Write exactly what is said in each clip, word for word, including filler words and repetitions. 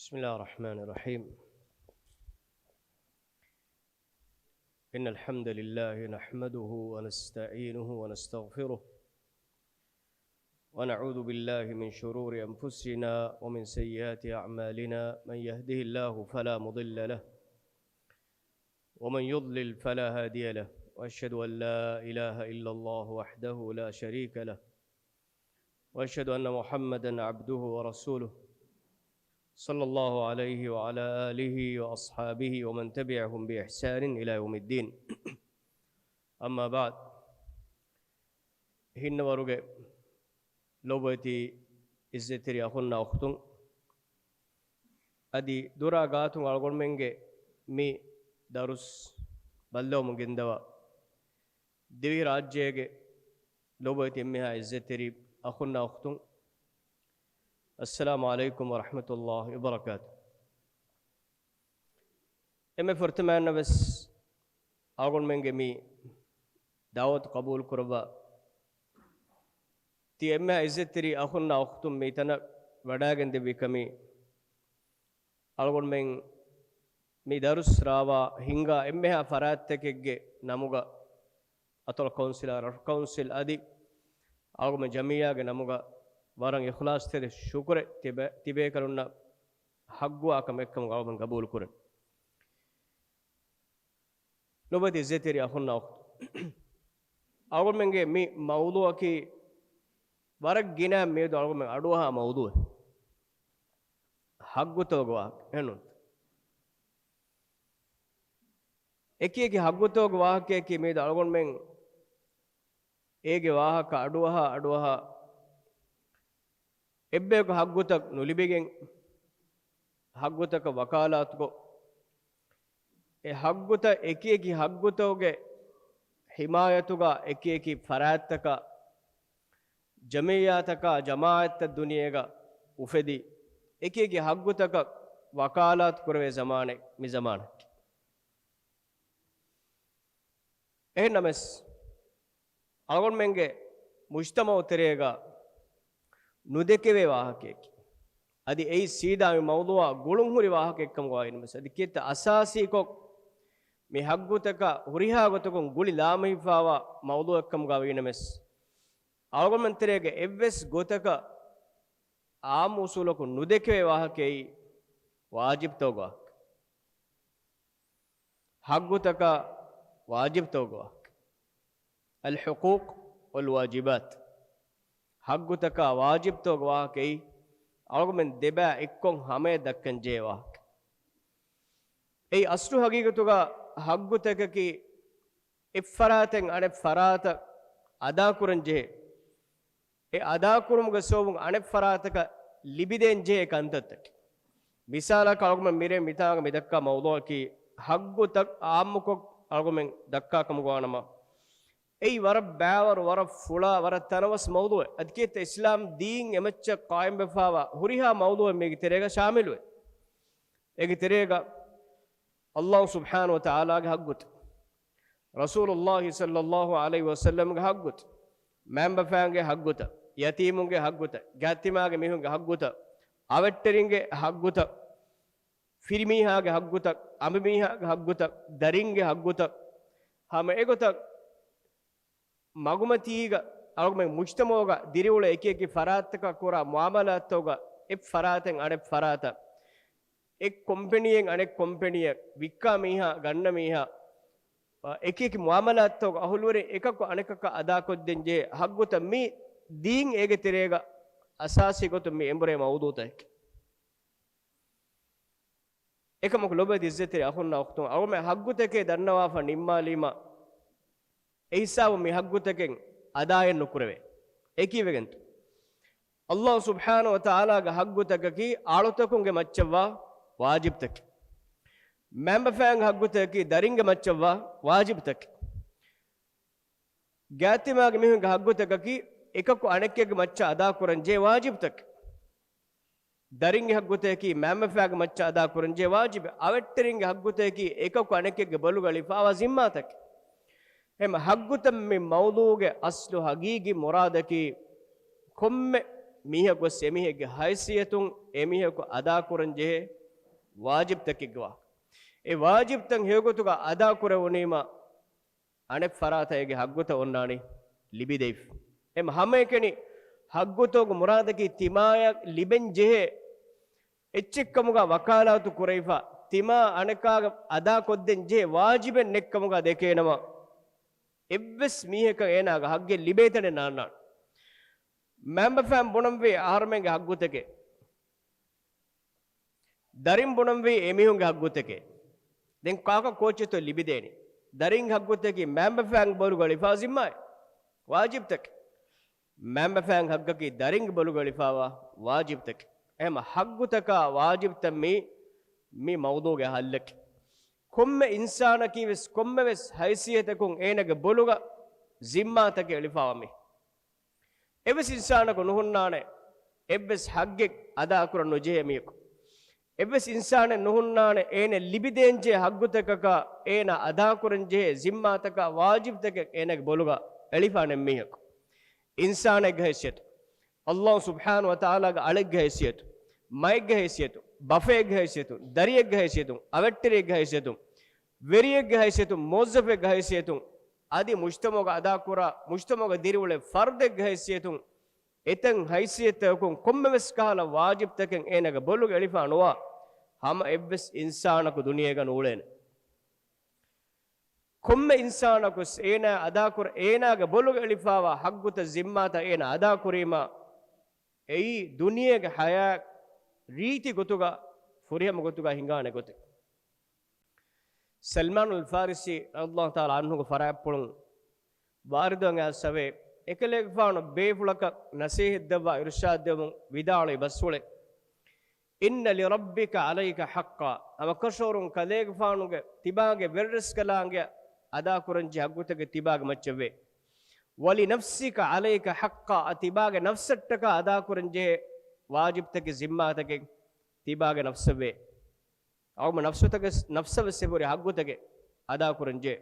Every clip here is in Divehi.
بسم الله الرحمن الرحيم. إن الحمد لله نحمده ونستعينه ونستغفره، ونعوذ بالله من شرور أنفسنا ومن سيئات أعمالنا. من يهده الله فلا مضل له، ومن يضلل فلا هادي له، وأشهد أن لا إله إلا الله وحده لا شريك له، وأشهد أن محمدا عبده ورسوله، صلى الله عليه وعلى آله وأصحابه ومن تبعهم بإحسان إلى يوم الدين. أما بعد، ހިންނަވަރުގެ ލޮބުވެތި އިއްޒަތްތެރި އަޚުންނާ އުޚްތުން، އަދި ދުރާ ގާތުން އަޅުގަނޑުމެންގެ މި ދަރުސް ބައްލަވަމުން ގެންދަވާ ދިވެހިރާއްޖޭގެ ލޮބުވެތި އެންމެހާ އިއްޒަތްތެރި އަޚުންނާ އުޚްތުން، އައްސަލާމު ޢަލައިކުމް ވަރަޙްމަތުﷲ ވަބަރަކާތު. އެންމެ ފުރަތަމައިންނަށް ވެސް އަޅުގަނޑުމެންގެ މި ދަޢުވަތު ޤަބޫލު ކުރައްވާ، ތި އެންމެހާ އިއްޒަތްތެރި އަޚުންނާ އުޚްތުން މި ތަނަށް ވަޑައިގެން ދެއްވި ކަމީ، އަޅުގަނޑުމެން މި ދަރުސް ރާވާ ހިންގާ އެންމެހާ ފަރާތްތަކެއްގެ ނަމުގަ، އަތޮޅު ކައުންސިލާ ރަށު ކައުންސިލް އަދި އަޅުގަނޑުމެން ޖަމިއްޔާގެ ނަމުގަ ވަރަށް އިޚްލާޞްތެރި ޝުކުރެއް ތިބެ-، ތިބޭކަލުންނަށް ޙައްޤުވާ ކަމެއްކަމުގަ އަޅުގަނޑުމެން ޤަބޫލު ކުރަން. ލޮބުވެތި އިއްޒަތްތެރި އަޚުންނާ އުޚްތުން، އަޅުގަނޑުމެންގެ މި މައުޟޫޢަކީ ވަރަށް ގިނަ މިއަދު އަޅުގަނޑުމެން އަޑުއަހާ މައުޟޫޢެއް. ޙައްޤުތަކުގެ ވާހަކަ އެހެންނު. އެކި އެކި ޙައްޤުތަކުގެ ވާހަކައަކީ މިއަދު އަޅުގަނޑުމެން އޭގެ ވާހަކަ އަޑުއަހާ އަޑުއަހާ އެއްބަޔަކު ޙައްޤުތައް ނުލިބިގެން، ޙައްޤުތަކަށް ވަކާލާތުކޮށް، އެ ޙައްޤުތައް އެކި އެކި ޙައްޤުތަކުގެ ޙިމާޔަތުގަ އެކި އެކި ފަރާތްތަކަށް، ޖަމިއްޔާތަކާ ޖަމާޢަތްތައް ދުނިޔޭގަ އުފެދި، އެކި އެކި ޙައްޤުތަކަށް ވަކާލާތު ކުރެވޭ ޒަމާނެއް މި ޒަމާނަކީ. އެހެންނަމަވެސް، އަޅުގަނޑުމެންގެ މުޖްތަމަޢު ތެރޭގަ ނުދެކެވޭ ވާހަކައަކީ، އަދި އެއީ ސީދާ މި މައުޟޫޢާ ގުޅުންހުރި ވާހަކައެއްކަމުގަ ވީނަމަވެސް، އަދި ކިއެއްތަ އަސާސީކޮށް މި ޙައްޤުތަކަށް ހުރިހާ ގޮތަކުން ގުޅި ލާމެހިފާވާ މައުޟޫޢެއްކަމުގަ ވީނަމަވެސް، އަޅުގަނޑުމެން ތެރޭގަ އެއްވެސް ގޮތަކަށް ޢާއްމު އުޞޫލަކުން ނުދެކެވޭ ވާހަކައީ ވާޖިބްތަކުގެ ވާހަކަ. ޙައްޤުތަކާ ވާޖިބްތަކުގެ ވާހަކަ. الحقوق والواجبات. ޙައްޤުތަކާ ވާޖިބްތަކުގެ ވާހަކައީ، އަޅުގަނޑުމެން ދެބައި އެއްކޮށް ހަމަޔަށް ދައްކަން ޖެހޭ ވާހަކަ. އެއީ އަސްލު ޙަޤީޤަތުގަ ޙައްޤުތަކަކީ، އެއްފަރާތެއް އަނެއް ފަރާތަށް އަދާކުރަން ޖެހޭ، އެ އަދާކުރުމުގެ ސަބަބުން އަނެއް ފަރާތަކަށް ލިބިދޭން ޖެހޭ ކަންތައްތަކެއް. މިސާލަކަށް އަޅުގަނޑުމެން މިރޭ މިތާނގަ މިދައްކާ މައުޟޫޢަކީ ޙައްޤުތައް ޢާއްމުކޮށް އަޅުގަނޑުމެން ދައްކާ ކަމުގަ ވާނަމަ، އެއީ ވަރަށް ބައިވަރު، ވަރަށް ފުޅާ، ވަރަށް ތަނަވަސް މައުޟޫޢެއް. އަދި ކިއެއްތަ އިސްލާމް ދީން އެމައްޗަށް ޤާއިމްވެފާވާ ހުރިހާ މައުޟޫޢެއް މީގެ ތެރޭގަ ޝާމިލުވޭ. އޭގެ ތެރޭގަ ﷲ ސުބްޙާނަހޫ ވަތަޢާލާގެ ޙައްޤުތައް، ރަސޫލުﷲ ޞައްލައްލާހު ޢަލައިހި ވަސައްލަމްގެ ޙައްޤުތައް، މައިންބަފައިންގެ ޙައްޤުތައް، ޔަތީމުންގެ ޙައްޤުތައް، ގާތްތިމާގެ މީހުންގެ ޙައްޤުތައް، އަވަށްޓެރިންގެ ޙައްޤުތައް، ފިރިމީހާގެ ޙައްޤުތައް، އަނބިމީހާގެ ޙައްޤުތައް، ދަރިންގެ ޙައްޤުތައް، ހަމަ އެގޮތަށް މަގުމަތީގަ އަޅުގަނޑުމެން މުޖްތަމަޢުގަ ދިރިއުޅޭ އެކި އެކި ފަރާތްތަކަށް ކުރާ މުޢާމަލާތްތަކުގަ އެއް ފަރާތެއް އަނެއް ފަރާތަށް، އެއް ކޮމްޕެނީއެއް އަނެއް ކޮމްޕެނީއަށް، ވިއްކާ މީހާ، ގަންނަ މީހާ، އެކި އެކި މުޢާމަލާތްތަކުގަ އަހުލުވެރިން އެކަކު އަނެކަކަށް އަދާކޮށްދޭން ޖެހޭ ޙައްޤުތައް މި ދީން އޭގެ ތެރޭގަ އަސާސީ ގޮތުން މި އެނބުރޭ މައުޟޫޢުތަކެއް. އެކަމަކު ލޮބުވެތި އިއްޒަތްތެރި އަޚުންނާ އުޚްތުން، އަޅުގަނޑުމެން ޙައްޤުތަކެއް ދަންނަވާފަ ނިންމާލީމަ، އެހިސާބުން މި ޙައްޤުތަކެއް އަދާއެއް ނުކުރެވޭ. އެކީވެގެންތޯ؟ ﷲ ސުބްޙާނަހޫ ވަތަޢާލާގެ ޙައްޤުތަކަކީ އަޅުތަކުންގެ މައްޗަށްވާ ވާޖިބްތަކެއް. މައިންބަފައިންގެ ޙައްޤުތަކަކީ ދަރިންގެ މައްޗަށްވާ ވާޖިބްތަކެއް. ގާތްތިމާގެ މީހުންގެ ޙައްޤުތަކަކީ އެކަކު އަނެކެއްގެ މައްޗަށް އަދާކުރަން ޖެހޭ ވާޖިބްތަކެއް. ދަރިންގެ ޙައްޤުތަކަކީ މައިންބަފައިގެ މައްޗަށް އަދާކުރަން ޖެހޭ ވާޖިބެއް. އަވަށްޓެރިންގެ ޙައްޤުތަކަކީ އެކަކު އަނެކެއްގެ ބޮލުގަ އެޅިފާވާ ޒިންމާތަކެއް. އެހެން ޙައްޤުތައް މި މައުޟޫޢުގެ އަސްލު ޙަޤީޤީ މުރާދަކީ ކޮންމެ މީހަކު ވެސް އެމީހެއްގެ ހައިސިއްޔަތުން އެމީހަކު އަދާކުރަން ޖެހޭ ވާޖިބްތަކެއްގެ ވާހަކަ. އެ ވާޖިބްތައް ހެޔޮގޮތުގަ އަދާކުރެވުނީމަ، އަނެއް ފަރާތަށް އޭގެ ހައްގުތައް އޮންނާނީ ލިބިދެވިފަ. އެމަ ހަމައެކަނި ހައްގުތަކުގެ މުރާދަކީ ތިމާޔަށް ލިބެން ޖެހޭ އެއްޗެއްކަމުގަ ވަކާލާތު ކުރެވިފަ، ތިމާ އަނެކާގެ އަދާކޮށްދޭން ޖެހޭ ވާޖިބެއް ނެތްކަމުގަ ދެކޭނަމަ، އެއްވެސް މީހަކަށް އޭނާގެ ހައްގެއް ލިބޭތަނެއް ނާންނާނެ. މައިންބަފައިން ބުނަންވީ އަހަރުމެންގެ ހައްގުތަކެއް. ދަރިން ބުނަންވީ އެމީހުންގެ ހައްގުތަކެއް. ދެން ކާކަށް ކޯއްޗެއްތޯ ލިބިދޭނީ؟ ދަރިންގެ ހައްގުތަކީ މައިންބަފައިން ބޮލުގަ އެޅިފާ ޒިންމާއެއް، ވާޖިބްތަކެއް. މައިންބަފައިން ހައްގަކީ ދަރިންގެ ބޮލުގަ އެޅިފާވާ ވާޖިބްތަކެއް. އެހެމަ ހައްގުތަކާ ވާޖިބްތައް މީ، މި މައުޟޫގެ ހައްލަކީ. ކޮންމެ އިންސާނަކީ ވެސް ކޮންމެ ވެސް ހައިސިއްޔަތަކުން އޭނަގެ ބޮލުގަ ޒިންމާތަކެއް އެޅިފާވާ މީ. އެއްވެސް އިންސާނަކު ނުހުންނާނެ އެއްވެސް ހައްގެއް އަދާކުރަން ނުޖެހޭ މީހަކު. އެއްވެސް އިންސާނެއް ނުހުންނާނެ އޭނަ ލިބިދޭންޖެހޭ ހައްގުތަކަކާ، އޭނަ އަދާކުރަންޖެހޭ ޒިންމާތަކާ، ވާޖިބްތަކެއް އޭނަގެ ބޮލުގަ އެޅިފާނެ މީހަކު. އިންސާނެއްގެ ހައިސިއްޔަތު، ﷲ ސުބްޙާނަހޫ ވަތަޢާލާގެ އަޅެއްގެ ހައިސިއްޔަތު، މައެއްގެ ހައިސިއްޔަތު، ބަފައެއްގެ ހައިސިއްޔަތު، ދަރިއެއްގެ ހައިސިއްޔަތު، އަވަށްޓެރިއެއްގެ ހައިސިއްޔަތު، ވެރިއެއްގެ ހައިސިއްޔަތު، މުވައްޒަފެއްގެ ހައިސިއްޔަތު، އަދި މުޖްތަމަޢުގަ އަދާކުރާ، މުޖްތަމަޢުގަ ދިރިއުޅޭ ފަރުދެއްގެ ހައިސިއްޔަތުން، އެތައް ހައިސިއްޔަތްތަކުން ކޮންމެވެސް ކަހަލަ ވާޖިބްތަކެއް އޭނަގެ ބޮލުގަ އެޅިފާ ނުވާ، ހަމަ އެއްވެސް އިންސާނަކު ދުނިޔޭގަ ނޫޅޭނެ. ކޮންމެ އިންސާނަކުވެސް އޭނާ އަދާކުރ-، އޭނާގެ ބޮލުގަ އެޅިފާވާ ހައްގުތައް ޒިންމާތައް އޭނާ އަދާކުރީމަ، އެއީ ދުނިޔޭގެ ޙަޔާތް ރީތި ގޮތުގަ، ފުރިހަމަ ގޮތުގަ ހިނގާނެ ގޮތެއް. ސަލްމާނުލް ފާރިސީ ރަޟިޔަﷲ ތަޢާލާ ޢަންހުގެ ފަރާތްޕުޅުން ވާރިދުވެގެން އައިސްފަވޭ، އެކަލޭގެފާނު ބޭފުޅަކަށް ނަޞޭޙަތް ދެއްވާ، އިރުޝާދު ދެމުން ވިދާޅުވި ބަސްފުޅެއް، إن لربك عليك حقا، ހަމަކަށަވަރުން ކަލޭގެފާނުގެ ތިބާގެ ވެރިރަސްކަލާނގެ އަދާކުރަންޖެހޭ ހައްގުތަކެއް ތިބާގެ މައްޗަށްވޭ. ولنفسك عليك حقا، އަދި ތިބާގެ ނަފްސަށްޓަކާ އަދާކުރަންޖެހޭ ވާޖިބްތަކެއް، ޒިންމާތަކެއް ތިބާގެ ނަފްސަށްވޭ. އަޅުގަނޑު ނަފްސުތަކެއް، ނަފްސަށް ވެސް އެބަހުރި ހައްގުތަކެއް އަދާކުރަންޖެހޭ.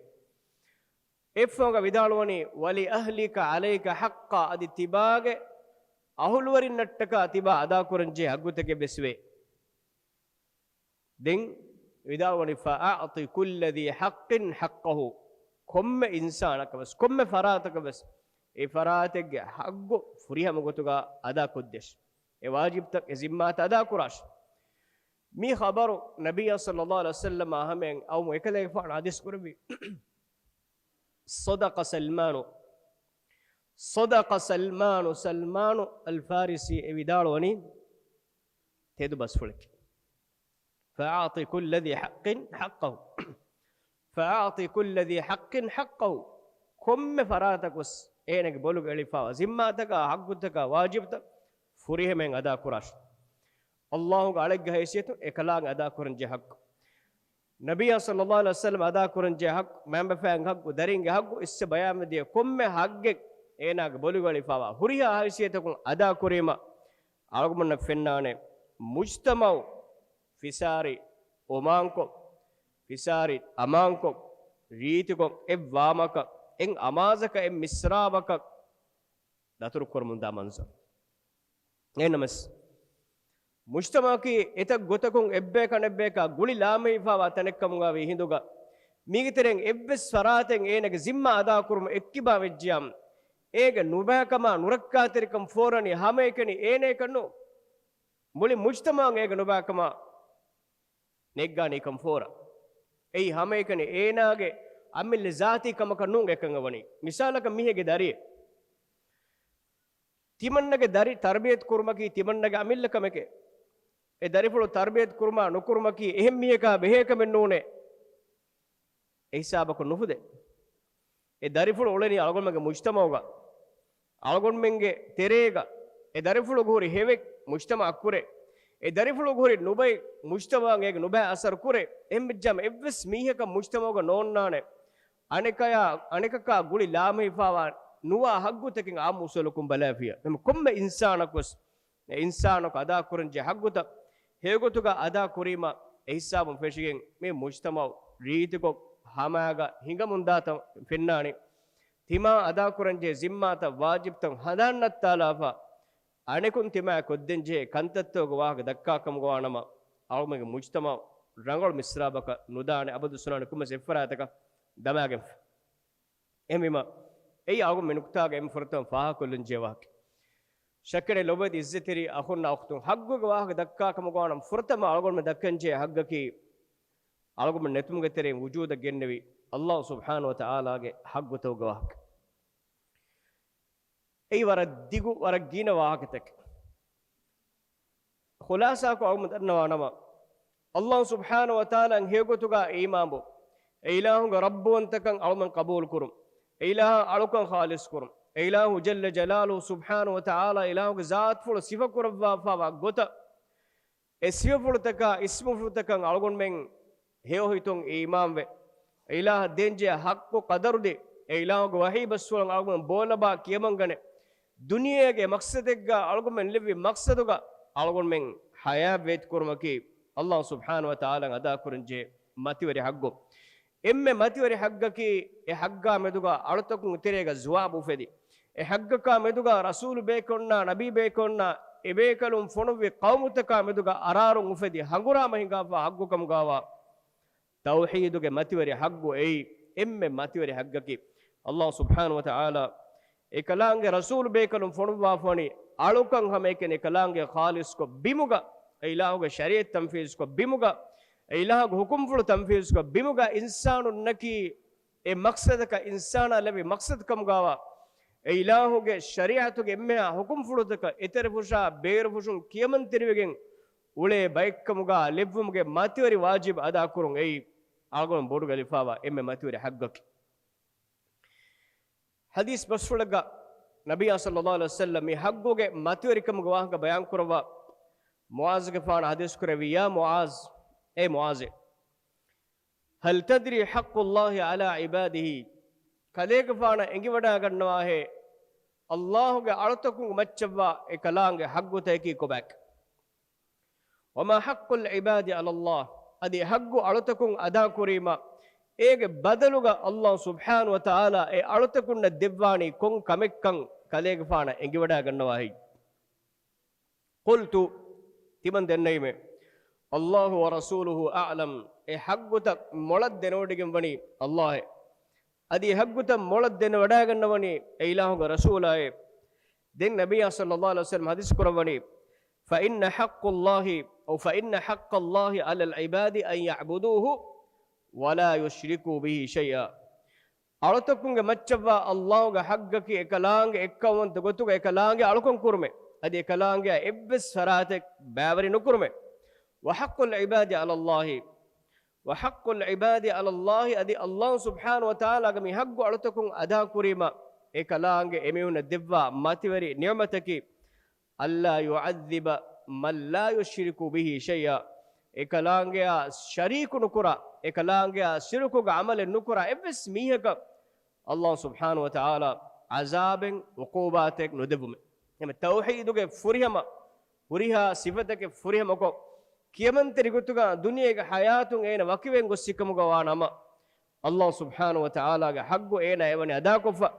އެއަށްފަހުގަ ވިދާޅުވަނީ، ولأهلك عليك حقا، އަދި ތިބާގެ އަހުލުވެރިންނަށްޓަކާ ތިބާ އަދާކުރަންޖެހޭ ހައްގުތަކެއް ވެސް ވޭ. ދެން ވިދާޅުވަނީ، فأعط كل ذي حق حقه، ކޮންމެ އިންސާނަކަށް ވެސް، ކޮންމެ ފަރާތަކަށް ވެސް، އެ ފަރާތެއްގެ ހައްގު ފުރިހަމަ ގޮތުގަ އަދާކޮށްދޭށި. އެ ވާޖިބްތައް، އެ ޒިންމާތައް އަދާކުރާށި. މި ޚަބަރު ނަބިއްޔާ ޞައްލައްލާހު ޢަލައިހި ވަސައްލަމަ ހަމައަށް އައުމު އެކަލޭގެފާނު ޙަދީޘް ކުރެއްވި. صدق سلمان، صدق سلمان، ސަލްމާނު އަލް ފާރިސީ އެ ވިދާޅުވަނީ ތެދު ބަސްފުޅެކޭ. فأعط كل ذي حق حقه، فأعط كل ذي حق حقه، ކޮންމެ ފަރާތަކުސް އޭނަގެ ބޮލުގަ އެޅިފާވާ ޒިންމާތަކާ، ހައްގުތަކާ، ވާޖިބްތައް ފުރިހަމައިން އަދާކުރާށި. ﷲގެ އަޅެއްގެ ހައިސިއްޔަތުން އެކަލާނގެ އަދާކުރަންޖެހޭ ހައްގު، ނަބިއްޔާ ޞައްލައްލާހު ޢަލައިހި ވަސައްލަމަ އަދާކުރަންޖެހޭ ހައްގު، މައިންބަފައިން ހައްގު، ދަރިންގެ ހައްގު، އިއްސަ ބަޔާންވެދިޔަ ކޮންމެ ހައްގެއް އޭނާގެ ބޮލުގަ އެޅިފާވާ ހުރިހާ ހައިސިއްޔަތަކުން އަދާކުރީމަ، އަޅުގަނޑުމެންނަށް ފެންނާނެ މުޖްތަމަޢު ފިސާރި އޮމާންކޮށް، ފިސާރި އަމާންކޮށް، ރީތިކޮށް، އެއް ވާމަކަށް، އެއް އަމާޒަކަށް، އެއް މިސްރާބަކަށް ދަތުރުކުރަމުންދާ މަންޒަރު. އެހެންނަމަވެސް، މުޖްތަމަޢަކީ އެތައް ގޮތަކުން އެއްބަޔަކަށް އަނެއްބަޔަކާ ގުޅި ލާމެހިފާވާ ތަނެއްކަމުގައިވި ހިނދުގަ، މީގެ ތެރެއިން އެއްވެސް ފަރާތެއް އޭނަގެ ޒިންމާ އަދާކުރުމަށް އެއްކިބާ ވެއްޖިއްޔާ، އޭގެ ނުބައިކަމާ ނުރައްކާތެރިކަން ފޯރަނީ ހަމައެކަނި އޭނައަކަށް ނޫން. މުޅި މުޖްތަމަޢުން އޭގެ ނުބައިކަމާ ނެއްގާނީ ކަން ފޯރާ. އެއީ ހަމައެކަނި އޭނާގެ އަމިއްލަ ޒާތީ ކަމަކަށް ނޫން އެކަން އެވަނީ. މިސާލަކަށް މީހެއްގެ ދަރިއެއް. ތިމަންނަގެ ދަރި ތަރްބިޔަތު ކުރުމަކީ ތިމަންނަގެ އަމިއްލަ ކަމެކޭ. އެ ދަރިފުޅު ތަރްބިޔަތު ކުރުމާ ނުކުރުމަކީ އެހެން މީހަކާ ބެހޭ ކަމެއް ނޫނޭ. އެ ހިސާބަކުން ނުފުދޭ. އެ ދަރިފުޅު އުޅެނީ އަޅުގަނޑުމެންގެ މުޖްތަމަޢުގަ، އަޅުގަނޑުމެންގެ ތެރޭގަ. އެ ދަރިފުޅުގަ ހުރި ހެވެއް މުޖްތަމަޢަށް ކުރޭ. އެ ދަރިފުޅުގަ ހުރި ނުބައި މުޖްތަމަޢަށް އޭގެ ނުބައި އަސަރު ކުރޭ. އެހެންވެއްޖާމަ އެއްވެސް މީހަކަށް މުޖްތަމަޢުގަ ނޯންނާނެ އަނެކަޔާ، އަނެކަކާ ގުޅި ލާމެހިފާވާ ނުވާ ހައްގުތަކެއް އާއްމު އުސޫލަކުން ބަލާފިޔާ. އެހެން ކޮންމެ އިންސާނަކުވެސް އެ އިންސާނަކު އަދާކުރަންޖެހޭ ހައްގުތައް ހެޔޮގޮތުގަ އަދާކުރީމަ، އެ ހިސާބުން ފެށިގެން މި މުޖްތަމަޢު ރީތިކޮށް ހަމައިގަ ހިނގަމުންދާތަން ފެންނާނީ. ތިމާ އަދާކުރަންޖެހޭ ޒިންމާތައް ވާޖިބްތައް ހަނދާން ނައްތާލާފަ، އަނެކުން ތިމާ ކޮށްދޭންޖެހޭ ކަންތައްތަކުގެ ވާހަކަ ދައްކާ ކަމުގަވާނަމަ، އަޅުގަމެންގެ މުޖްތަމަޢު ރަނގަޅު މިސްރާބަކަށް ނުދާނެ، އަބަދު ސުނާނެ ކުމެސް އެއްފަރާތަކަށް ދަމާގެންފަ. އެހެންވީމަ، އެއީ އަޅުގަނޑު މި ނުކުތާގަ އެންމެ ފުރަތަމަ ފާހަގަކޮށްލަންޖެހޭ ވާހަކަ. ޝައްކެއް ނެތް ލޮބުވެތި އިއްޒަތްތެރި އަޚުންނާ އުޚްތުން، ޙައްޤުގެ ވާހަކަ ދައްކާ ކަމުގަވާނަމަ ފުރަތަމަ އަޅުގަނޑުމެން ދައްކަންޖެހޭ ޙައްޤަކީ، އަޅުގަނޑުމެން ނެތުމުގެ ތެރެއިން ވުޖޫދަށް ގެންނެވި ﷲ ސުބްޙާނަހޫ ވަތަޢާލާގެ ޙައްޤުތަކުގެ ވާހަކަ. އެއީ ވަރަށް ދިގު، ވަރަށް ގިނަ ވާހަކަތަކެއް. ޚުލާޞާކޮށް އަޅުގަނޑު ދަންނަވާނަމަ، ﷲ ސުބްޙާނަހޫ ވަތަޢާލާއަށް ހެޔޮގޮތުގަ އީމާންވުން، އެ އިލާހުގެ ރައްބުވަންތަކަން އަޅުގަނޑު ޤަބޫލުކުރުން، އެ އިލާހަށް އަޅުކަން ޚާލިޞްކުރުން، އެ އިލާހު ޖައްލަ ޖަލާލުހޫ ސުބްޙާނަހޫ ވަތަޢާލާ އިލާހުގެ ޒާތުފުޅު ސިފަކުރައްވާފަވާ ގޮތަށް، އެ ސިފަފުޅުތަކާ، އިސްމުފުޅުތަކަށް އަޅުގަނޑުމެން ހެޔޮހިތުން އީމާންވެ، އެ އިލާހަށް ދޭންޖެހޭ ޙައްޤު ޤަދަރުދީ، އެ އިލާހުގެ ވަޙީ ބަސްފުޅަށް އަޅުގަނޑު ބޯލަބާ ކިޔަމަންގަނެ، ދުނިޔޭގެ މަޤްޞަދެއްގަ އަޅުގަނޑުމެން ލެއްވި މަޤްޞަދުގަ އަޅުގަނޑުމެން ޙަޔާތްވެތިކުރުމަކީ، ﷲ ސުބްޙާނަހޫ ވަތަޢާލާއަށް އަދާކުރަންޖެހޭ މަތިވެރި ޙައްޤު. އެންމެ މަތިވެރި ޙައްޤަކީ، އެ ޙައްޤާ މެދުގަ އަޅުތަކުން ތެރޭގަ ޒުވާބު އުފެދި، އެ ޙައްޤަކާ މެދުގަ ރަސޫލު ބޭކަލުންނާ، ނަބީ ބޭކަލުންނާ، އެ ބޭކަލުން ފޮނުއްވި ޤައުމުތަކާ މެދުގަ އަރާރުން އުފެދި، ހަނގުރާމަ ހިނގާފަ ޙައްޤު ކަމުގަވާ ތައުޙީދުގެ މަތިވެރި ޙައްޤު އެއީ، އެންމެ މަތިވެރި ޙައްޤަކީ. ﷲ ސުބްޙާނަހޫ ވަތަޢާލާ އެކަލާނގެ ރަސޫލު ބޭކަލުން ފޮނުއްވާފަވަނީ އަޅުކަން ހަމައެކަނި އެކަލާނގެ ޚާލިޞްކޮށް ބިމުގަ، އެ އިލާހުގެ ޝަރީޢަތް ތަންފީޒުކޮށް ބިމުގަ، އެ އިލާހުގެ ޙުކުމްފުޅު ތަންފީޒުކޮށް ބިމުގަ އިންސާނުންނަކީ އެ މަޤްޞަދަކަށް އިންސާނާ ލެއްވި މަޤްޞަދު ކަމުގަވާ، އެ އިލާހުގެ ޝަރީޢަތުގެ އެންމެހާ ޙުކުމްފުޅުތަކަށް އެތެރެފުށާ ބޭރުފުށުން ކިޔަމަންތެރިވެގެން އުޅޭ ބައެއްކަމުގަ ލެއްވުމުގެ މަތިވެރި ވާޖިބު އަދާކުރުން އެއީ އަޅުގަނޑު ބޮޑު ގަލިފާވާ އެންމެ މަތިވެރި ޙައްޤަކީ. ޙަދީޘް ބަސްފުޅެއްގަ ނަބިއްޔާ ޞައްލައްލާހު ޢަލައިހި ވަސައްލަމް މި ޙައްޤުގެ މަތިވެރިކަމުގެ ވާހަކަ ބަޔާންކުރައްވާ މުޢާޛުގެފާނަށް ޙަދީޘް ކުރެއްވި، يا معاذ، އޭ މުޢާޛޭ، هل تدري حق الله على عباده؟ ކަލޭގެފާނަށް އެނގިވަޑައިގަންނަވާހޭ، ﷲ ގެ އަޅުތަކުންގެ މައްޗަށްވާ އެ ކަލާނގެ ޙައްޤުތަކަކީ ކޮބާކަން؟ وما حق العباد على الله؟ އަދި ޙައްޤު އަޅުތަކުން އަދާކުރީމަ، އޭގެ ބަދަލުގަ ﷲ ސުބްޙާނަހޫ ވަތަޢާލާ އެ އަޅުތަކުންނަށް ދެއްވާނީ ކޮން ކަމެއްކަން ކަލޭގެފާނަށް އެނގިވަޑައިގަންނަވާހޭ. قلت، ތިމަން ދެންނެވީމޭ، الله ورسوله أعلم، އެ ޙައްޤުތައް މޮޅަށް ދެނެވޮޑިގެންވަނީ ﷲ އޭ. އަދި އެ ޙައްޤުތައް މޮޅަށް ދެނެވަޑައިގަންނަވަނީ އެ އިލާހުގެ ރަސޫލާއޭ. ދެން ނަބިއްޔާ ޞައްލައްލާހު ޢަލައިހި ވަސައްލަމް ޙަދީޘް ކުރައްވަނީ، فإن حق الله، أو فإن حق الله على العباد أن يعبدوه ولا يشركوا به شيئا. އަޅުތަކުންގެ މައްޗަށްވާ ﷲ ގެ ޙައްޤަކީ އެކަލާނގެ އެއްކައުވަންތަ ގޮތުގަ އެކަލާނގެ އަޅުކަން ކުރުމޭ. އަދި އެކަލާނގެއާ އެއްވެސް ފަރާތެއް ބައިވެރި ނުކުރުމޭ. وحق العباد على الله، وحق العباد على الله، އަދި ﷲ ސުބްޙާނަހޫ ވަތަޢާލާގެ މި ޙައްޤު އަޅުތަކުން އަދާކުރީމަ، އެކަލާނގެ އެމީހުންނަށް ދެއްވާ މަތިވެރި ނިޢުމަތަކީ، ألا يعذب من لا يشرك به شيئا، އެކަލާނގެއާ ޝަރީކު ނުކުރާ، އެކަލާނގެއާ ޝިރުކުގެ ޢަމަލެއް ނުކުރާ އެއްވެސް މީހަކަށް ﷲ ސުބްޙާނަހޫ ވަތަޢާލާ ޢަޛާބެއް، ޢުޤޫބާތެއް ނުދެއްވުމޭ. އެމެ ތައުޙީދުގެ ފުރިހަމަ، ހުރިހާ ސިފަތަކެއް ފުރިހަމަކޮށް، ކިޔަމަންތެރި ގޮތުގަ ދުނިޔޭގެ ޙަޔާތުން އޭނަ ވަކިވެގެން ގޮއްސިކަމުގަ ވާނަމަ، ﷲ ސުބްޙާނަހޫ ވަތަޢާލާގެ ޙައްޤު އޭނާ އެވަނީ އަދާކޮށްފަ.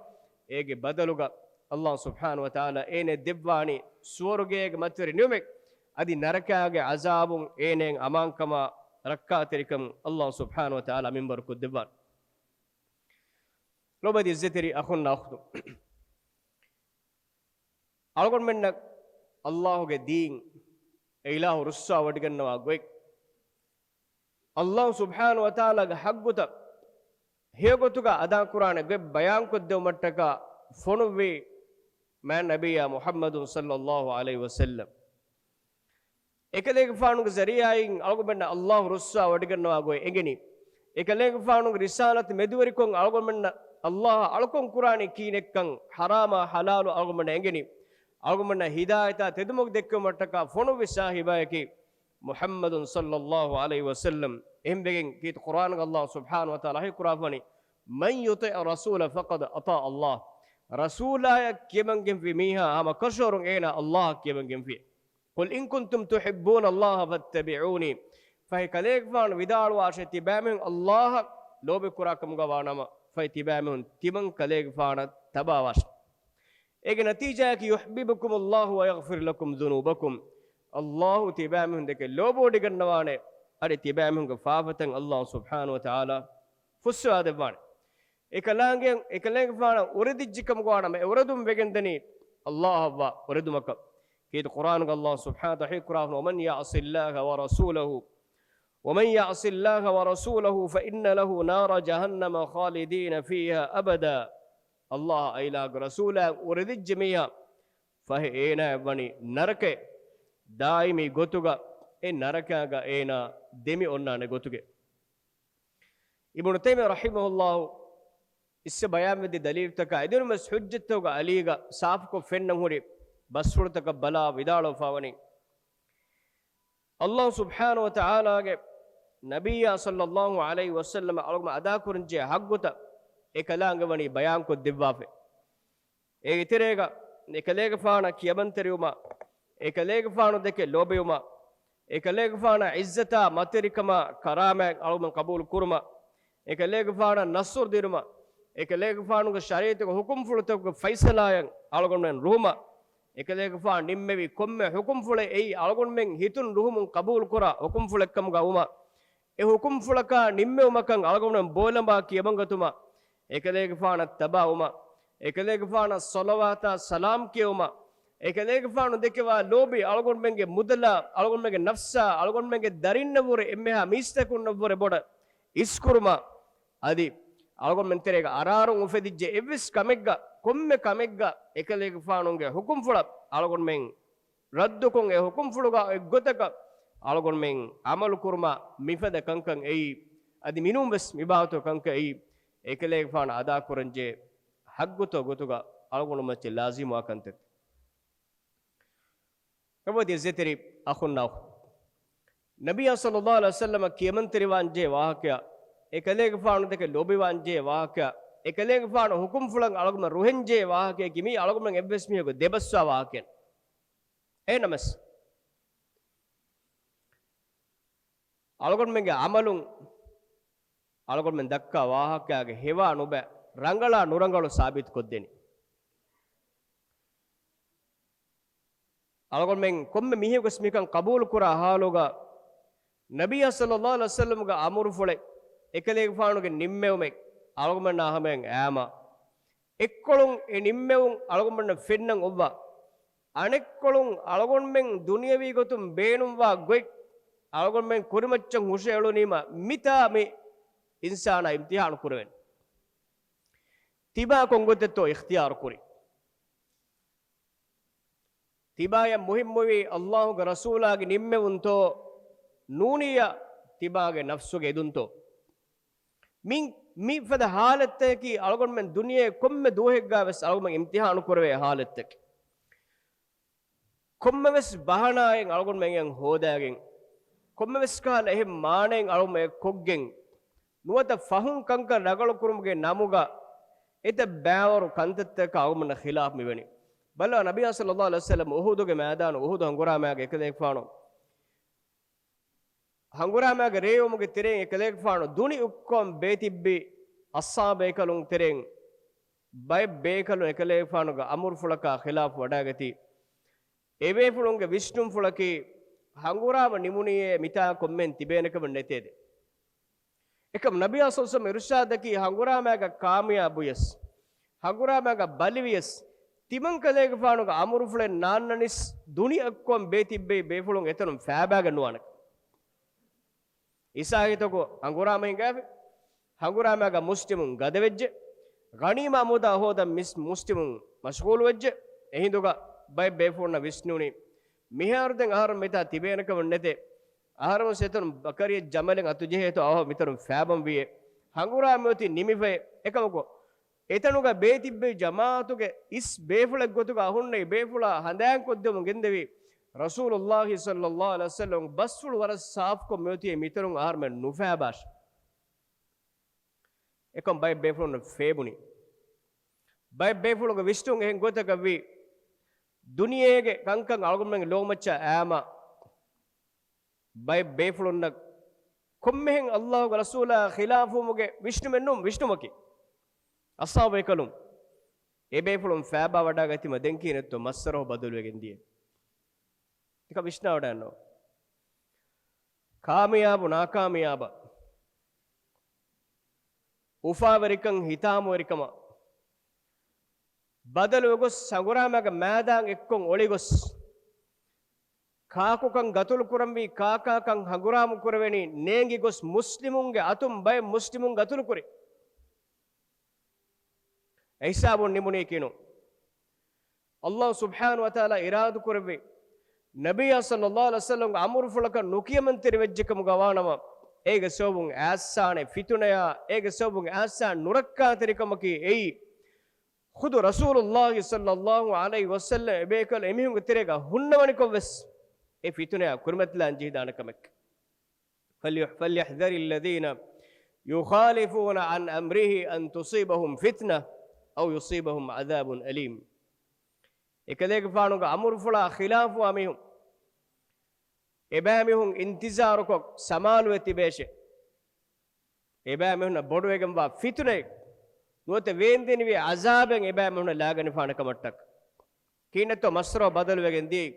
އޭގެ ބަދަލުގަ ﷲ ސުބްޙާނަހޫ ވަތަޢާލާ އޭނައަށް ދެއްވާނީ ސުވަރުގޭގެ މަތިވެރި ނިޢުމަތް، އަދި ނަރަކާގެ ޢަޛާބުން އޭނައަށް އަމާންކަމާ ރައްކާތެރިކަން ﷲ ސުބްޙާނަހޫ ވަތަޢާލާ މިންވަރު ކޮށްދެއްވާނެ. ލޮބުވެތި އިއްޒަތްތެރި އަޚުންނާ އުޚްތުން، އަޅުގަނޑުމެންނަށް ﷲ ގެ ދީން، އެ އިލާހު ރުއްސާވޮޑިގަންނަވާ ގޮތް، ﷲ ސުބްޙާނަހޫ ވަތަޢާލާގެ ޙައްޤުތައް ހެޔޮގޮތުގަ އަދާކުރާނެ ގޮތް ބަޔާންކޮށްދެވުމަށްޓަކާ ފޮނުއްވި މާތް ނަބިއްޔާ މުޙައްމަދު ޞައްލައްލާހު ޢަލައިހި ވަސައްލަމް. އެކަލޭގެފާނުގެ ޒަރީޢާއިން އަޅުގަނޑުމެންނަށް ﷲ ރުއްސާވޮޑިގަންނަވާ ގޮތް އެނގެނީ. އެކަލޭގެފާނުގެ ރިސާލަތު މެދުވެރިކޮށް އަޅުގަނޑުމެންނަށް ﷲ އަށް އަޅުކަން ކުރާނީ ކިހިނެއްކަން، ޙަރާމާ ޙަލާލު އަޅުގަނޑުމެންނަށް އެނގެނީ. އަޅުގަނޑުމެންނަށް ހިދާޔަތާ ތެދުމަގު ދެއްކެވުމަށްޓަކާ ފޮނުއްވި ސާހިބާޔަކީ މުޙައްމަދު ޞައްލައްލާހު ޢަލައިހި ވަސައްލަމް. އެހެންވެގެން ކީރިތި ޤުރްއާނުގަ ﷲ ސުބްޙާނަހޫ ވަތަޢާލާ ވަޙީ ކުރާފަވަނީ، من يطع الرسول فقد أطاع الله. ރަސޫލާޔަށް ކިޔަމަންގެންފި މީހާ ހަމަ ކަށަވަރުން އޭނާ ﷲ އަށް ކިޔަމަންގެންފި. قل إن كنتم تحبون الله فاتبعوني. ފަހެ ކަލޭގެފާނު ވިދާޅުވާށޭ، ތިބާމީހުން ﷲ އަށް ލޯބިކުރާ ކަމުގަ ވާނަމަ، ފަހެ ތިބާމީހުން ތިމަން ކަލޭގެފާނަށް ތަބާވާށޭ. އޭގެ ނަތީޖާއަކީ، يحببكم الله ويغفر لكم ذنوبكم. ﷲ ތިބާމީހުން ދެކެ ލޯބިވޮޑިގަންނަވާނެ، އަދި ތިބާމީހުންގެ ފާފަތައް ﷲ ސުބްޙާނަހޫ ވަތަޢާލާ ފުއްސަވާދެއްވާނެ. އެކަލާނގެ، އެކަލޭގެފާނަށް އުރެދިއްޖެކަމުގަ ވާނަމަ، އެ އުރެދުން ވެގެންދަނީ ﷲ އަށްވާ އުރެދުމަކަށް. ކީރިތި ޤުރްއާނުގަ ﷲ ސުބްޙާނަހޫ ތަޙްރީފް ކުރާފަ، ومن يعص الله ورسوله، ومن يعص الله ورسوله فإن له نار جهنم خالدين فيها أبدا. ﷲ އާއި އެކަލޭގެ ރަސޫލާ އުރެދިއްޖެ މީހާ، ފަހެ އޭނާއަށް ވަނީ ނަރަކައެއް، ދާއިމީ ގޮތުގަ އެ ނަރަކާގަ އޭނާ ދެމި އޮންނާނެ ގޮތުގެ. އިބްނު ތައިމިއްޔާ ރަޙިމަހުﷲ އިސްވެ ބަޔާންވެއްދި ދަލީލުތަކާ އެދެންވެސް ޙުއްޖަތްތަކުގެ އަލީގަ ސާފުކޮށް ފެންނަން ހުރި ބަސްފުޅުތަކަށް ބަލާ ވިދާޅުވެފަ ވަނީ، ﷲ ސުބްޙާނަހޫ ވަތަޢާލާގެ ނަބިއްޔާ ޞައްލައްލާހު ޢަލައިހި ވަސައްލަމަ އަޅުގަނޑު އަދާކުރަންޖެހޭ ޙައްޤުތައް އެކަލާނގެ ވަނީ ބަޔާންކޮށްދެއްވާފަ. އޭގެ ތެރޭގަ އެކަލޭގެފާނަށް ކިޔަމަންތެރިވުމަށް، އެކަލޭގެފާނު ދެކެ ލޯބިވުމަށް، އެކަލޭގެފާނަށް ޢިއްޒަތާ މަތިވެރިކަމާ ކަރާމާތް އަޅުގަނޑު ޤަބޫލު ކުރުމަށް، އެކަލޭގެފާނަށް ނަޞްރު ދިނުމަށް، އެކަލޭގެފާނުގެ ޝަރީޢަތުގެ ޙުކުމްފުޅުތަކުގެ ފައިޞަލާއަށް އަޅުގަނޑުމެން ރުހުމަށް، އެކަލޭގެފާނު ނިންމެވި ކޮންމެ ޙުކުމްފުޅެއް އެއީ އަޅުގަނޑުމެން ހިތުން ރުހުމުން ޤަބޫލުކުރާ ޙުކުމްފުޅެއްކަމުގަ ވުމަށް، އެ ޙުކުމްފުޅަކާ ނިންމެވުމަކަށް އަޅުގަނޑުމެން ބޯލަނބާ ކިޔަމަންގަތުމަށް، އެކަލޭގެފާނަށް ތަބާވުމަށް، އެކަލޭގެފާނަށް ޞަލަވާތާ ސަލާމް ކިޔެވުމަށް، އެކަލޭގެފާނު ދެކެވާ ލޯބި އަޅުގަނޑުމެންގެ މުދަލާ، އަޅުގަނޑުމެންގެ ނަފްސާ، އަޅުގަނޑުމެންގެ ދަރިންނަށްވުރެ އެންމެހާ މީސްތަކުންނަށްވުރެ ބޮޑަށް އިސްކުރުމަށް، އަދި އަޅުގަނޑުމެން ތެރޭގަ އަރާރުން އުފެދިއްޖެ އެއްވެސް ކަމެއްގަ، ކޮންމެ ކަމެއްގަ އެކަލޭގެފާނުގެ ޙުކުމްފުޅަށް އަޅުގަނޑުމެން ރައްދުކޮށް، އެ ޙުކުމްފުޅުގަ އެއްގޮތަކަށް އަޅުގަނޑުމެން ޢަމަލު ކުރުމަށް މިފަދަ ކަންކަން އެއީ، އަދި މިނޫންވެސް މިބާވަތު ކަންކަން އެއީ، އެކަލޭގެފާނަށް އަދާކުރަންޖެހޭ ޙައްޤުތޯ ގޮތުގަ އަޅުގަނޑުމައްޗަށް ލާޒިމުވާ ކަންތައް. އެބަދި އިއްޒަތްތެރި އަޚުންނާ އުޚްތުން، ނަބިއްޔާ ޞައްލައްލާހު ޢަލައިހި ވަސައްލަމަ ކިޔަމަންތެރިވާންޖެހޭ ވާހަކަޔަށް، އެކަލޭގެފާނު ދެކެ ލޯބިވާންޖެހޭ ވާހަކަޔަށް، އެކަލޭގެފާނު ޙުކުމްފުޅަށް އަޅުގަނޑުމެން ރުހެންޖެހޭ ވާހަކަޔަކީ މީ އަޅުގަނޑުމެން އެއްވެސް މީހަކު ދެބަސްވާ ވާހަކައެއް. އެހެންނަމަސް، އަޅުގަނޑުމެންގެ ޢަމަލުން އަޅުގަނޑުމެން ދައްކާ ވާހަކައިގެ ހެވާ ނުބައި ރަނގަޅާ ނުރަނގަޅު ސާބިތުކޮށްދޭނެ. އަޅުގަނޑުމެން ކޮންމެ މީހަކުވެސް މިކަން ޤަބޫލުކުރާ ޙާލުގަ، ނަބިއްޔާ ޞައްލައްލާހު ޢަލައިހި ވަސައްލަމްގެ އަމުރުފުޅެއް، އެކަލޭގެފާނުގެ ނިންމެވުމެއް އަޅުގަނޑުމެންނާ ހަމައަށް އައިމަ، އެއްކޮޅުން އެ ނިންމެވުން އަޅުގަނޑުމެންނަށް ފެންނަން އޮއްވާ، އަނެއްކޮޅުން އަޅުގަނޑުމެން ދުނިޔަވީ ގޮތުން ބޭނުންވާ ގޮތް އަޅުގަނޑުމެން ކުރިމައްޗަށް ހުށައެޅުނީމަ، މިތާ މި އިންސާނާ އިމްތިޙާނު ކުރެވެން. ތިބާ ކޮންގޮތެއްތޯ އިޚްތިޔާރު ކުރީ؟ ތިބާޔަށް މުހިއްމުވީ ﷲ ގެ ރަސޫލާގެ ނިންމެވުންތޯ، ނޫނިއްޔާ ތިބާގެ ނަފްސުގެ އެދުންތޯ؟ މި، މި ފަދަ ޙާލަތްތަކަކީ އަޅުގަނޑުމެން ދުނިޔޭ ކޮންމެ ދުވަހެއްގަ ވެސް އަޅުގަނޑުމެން އިމްތިޙާނު ކުރެވޭ ޙާލަތްތަކެއް. ކޮންމެވެސް ބަހަނާއެއް އަޅުގަނޑުމެން ހޯދާގެން، ކޮންމެވެސް ކަހަލަ އެހެން މާނައެއް އަޅުގަނޑުމެން ކޮށްގެން، ނުވަތަ ފަހުން ކަންކަން ރަނގަޅު ކުރުމުގެ ނަމުގަ އެތައް ބައިވަރު ކަންތައްތަކަށް އަޅުގަނޑުމެންނަށް ޚިލާފު މިވަނީ. ބަލަ، ނަބިއްޔާ ޞައްލައްލާހު ޢަލައިހި ވަސައްލަމް އުޙުދުގެ މައިދާނު، އުޙުދު ހަނގުރާމައިގަ އެކަލޭގެފާނު ހަނގުރާމައިގެ ރޭވުމުގެ ތެރެއިން އެކަލޭގެފާނު ދުނި އުއްކޮން ބޭތިއްބި އަޞްޙާބޭކަލުން ތެރެއިން ބައެއް ބޭކަލުން އެކަލޭގެފާނުގެ އަމުރުފުޅަކާ ޚިލާފު ވަޑައިގަތީ، އެބޭފުޅުންގެ ވިސްނުންފުޅަކީ ހަނގުރާމަ ނިމުނީއޭ މިތާ ކޮންމެހެން ތިބޭނެކަމެއް ނެތޭދޭ. އެކަމް ނަބިއްޔާ ޞައްލައްލާހު ޢަލައިހި ވަސައްލަމް އިރުޝާދަކީ ހަނގުރާމައިގަ ކާމިޔާބުވިޔަސް، ހަނގުރާމައިގަ ބަލިވިޔަސް، ތިމަންކަލޭގެފާނުގެ އަމުރުފުޅެއް ނާންނަނިސް ދުނި އުއްކޮން ބޭތިއްބެވި ބޭފުޅުން އެތަނުން ފައިބާގެން ނުވާނެ. އިސާހިތަކު ހަނގުރާމަ ހިނގާފި، ހަނގުރާމައިގަ މުސްލިމުން ގަދަވެއްޖެ، ޣަނީމާ މުދާ ހޯދަން މިސް މުސްލިމުން މަޝްޣޫލުވެއްޖެ. އެހިނދުގަ ބައެއް ބޭފުޅުންނަށް ވިސްނުނީ، މިހާރު ދެން އަހަރުން މިތާ ތިބޭނެކަމެއް ނެތޭ. އަހަރުން ސެތަން ބަކަރިއެއް ޖަމަލެއް އަތުޖެހޭތޯ އަހޯ މިތަނުން ފައިބަން ވިއޭ. ހަނގުރާމަ އޮތީ ނިމިފައޭ. އެކަމަކު، އެތަނުގަ ބޭތިއްބެވި ޖަމާޢަތުގެ އިސް ބޭފުޅެއް ގޮތުގަ އަހުންނެއް ބޭފުޅާ ހަނދާންކޮށްދެމުން ގެންދެވީ، ރަސޫލުﷲ ޞައްލައްލާހު ޢަލައިހި ވަސައްލަމް ބަސްފުޅު ވަރަށް ސާފުކޮށް މިއޮތީ މިތަނުން އަހަރުމެން ނުފައިބާށޭ. އެކަމް ބައެއް ބޭފުޅުންނަށް ފޭބުނީ. ބައެއް ބޭފުޅުންގެ ވިސްނުން އެހެން ގޮތަކަށް ވީ، ދުނިޔޭގެ ކަންކަން އަޅުގަނޑުމެންގެ ލޯމައްޗަށް އައިމަ، ބައެއް ބޭފުޅުންނަށް ކޮންމެހެން ﷲ ގެ ރަސޫލާ ޚިލާފުވުމުގެ ވިސްނުމެއް ނޫން ވިސްނުމަކީ. އަޞްޙާބު ބޭކަލުން އެބޭފުޅުން ފާބާ ވަޑާގަތީމަ ދެން ކިހިނެއްތޯ މައްސަރަހު ބަދަލުވެގެން ދިޔަ. އެކަ ވިސްނާވަޑައިންނޯ. ކާމިޔާބު ނާކާމިޔާބަށް، އުފާވެރިކަން ހިތާމަވެރިކަމަށް ބަދަލުވެގޮސް، ހަނގުރާމައިގެ މައިދާން އެއްކޮށް އޮޅިގޮސް، ކާކުކަން ގަތުލުކުރަންވީ، ކާކާކަން ހަނގުރާމަ ކުރެވެނީ، ނޭނގިގޮސް މުސްލިމުންގެ އަތުން ބައެއް މުސްލިމުން ގަތުލުކުރި. އެހިސާބުން ނިމުނީކީނު. ﷲ ސުބްޙާނަހޫ ވަތަޢާލާ އިރާދަކުރެއްވި، ނަބިއްޔާ ޞައްލައްލާހު ޢަލައިހި ވަސައްލަމްގެ އަމުރުފުޅަކަށް ނުކިޔަމަންތެރިވެއްޖެކަމުގަ ވާނަމަ، އޭގެ ސަބަބުން އައްސާނެ ފިތުނަޔާ، އޭގެ ސަބަބުން އައްސާ ނުރައްކާތެރިކަމަކީ އެއީ، ޚުދު ރަސޫލުﷲ ޞައްލައްލާހު ޢަލައިހި ވަސައްލަމް އެބޭކަލު އެމީހުންގެ ތެރޭގަ ހުންނަވަނިކޮށްވެސް އެ ފިތުނަޔާ ކުރިމަތިލާން ޖެހިދާނެ ކަމެއް. فليح-، فليحذر الذين يخالفون عن أمره أن تصيبهم فتنة أو يصيبهم عذاب أليم. އެކަލޭގެފާނުގެ އަމުރުފުޅާ ޚިލާފުވާ މީހުން، އެބައިމީހުން އިންތިޒާރުކޮށް ސަމާލުވެ ތިބޭށެ. އެބައިމީހުންނަށް ބޮޑުވެގެންވާ ފިތުނައެއް ނުވަތަ ވޭންދެނިވި ޢަޒާބެއް އެބައިމީހުންނަށް ލާގަނެފާނެ ކަމަށްޓަކަ. ކީނެތޯ މައްސަރަ ބަދަލުވެގެން ދިޔައީ؟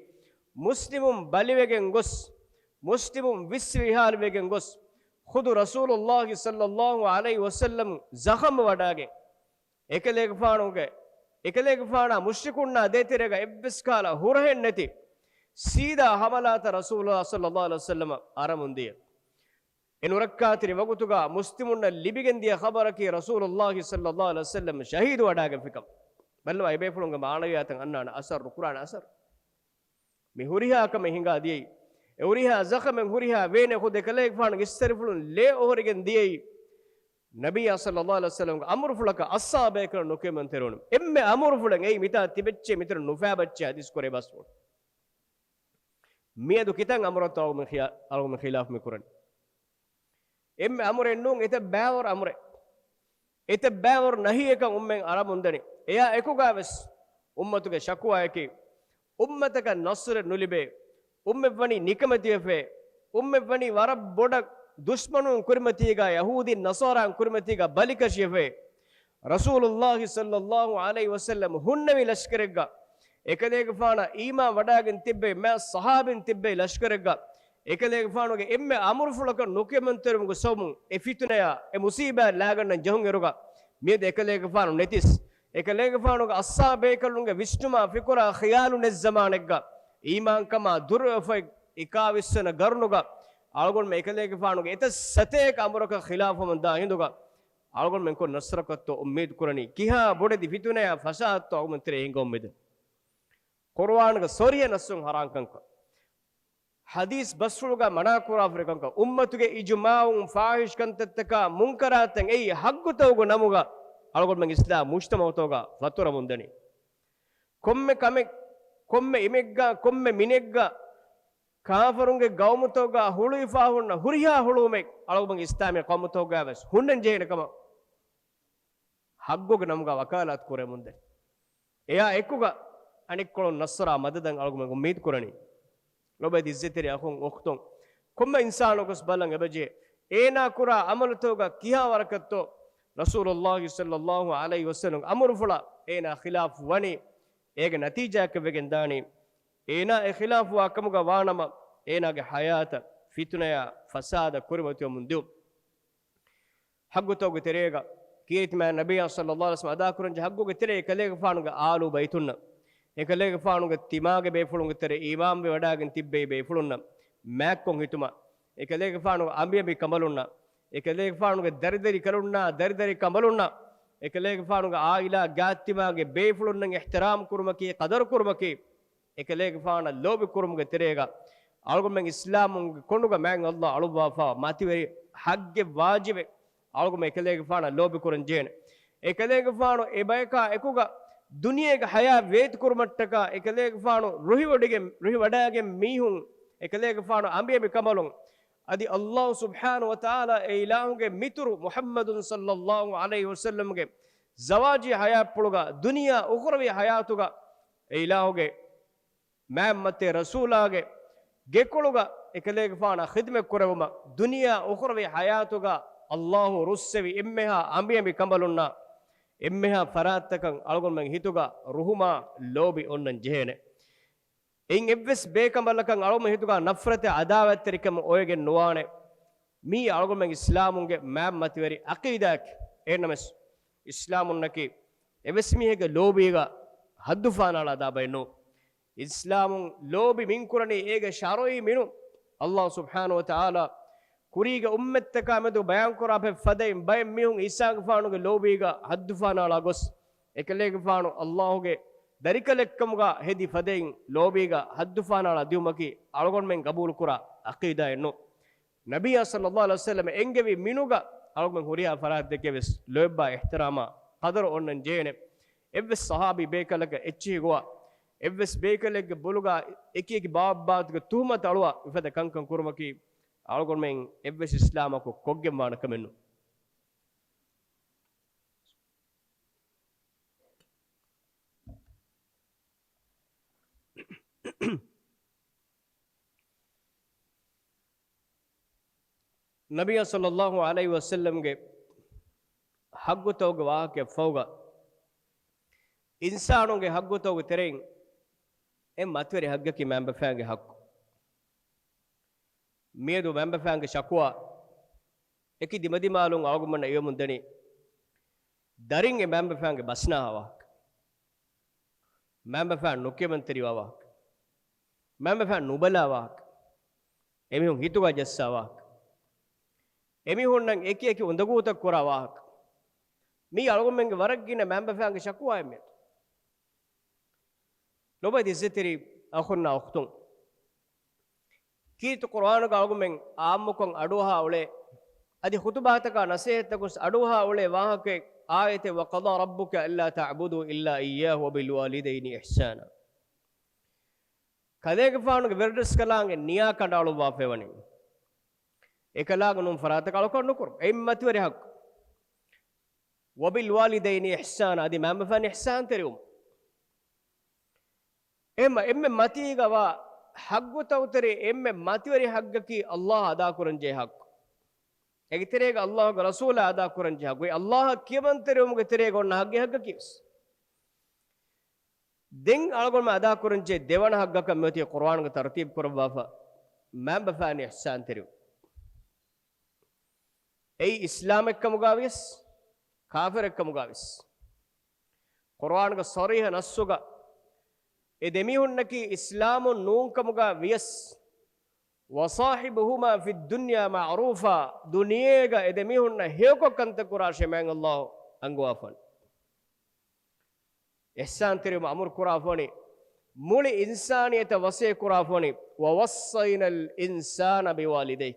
މުސްލިމުން ބަލިވެގެން ގޮސް، މުސްލިމުން ވިސްވިހާލިވެގެން ގޮސް، ޚުދު ރަސޫލުﷲ ޞައްލައްލާހު ޢަލައިހި ވަސައްލަމް ޒަޚަމް ވަޑާގެން، އެކަލޭގެފާނުގެ، އެކަލޭގެފާނާ މުޝްރިކުންނާ ދޭތެރޭގަ އެއްވެސް ކަހަލަ ހުރަހެއް ނެތި، ސީދާ ހަމަލާތައް ރަސޫލުﷲ ޞައްލައްލާހު ޢަލައިހި ވަސައްލަމަށް އަރަމުން ދިޔަ. އެ ނުރައްކާތެރި ވަގުތުގަ މުސްލިމުންނަށް ލިބިގެން ދިޔަ ޚަބަރަކީ ރަސޫލުﷲ ޞައްލައްލާހު ޢަލައިހި ވަސައްލަމް ޝަހީދު ވަޑާގެންފިކަން. ބައްލަވާ އެބޭފުޅުންގެ މާނަވިއްޔާތަށް އަންނާނެ އަސަރު، ކުރާނެ އަސަރު. މި ހުރިހާ ކަމެއް ހިނގާ ދިޔައީ، އެ ހުރިހާ ޒަޚަމެއް، ހުރިހާ ވޭނެއް ޚުދު އެކަލޭގެފާނުގެ އިސްތަށިފުޅުން ލޭ އޮހޮރިގެން ދިޔައީ، ނަބިއްޔާ ޞައްލައްލާހު ޢަލައިހި ވަސައްލަމްގެ އަމުރުފުޅަކަށް އައްސާ ބޭކަލުން ނުކިޔަމަންތެރިވުނު. އެންމެ އަމުރުފުޅެއް އެއީ މިތާ ތިބެއްޗޭ، މިތަނަށް ނުފާބައްޗޭ ޙަދީޘް ކުރޭ ބަސްފުޅު. މިއަދު ކިތަން އަމުރަށްތޯ އަޅުގަނޑު މި ޚިޔާ-، އަޅުގަނޑު މި ޚިލާފު މި ކުރަނީ؟ އެންމެ އަމުރެއް ނޫން، އެތައް ބައިވަރު އަމުރެއް. އެތައް ބައިވަރު ނަހީއެއް ކަން އުންމެން އަރަމުންދަނީ. އެޔާ އެކުގައިވެސް އުއްމަތުގެ ޝަކުވާއަކީ، އުއްމަތަކަށް ނަޞްރެއް ނުލިބޭ، އުއްމަތްވަނީ ނިކަމެތިވެފައޭ، އުއްމަތްވަނީ ވަރަށް ބޮޑަށް ދުޝްމަނުން ކުރިމަތީގަ، ޔަހޫދީން ނަޞާރާން ކުރިމަތީގަ ބަލިކަށިވެފައޭ. ރަސޫލުﷲ ޞައްލައްލާހު ޢަލައިހި ވަސައްލަމް ހުންނެވި ލަޝްކަރެއްގަ، އެކަލޭގެފާނަށް އީމާން ވަޑާގެން ތިއްބެވި މާތް ޞަޙާބީން ތިއްބެވި ލަޝްކަރެއްގަ، އެކަލޭގެފާނުގެ އެންމެ އަމުރުފުޅަކަށް ނުކިޔަމަންތެރިވުމުގެ ސަބަބުން އެ ފިތުނަޔާ، އެ މުޞީބާތް ލާގަންނަން ޖެހުން އިރުގަ، މިއަދު އެކަލޭގެފާނު ނެތިސް، އެކަލޭގެފާނުގެ އައްސާ ބޭކަލުންގެ ވިސްނުމާ ފިކުރާ ޚިޔާލު ނެތް ޒަމާނެއްގަ، އީމާންކަމާ ދުރުވެފައި އެކާވީސް ވަނަ ގަރުނުގަ، އަޅުގަނޑުމެން އެކަލޭގެފާނުގެ އެތައް ސަތޭކަ އަމުރަކަށް ޚިލާފުވަމުން ދާ ހިނދުގަ، އަޅުގަނޑުމެން ކޮން ނަޞްރަކަށްތޯ އުއްމީދު ކުރަނީ؟ ކިހާ ބޮޑެތި ފިތުނަޔާ ފަސާދަތޯ އަޅުގަނޑުމެން ތެރޭ ހިނގަމުން މިދަނީ؟ ޤުރުއާނުގެ ޞަރީޙަ ނައްޞުން ޙަރާންކަންކަން، ޙަދީޘް ބަސްފުޅުގަ މަނާކުރާފަރިކަންކަން، އުއްމަތުގެ އިޖުމާޢުން ފާޙިޝް ކަންތައްތަކާ މުންކަރާތައް އެއީ ޙައްޤުތަކުގެ ނަމުގަ އަޅުގަނޑުމެން އިސްލާމް މުޖްތަމަޢުތަކުގަ ފަތުރަމުންދަނީ. ކޮންމެ ކަމެއް، ކޮންމެ އިމެއްގަ، ކޮންމެ މިނެއްގަ ކާފަރުންގެ ޤައުމުތަކުގަ ހުޅުވިފާ ހުންނަ ހުރިހާ ހުޅުވުމެއް އަޅުގަނޑުމެން އިސްލާމީ ޤައުމުތަކުގައިވެސް ހުންނަން ޖެހޭނެ ކަމަށް ޙައްޤުގެ ނަމުގަ ވަކާލާތު ކުރެމުންދެން. އެޔާ އެކުގަ އަނެއްކޮޅުން ނަޞްރާ މަދަދަށް އަޅުގަނޑުމެން އުއްމީދު ކުރަނީ. ލޮބުވެތި އިއްޒަތްތެރި އަޚުން އުޚްތުން، ކޮންމެ އިންސާނަކުވެސް ބަލަން އެބަޖެހޭ، އޭނާ ކުރާ ޢަމަލުތަކުގަ ކިހާ ވަރަކަށްތޯ ރަސޫލުﷲ ޞައްލައްލާހު ޢަލައިހި ވަސައްލަމް އަމުރުފުޅަށް އޭނާ ޚިލާފު ވަނީ، އޭގެ ނަތީޖާއަކަށް ވެގެން ދާނީ، އޭނާ އެ ޚިލާފުވާ ކަމުގަ ވާނަމަ، އޭނާގެ ޙަޔާތަށް ފިތުނަޔާ ފަސާދަ ކުރިމަތިވަމުން ދިއުން. ޙައްޤުތަކުގެ ތެރޭގަ ކީރިތި މާތް ނަބިއްޔާ ޞައްލައްލާހު ޢަލައިހި ވަސައްލަމް އަދާކުރަންޖެހޭ ޙައްޤުގެ ތެރޭ އެކަލޭގެފާނުގެ އާލު ބައިތުންނަށް، އެކަލޭގެފާނުގެ ތިމާގެ ބޭފުޅުންގެ ތެރޭ އީމާންވެ ވަޑާގެން ތިއްބެވި ބޭފުޅުންނަށް މާތްކޮށް ހިތުމަށް، އެކަލޭގެފާނުގެ އަނބިއަނބި ކަނބަލުންނަށް، އެކަލޭގެފާނުގެ ދަރިދަރިކަލުންނާ ދަރިދަރި ކަނބަލުންނަށް، އެކަލޭގެފާނުގެ ޢާއިލާ ގާތްތިމާގެ ބޭފުޅުންނަށް އިޙްތިރާމް ކުރުމަކީ، ޤަދަރު ކުރުމަކީ، އެކަލޭގެފާނަށް ލޯބި ކުރުމުގެ ތެރޭގަ، އަޅުގަނޑުމެން އިސްލާމުގެ ކޮނޑުގަ މާތް ﷲ އަޅުއްވާފަ މަތިވެރި ޙައްޤެއް ވާޖިބެއް އަޅުގަނޑުމެން އެކަލޭގެފާނަށް ލޯބި ކުރަން ޖެހޭނެ. އެކަލޭގެފާނު އެ ބަޔަކާ އެކުގަ ދުނިޔޭގެ ޙަޔާތް ވޭތުކުރުމަށްޓަކާ އެކަލޭގެފާނު ރުހިވޮޑިގެން، ރުހިވަޑައިގެން މީހުން އެކަލޭގެފާނު އަނބިއަނބި ކަނބަލުން އަދި ﷲ ސުބްޙާނަހޫ ވަތަޢާލާ އެ އިލާހުގެ މިތުރު މުޙައްމަދު ޞައްލައްލާހު ޢަލައިހި ވަސައްލަމްގެ ޒަވާޖީ ޙަޔާތްޕުޅުގަ ދުނިޔެ އުޚްރަވީ ޙަޔާތުގަ އެ އިލާހުގެ މާތް މަތި ރަސޫލާގެ ގެކޮޅުގަ އެކަލޭގެފާނަށް ޚިދުމަތް ކުރެވުމަށް ދުނިޔެ އުޚްރަވީ ޙަޔާތުގަ ﷲ ރުއްސެވި އެންމެހާ އަނބިއަނބި ކަނބަލުންނާ އެންމެހާ ފަރާތްތަކަށް އަޅުގަނޑުމެން ހިތުގަ ރުހުމާ ލޯބި އޮންނަން ޖެހޭނެ. އެއިން އެއްވެސް ބޭކަނބަލަކަށް އަޅުގަނޑު ހިތުގަ ނަފްރަތެއް އަދާވަތްތެރިކަމެއް އޮވެގެން ނުވާނެ. މީ އަޅުގަނޑުމެން އިސްލާމުންގެ މާތް މަތިވެރި އަޤީދާއެކޭ. އެހެންނަމަވެސް، އިސްލާމުންނަކީ އެވެސް މީހެއްގެ ލޯބީގަ ހައްދުފަހަނައަޅާ ދާ ބައެއް ނޫން. އިސްލާމުން ލޯބި މިންކުރަނީ އޭގެ ޝަރުޢީ މިނުން. އައްލާހު ސުބްޙާނަހު ވަތަޢާލާ ކުރީގެ އުއްމަތްތަކާ މެދު ބަޔާންކުރާ ފަދައިން ބައެއް މީހުން އީސާގެފާނުގެ ލޯބީގަ ހައްދުފަހަނައަޅާ ގޮސް، އެކަލޭގެފާނު އައްލާހުގެ ދަރިކަލެއްކަމުގަ ހެދި ފަދައިން ލޯބީގަ ހައްދުފަހަނައަޅާ ދިއުމަކީ އަޅުގަނޑުމެން ގަބޫލުކުރާ އަޤީދާއެއް ނޫން. ނަބިއްޔާ ޞައްލައްލާހު ޢަލައިހި ވަސައްލަމަ އެންގެވި މިނުގަ އަޅުގަނޑުމެން ހުރިހާ ފަރާތްތަކެއް ވެސް ލޯތްބާ އިޙްތިރާމާ ޤަދަރު އޮންނަން ޖެހޭނެ. އެއްވެސް ޞަޙާބީ ބޭކަލަކަށް އެއްޗިހި ގޮވާ، އެއްވެސް ބޭކަލެއްގެ ބޮލުގަ އެކިއެކި ބާވަތްބާވަތުގެ ތުހުމަތު އަޅުވާ މިފަދަ ކަންކަން ކުރުމަކީ އަޅުގަނޑުމެން އެއްވެސް އިސްލާމަކު ކޮށްގެންވާނެ ކަމެއް ނޫން. ނަބިއްޔާ ޞައްލައްލާހު ޢަލައިހި ވަސައްލަމްގެ ޙައްޤުތަކުގެ ވާހަކައަށްފަހުގަ، އިންސާނުންގެ ޙައްޤުތަކުގެ ތެރެއިން އެއް މަތިވެރި ޙައްޤަކީ މައިންބަފައިންގެ ޙައްޤު. މިއަދު މައިންބަފައިންގެ ޝަކުވާ އެކި ދިމަދިމާލުން އަޅުގަނޑުމެންނަށް އިވެމުންދަނީ، ދަރިން އެ މައިންބަފައިންގެ ބަސްނާހާ ވާހަކަ، މައިންބަފައިން ނުކިޔަމަންތެރިވާ ވާހަކަ، މައިންބަފައިން ނުބަލާ ވާހަކަ، އެމީހުން ހިތުގަ ޖައްސާ ވާހަކަ، އެމީހުންނަށް އެކިއެކި އުނދަގޫތައް ކުރާ ވާހަކަ، މީ އަޅުގަނޑުމެންގެ ވަރަށް ގިނަ މައިންބަފައިންގެ ޝަކުވާއެއް މިއަދު. ލޮބުވެތި އިއްޒަތްތެރި އަޚުންނާ އުޚްތުން، ކީރިތި ޤުރުއާނުގަ އަޅުގަނޑުމެން ޢާއްމުކޮށް އަޑުއަހާ އުޅޭ، އަދި ޚުޠުބާތަކާ ނަޞޭޙަތްތަކުން އަޑުއަހާ އުޅޭ ވާހަކައެއް އާޔަތެއް، وَقَضَىٰ رَبُّكَ أَلَّا تَعْبُدُوا إِلَّا إِيَّاهُ وَبِالْوَالِدَيْنِ إِحْسَانًا. ކަލޭގެފާނުގެ ވެރިރަސްކަލާނގެ ނިޔާ ކަނޑައަޅުއްވާފައިވަނީ، އެކަލާނގެ ނޫން ފަރާތަކަށް އަޅުކަން ނުކުރުން. އެއިން މަތިވެރި ޙައްޤު. وَبِالْوَالِدَيْنِ إِحْسَانًا، އަދި މައިންބަފައިން އިޙްސާންތެރިވުން. އެހެން އެންމެ މަތީގަ ވާ ޙައްޤުތަކުގެ ތެރޭ އެންމެ މަތިވެރި ޙައްޤަކީ އައްލާހަށް އަދާކުރަންޖެހޭ ޙައްޤު. އޭގެ ތެރޭގަ އައްލާހުގެ ރަސޫލާ އަދާކުރަންޖެހޭ ޙައްޤު. އެ އައްލާހަށް ކިޔަމަންތެރިވުމުގެ ތެރޭގަ އޮންނަ ޙައްޤެއް ޙައްޤަކީ ވެސް. ދެން އަޅުގަނޑުމެން އަދާކުރަންޖެހޭ ދެވަނަ ޙައްޤަކަށް މިއޮތީ ޤުރުއާނުގަ ތަރުތީބު ކުރައްވާފަ، މައިންބަފައިން އިޙްސާންތެރިވުން. އެއީ އިސްލާމެއްކަމުގަ ވިޔަސް، ކާފިރެއްކަމުގަ ވިޔަސް، ޤުރުއާނުގެ ޞަރީޙަ ނައްޞުގަ އެ ދެމީހުންނަކީ އިސްލާމުން ނޫންކަމުގަ ވިޔަސް، وَصَاحِبْهُمَا فِي الدُّنْيَا مَعْرُوفًا، ދުނިޔޭގަ އެ ދެމީހުންނަށް ހެޔޮކޮށް ކަންތައް ކުރާށޭ މާތް އައްލާހު އަންގަވާފަން. އިޙްސާންތެރިވުމަށް އަމުރު ކުރާފަވަނީ، މުޅި އިންސާނިއްޔަތަށް ވަޞިއްޔަތް ކުރާފަވަނީ، وَوَصَّيْنَا الْإِنسَانَ بِوَالِدَيْهِ.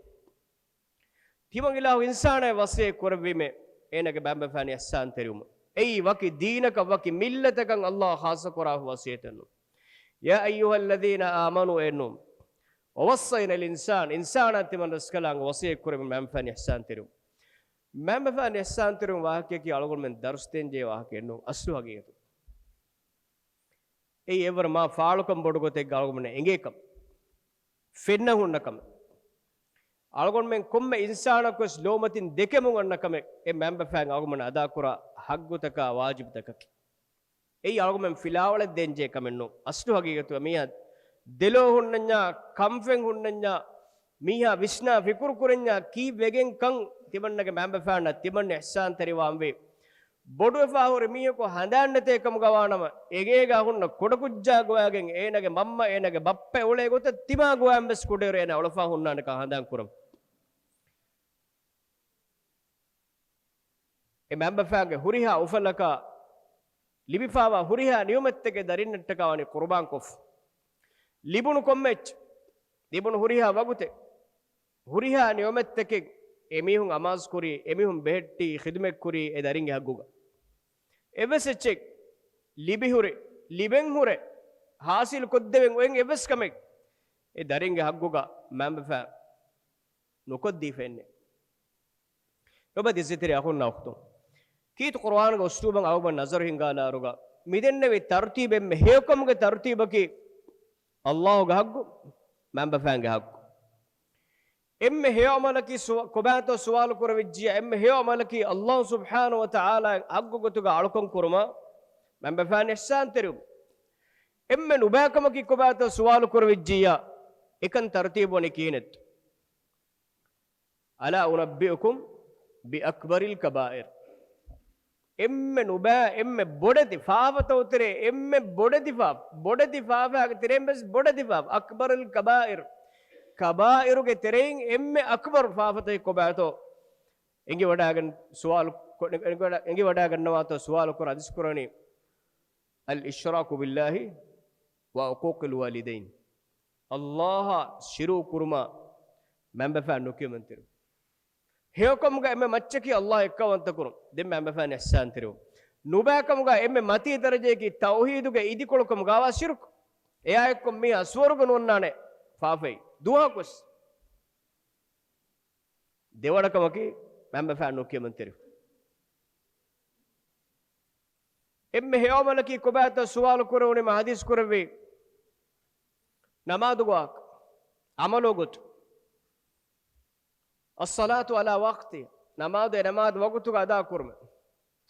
ތިމަން އިލާހު އިންސާނާއަށް ވަޞިއްޔަތް ކުރެއްވީމޭ، އޭނާގެ ބައިންބަފައިން އިޙްސާންތެރިވުމަށް. އެއީ ވަކި ދީނަކަށް ވަކި މިއްލަތަކަށް އައްލާހު ޚާއްޞަ ކުރާ ވަޞިއްޔަތެއް ނޫން. يَا أَيُّهَا الَّذِينَ آمَنُوا އެއްނޫން. وَوَصَّيْنَا الْإِنسَانَ، އިންސާނާ ތިމަން ރަސްކަލާނގެ ވަޞިއްޔަތް ކުރެއްވީމޭ މައިންބަފައިން އިޙްސާންތެރިވުމަށް. މައިންބަފައިން އިޙްސާންތެރިވުން ވާހަކައަކީ އަޅުގަނޑުމެން ދަރުސް ދޭންޖެހޭ ވާހަކައެއް ނޫން، އަސްލު ހަގީގަތު. އެއީ އެވަރު މާ ފާޅުކަން ބޮޑު ގޮތެއްގަ އަޅުގަނޑުމެންނަށް އެނގޭ ކަމެއް، ފެންނަން ހުންނަ ކަމެއް. އަޅުގަނޑުމެން ކޮންމެ އިންސާނަކުވެސް ލޯމަތިން ދެކެމުން އަންނަ ކަމެއް، އެ މައިންބަފައިން އަޅުގަނޑުމެންނަށް އަދާކުރާ ޙައްޤުތަކާ ވާޖިބުތަކަކީ. އެއީ އަޅުގަނޑުމެން ފިލާވަޅަށް ދޭންޖެހޭ ކަމެއް ނޫން. އަސްލު ހަގީގަތުގަ މީހާ ދެލޯ ހުންނަންޏާ، ކަންފެން ހުންނަންޏާ، މީހާ ވިސްނާ ފިކުރު ކުރަންޏާ ކީއްވެގެން ކަން ތިމަންނަގެ މައިންބަފައިންނަށް ތިމަން އިޙްސާންތެރިވާންވީ. ބޮޑުވެފާ ހުރި މީހަކު ހަނދާން ނެތޭ ކަމުގަ ވާނަމަ، އެގޭގަ ހުންނަ ކުޑަކުއްޖާ ގޮވާގެން އޭނާގެ މަންމަ އޭނާގެ ބައްޕަ އުޅޭ ގޮތަށް ތިމާ ގޮވާން ވެސް ކުޑައިރު އޭނާ އުޅަފާ ހުންނާނެކަން ހަނދާން ކުރަން. އެ މައިންބަފައިންގެ ހުރިހާ އުފަލަކާ، ލިބިފާވާ ހުރިހާ ނިޢުމަތްތަކެއް ދަރިންނަށްޓަކާ ވަނީ ޤުރުބާންކޮށްފަ. ލިބުނު ކޮންމެ އެއްޗެއް، ލިބުނު ހުރިހާ ވަގުތެއް، ހުރިހާ ނިޢުމަތްތަކެއް އެމީހުން އަމާޒުކުރީ، އެމީހުން ބެހެއްޓީ، ޚިދުމަތްކުރީ އެ ދަރިންގެ ހައްގުގަ. އެއްވެސް އެއްޗެއް ލިބިހުރި، ލިބެންހުރެ، ޙާޞިލު ކޮށްދެވެން އޮތް އެއްވެސް ކަމެއް އެ ދަރިންގެ ހައްގުގަ މައިންބަފައިން ނުކޮށްދީފައެއްނެއް. ލޮބުވެތި އިއްޒަތްތެރި އަޚުންނާ އުޚްތުން، ކީރިތި ޤުރުއާނުގެ އުސްލޫބަށް އަޅުގަނޑު ނަޒަރު ހިންގާލާއިރުގަ، މިދެންނެވި ތަރުތީބެއް އެންމެ ހެޔޮކަމުގެ ތަރުތީބަކީ އައްލާހުގެ ޙައްޤު، މައިންބަފައިންގެ ޙައްޤު. އެންމެ ހެޔޮ ޢަމަލަކީ ސުވ-، ކޮބާތޯ ސުވާލު ކުރެވިއްޖިއްޔާ، އެންމެ ހެޔޮ ޢަމަލަކީ ﷲ ސުބްޙާނަހޫ ވަތަޢާލާ ޙައްޤު ގޮތުގަ އަޅުކަން ކުރުމަށް މަންބަފާން އިޙްސާންތެރިވުން. އެންމެ ނުބައިކަމަކީ ކޮބާތޯ ސުވާލު ކުރެވިއްޖިއްޔާ، އެކަން ތަރުތީބުވަނީ ކިހިނެއްތޯ؟ ألا أنبئكم بأكبر الكبائر. އެންމެ ނުބައި، އެންމެ ބޮޑެތި ފާފަތައް ތެރޭ، އެންމެ ބޮޑެތި ފާފަ، ބޮޑެތި ފާފައިގެ ތެރެއިން ވެސް ބޮޑެތި ފާފަ، أكبر الكبائر. ކަބާއިރުގެ ތެރެއިން އެންމެ އަކްބަރު ފާފަތަކެއް ކޮބާތޯ؟ އެނގިވަޑައިގަން ސުވާލު ކޮ-، އެނގިވަޑަ-، އެނގިވަޑައިގަންނަވާތޯ ސުވާލު ކުރަން ޙަދީޘް ކުރަނީ، الإشراك بالله وعقوق الوالدين. ﷲ އަށް ޝިރުކު ކުރުމާ މަންބަފާން ނުކިޔަމަންތެރިވުން. ހެޔޮކަމުގަ އެންމެ މައްޗަކީ ﷲ އެއްކައުވަންތަ ކުރުން. ދެން މަންބަފާން އިޙްސާންތެރިވުން. ނުބައިކަމުގަ އެންމެ މަތީ ދަރަޖަޔަކީ ތައުޙީދުގެ އިދިކޮޅުކަމުގަވާ ޝިރުކު. އެއާއެއްކޮށް މީހާ ސުވަރުގެ ނުވަންނާނެ ފާފައި. ދުވަހަކުވެސް. ދެވަނަ ކަމަކީ މަންބަފާން ނުކިޔަމަންތެރިވުން. އެންމެ ހެޔޮ ޢަމަލަކީ ކޮބާތޯ ސުވާލު ކުރެވުނީމަ ޙަދީޘް ކުރެއްވި ނަމާދުގެ ވާހަކަ، ޢަމަލު ގޮތު. الصلاة على وقتها، ނަމާދު އެ ނަމާދު ވަގުތުގަ އަދާ ކުރުމެއް.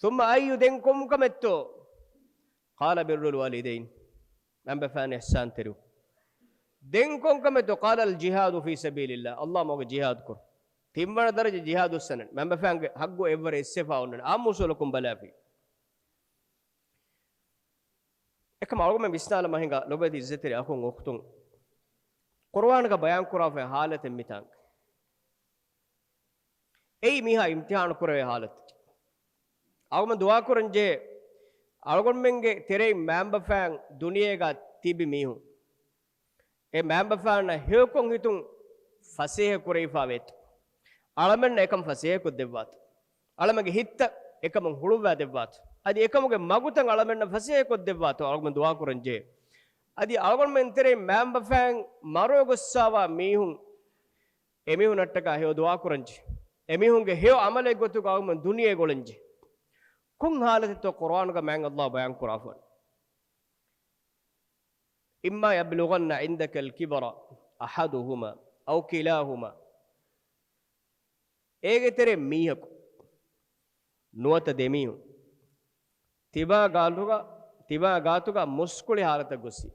ثم أي، ދެން ކޮން ކަމެއްތޯ؟ قال بر الوالدين، މަންބަފާން އިޙްސާންތެރިވުން. ދެން ކޮން ކަމެއްތޯ؟ قال الجهاد في سبيل الله، ﷲ މަގުގަ ޖިހާދު ކުރުން. ތިންވަނަ ދަރަޖަ ޖިހާދު އުއްސަންނަން. މަންބަފާންގެ ޙައްޤު އެއްވަރަށް އެއްސެފާ އޮންނަން. ޢާއްމު އުޞޫލަކުން ބަލާފި. އެކަމަ އަޅުގަނޑުމެން ވިސްނާލަމާ ހިނގާ ލޮބުވެތި އިއްޒަތްތެރި އަޚުން އުޚްތުން، ޤުރުއާނުގަ ބަޔާން ކުރާފައި ޙާލަތެއް މިތާނގަ. އެއީ މީހާ އިމްތިޙާނު ކުރެވޭ ޙާލަތެއް. އަޅުގަނޑު ދުޢާ ކުރަން ޖެހޭ، އަޅުގަނޑުމެންގެ ތެރެއިން މައިންބަފައިން ދުނިޔޭގަ ތިބި މީހުން، އެ މައިންބަފައިންނަށް ހެޔޮކޮށް ހިތުން ފަސޭހަ ކުރެވިފާވޭތޯ. އަޅަމެންނަށް އެކަން ފަސޭހަކޮށްދެއްވާތޯ. އަޅަމެންގެ ހިތްތައް އެކަމުން ހުޅުއްވާ ދެއްވާތޯ. އަދި އެކަމުގެ މަގުތައް އަޅަމެންނަށް ފަސޭހަކޮށްދެއްވާތޯ. އަޅުގަނޑު ދުޢާ ކުރަން ޖެހޭ. އަދި އަޅުގަނޑުމެން ތެރެއިން މައިންބަފައިން މަރުވެ ގޮއްސާވާ މީހުން، އެމީހުންނަށްޓަކާ ހެޔޮ ދުޢާ ކުރަން ޖެހޭ. އެމީހުންގެ ހެޔޮ ޢަމަލެއް ގޮތުގަ އަޅުގަނޑު ދުނިޔެ ގުޅަން ޖެހޭ. ކޮން ޙާލަތެއްތޯ ޤުރުއާނުގަ މާތް ﷲ ބަޔާން ކުރާފަ؟ إما يبلغن عندك الكبر أحدهما أو كلاهما. އޭގެ ތެރެ މީހަކު ނުވަތަ ދެމީހުން ތިބާ ގާތުގަ، ތިބާ ގާތުގަ މުސްކުޅި ޙާލަތަށް ގޮއްސި.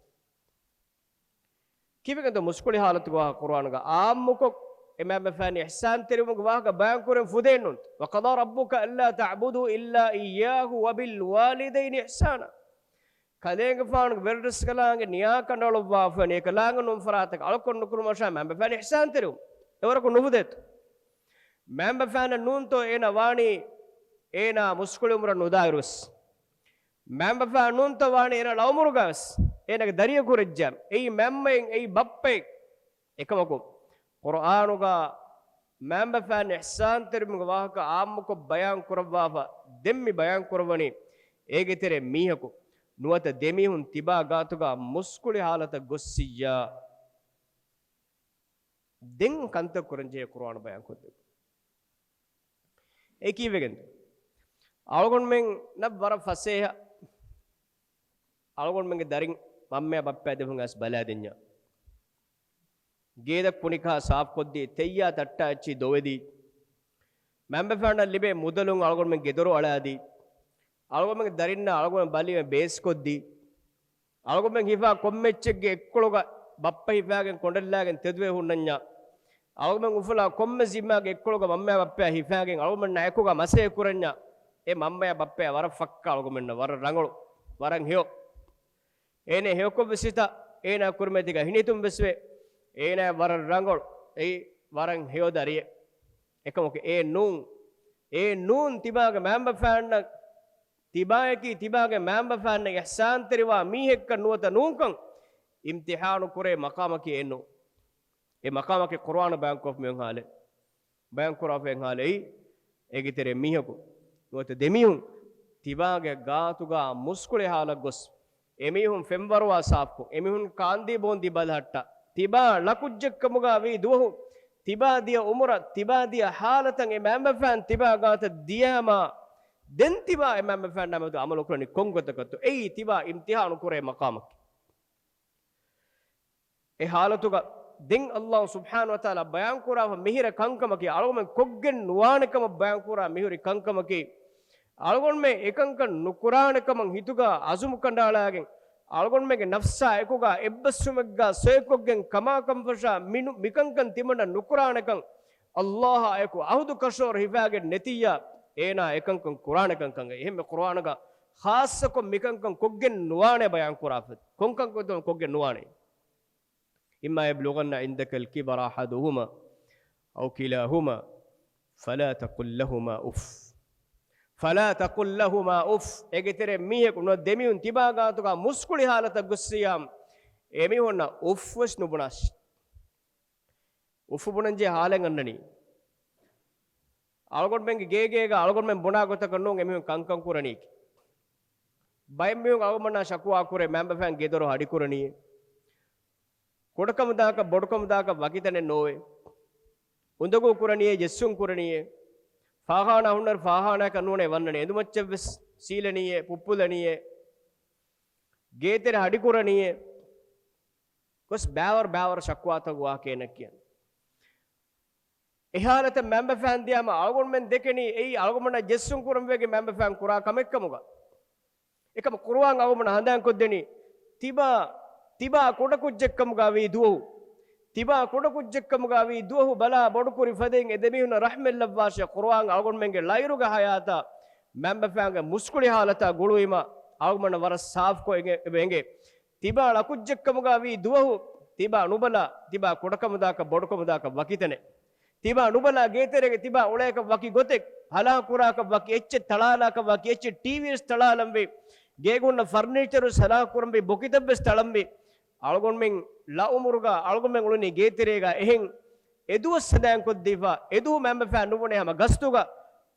ކީއްވެގެންތޯ މުސްކުޅި ޙާލަތުގެ ވާހަކަ ޤުރުއާނުގަ ޢާއްމުކޮށް އެ މައިންބަފައިން އިޙްސާންތެރިވުމުގެ ވާހަކަ ބަޔާން ކުރެން ފުދޭނުން. وقضى ربك ألا تعبدوا إلا إياه وبالوالدين إحسانا. ކަލޭގެފާނުގެ ވެރިރަސްކަލާނގެ ނިޔާ ކަނޑައަޅުއްވާފަ ނިޔަކަލާނގެ ނޫން ފަރާތަކަށް އަޅުކަން ނުކުރުމަށާ މައިންބަފައިން އިޙްސާންތެރިވުން. އެވަރަކު ނުފުދޭތޯ. މައިންބަފައިންނަށް ނޫންތޯ އޭނަ ވާނީ އޭނާ މުސްކުޅި އުމުރަށް ނުދާއިރުވެސް. މައިންބަފައިން ނޫންތޯ ވާނީ އޭނަ ޅައުމުރުގަވެސް. އޭނަގެ ދަރިޔަކު ރެއްޖާ. އެއީ މަންމައެއް، އެއީ ބައްޕައެއް. އެކަމަކު، ޤުރުއާނުގަ މައިންބަފައިން އިޙްސާންތެރިވުމުގެ ވާހަކަ ޢާއްމުކޮށް ބަޔާން ކުރައްވާފަ، ދެން މި ބަޔާން ކުރައްވަނީ، އޭގެ ތެރެ މީހަކު ނުވަތަ ދެމީހުން ތިބާ ގާތުގަ މުސްކުޅި ޙާލަތަށް ގޮއްސިއްޔާ، ދެން ކަންތައް ކުރަން ޖެހޭ ޤުރުއާނު ބަޔާން ކޮށްދެއްވުން. އެ ކީއްވެގެން؟ އަޅުގަނޑުމެންނަށް ވަރަށް ފަސޭހަ، އަޅުގަނޑުމެންގެ ދަރިން މަންމަޔާ ބައްޕަޔާ ދެމީހުން އައިސް ބަލާ ދިންޏާ. ގޭދަށް ކުނިކާ ސާފުކޮށްދީ، ތެއްޔާ ތައްޓާ އެއްޗިހި ދޮވެދީ، މައިންބަފައިންނަށް ލިބޭ މުދަލުން އަޅުގަނޑުމެން ގެދޮރު އަޅާދީ، އަޅުގަނޑުމެންގެ ދަރިންނާ އަޅުގަނޑުމެން ބަލިވެ ބޭސްކޮށްދީ، އަޅުގަނޑުމެން ހިފާ ކޮންމެ އެއްޗެއްގެ އެއްކޮޅުގަ ބައްޕަ ހިފާގެން ކޮނޑަށްލާގެން ތެދުވެ ހުންނަންޏާ، އަޅުގަނޑުމެން އުފުލާ ކޮންމެ ޒިންމާގެ އެއްކޮޅުގަ މަންމަޔާ ބައްޕަޔާ ހިފާގެން އަޅުގަނޑުމެންނާ އެކުގަ މަސައްކަތް ކުރަންޏާ، އެ މަންމަޔާ ބައްޕަޔާ ވަރަށް ފައްކާ އަޅުގަނޑުމެންނަށް ވަރަށް ރަނގަޅު، ވަރަށް ހެޔޮ. އޭނަ ހެޔޮކޮށްވެސް ހިތާ، އޭނާ ކުރިމަތީގަ ހިނިތުންވެސް ވޭ، އޭނާ ވަރަށް ރަނގަޅު، އެއީ ވަރަށް ހެޔޮ ދަރިއެއް. އެކަމަކު އެ ނޫން، އެ ނޫން ތިބާގެ މައިންބަފައިންނަށް، ތިބާޔަކީ ތިބާގެ މައިންބަފައިންނަށް އިޙްސާންތެރިވާ މީހެއްކަން ނުވަތަ ނޫންކަން އިމްތިޙާނު ކުރޭ މަޤާމަކީ އެ ނޫން. އެ މަޤާމަކީ ޤުރުއާނު ބަޔާން ކޮށްފަ މިއޮތް ހާލެއް. ބަޔާން ކުރާފައި ހާލެއް އެއީ، އޭގެ ތެރޭ މީހަކު ނުވަތަ ދެމީހުން ތިބާގެ ގާތުގަ މުސްކުޅި ޙާލަށް ގޮސް، އެމީހުން ފެންވަރުވާ ސާފުކޮށް، އެމީހުން ކާންދީ ބޯންދީ ބަލަހައްޓާ، ތިބާ ޅަކުއްޖެއްކަމުގަ ވީ ދުވަހު، ތިބާ ދިޔަ އުމުރަށް، ތިބާ ދިޔަ ޙާލަތަށް އެ މައިންބަފައިން ތިބާ ގާތަށް ދިޔާމާ، ދެން ތިބާ އެ މައިންބަފައިންނާ މެދު ޢަމަލު ކުރަނީ ކޮން ގޮތަކަށްތޯ؟ އެއީ ތިބާ އިމްތިޙާނު ކުރޭ މަޤާމަކީ. އެ ޙާލަތުގަ ދެން އައްލާހު ސުބްޙާނަހު ވަތަޢާލާ ބަޔާންކުރާފަ މިހިރަ ކަންކަމަކީ، އަޅުގަނޑުމެން ކޮށްގެން ނުވާނެ ކަމަށް ބަޔާންކުރާ މިހުރި ކަންކަމަކީ، އަޅުގަނޑުމެން އެކަންކަން ނުކުރާނެ ކަމަށް ހިތުގަ އަޒުމް ކަނޑައަޅާގެން، އަޅުގަނޑުމެންގެ ނަފްސާ އެކުގަ އެއްބަސްވުމެއްގަ ސޮއެކޮށްގެން ކަމާކަންފަށާ މިނު-، މިކަންކަން ތިމަންނަ ނުކުރާނެކަން، އައްލާހާ އެކު އަހުދު ކަށަވަރު ހިފާގެން ނެތިއްޔާ، އޭނާ އެކަންކަން ކުރާނެކަން ކަން. އެހެންމެ ޤުރުއާނުގަ ޚާއްޞަކޮށް މިކަންކަން ކޮށްގެން ނުވާނެ ބަޔާންކުރާފަ. ކޮންކަން ކޮށްދެން ކޮށްގެން ނުވާނެ؟ إما يبلغن عندك الكبر أحدهما أو كلاهما فلا تقل لهما أف. فلا تقل لهما أف. އޭގެ ތެރޭ މީހަކު ނުވަތަ ދެމީހުން ތިބާ ގާތުގަ މުސްކުޅި ހާލަތަށް ގޮއްސިޔާ، އެމީހުންނަށް އުފް ވެސް ނުބުނާށި. އުފް ބުނަންޖެހޭ ހާލެއް އަންނަނީ. އަޅުގަނޑުމެންގެ ގޭގޭގަ އަޅުގަނޑުމެން ބުނާ ގޮތަކަށް ނޫން އެމީހުން ކަންކަން ކުރަނީކީ. ބައެއް މީހުން އަޅުގަނޑުމެންނާ ޝަކުވާ ކުރޭ، މައިންބަފައިން ގެދޮރު ހަޑިކުރަނީއޭ. ކުޑަކަމުދާކަށް ބޮޑުކަމުދާކަށް ވަކިތަނެއް ނޯވޭ. އުނދަގޫ ކުރަނީއޭ، ޖެއްސުން ކުރަނީއޭ. ފާޚާނާ ހުންނަރު ފާޚާނާއަކަށް ނޫނޭ ވަންނަނީ. އެނދުމައްޗަށް ވެސް ސީލަނީއޭ، ޕުއްޕުލަނީއޭ. ގޭތެރެ ހަޑިކުރަނީއޭ. ގޮސް ބާވަރު ބާވަރު ޝަކުވާތަކުގެ ވާހަކަ އޭނަ ކިޔަން. އެހާލަތަށް މައިންބަފައިން ދިޔާމަ އަޅުގަނޑުމެން ދެކެނީ އެއީ އަޅުގަނޑުމެންނަށް ޖެއްސުން ކުރަންވެގެން މައިންބަފައިން ކުރާ ކަމެއްކަމުގަ. އެކަމަ ޤުރުއާން އަޅުގަނޑުމެންނަށް ހަނދާންކޮށްދެނީ، ތިބާ، ތިބާ ކުޑަކުއްޖެއްކަމުގަ ވީ ދުވަހު، ތިބާ ކުޑަކުއްޖެއްކަމުގަ ވީ ދުވަހު ބަލާ ބޮޑުކުރި ފަދައިން އެ ދެމީހުންނަށް ރަޙްމަތްލައްވާށޭ. ޤުރުއާން އަޅުގަނޑުމެންގެ ޅައިރުގެ ޙަޔާތާ މައިންބަފައިންގެ މުސްކުޅި ޙާލަތާ ގުޅުވީމަ އަޅުގަނޑުމެންނަށް ވަރަށް ސާފުކޮށް އެނގެ-، އެބަ އެނގޭ. ތިބާ ޅަކުއްޖެއްކަމުގަ ވީ ދުވަހު، ތިބާ ނުބަލާ، ތިބާ ކުޑަކަމުދާކަށް ބޮޑުކަމުދާކަށް ވަކިތަނެއް. ތިބާ ނުބަލާ ގޭތެރޭގަ ތިބާ އުޅޭކަށް ވަކި ގޮތެއް، ހަލާކު ކުރާކަށް ވަކި އެއްޗެއް ތަޅާލާކަށް ވަކި އެއްޗެއް، ޓީވީ ވެސް ތަޅާލަންވީ، ގޭގަ ހުންނަ ފަރުނީޗަރު ވެސް ހަލާކު ކުރަންވީ، ބޮކިތައް ވެސް ތަޅަންވީ. އަޅުގަނޑުމެން ޅައުމުރުގަ އަޅުގަނޑުމެން އުޅުނީ ގޭތެރޭގަ. އެހެން އެދުވަސް ހަނދާންކޮށްދީފަ، އެދުވަހު މައިންބަފައިން ނުބުނޭ ހަމަ ގަސްތުގަ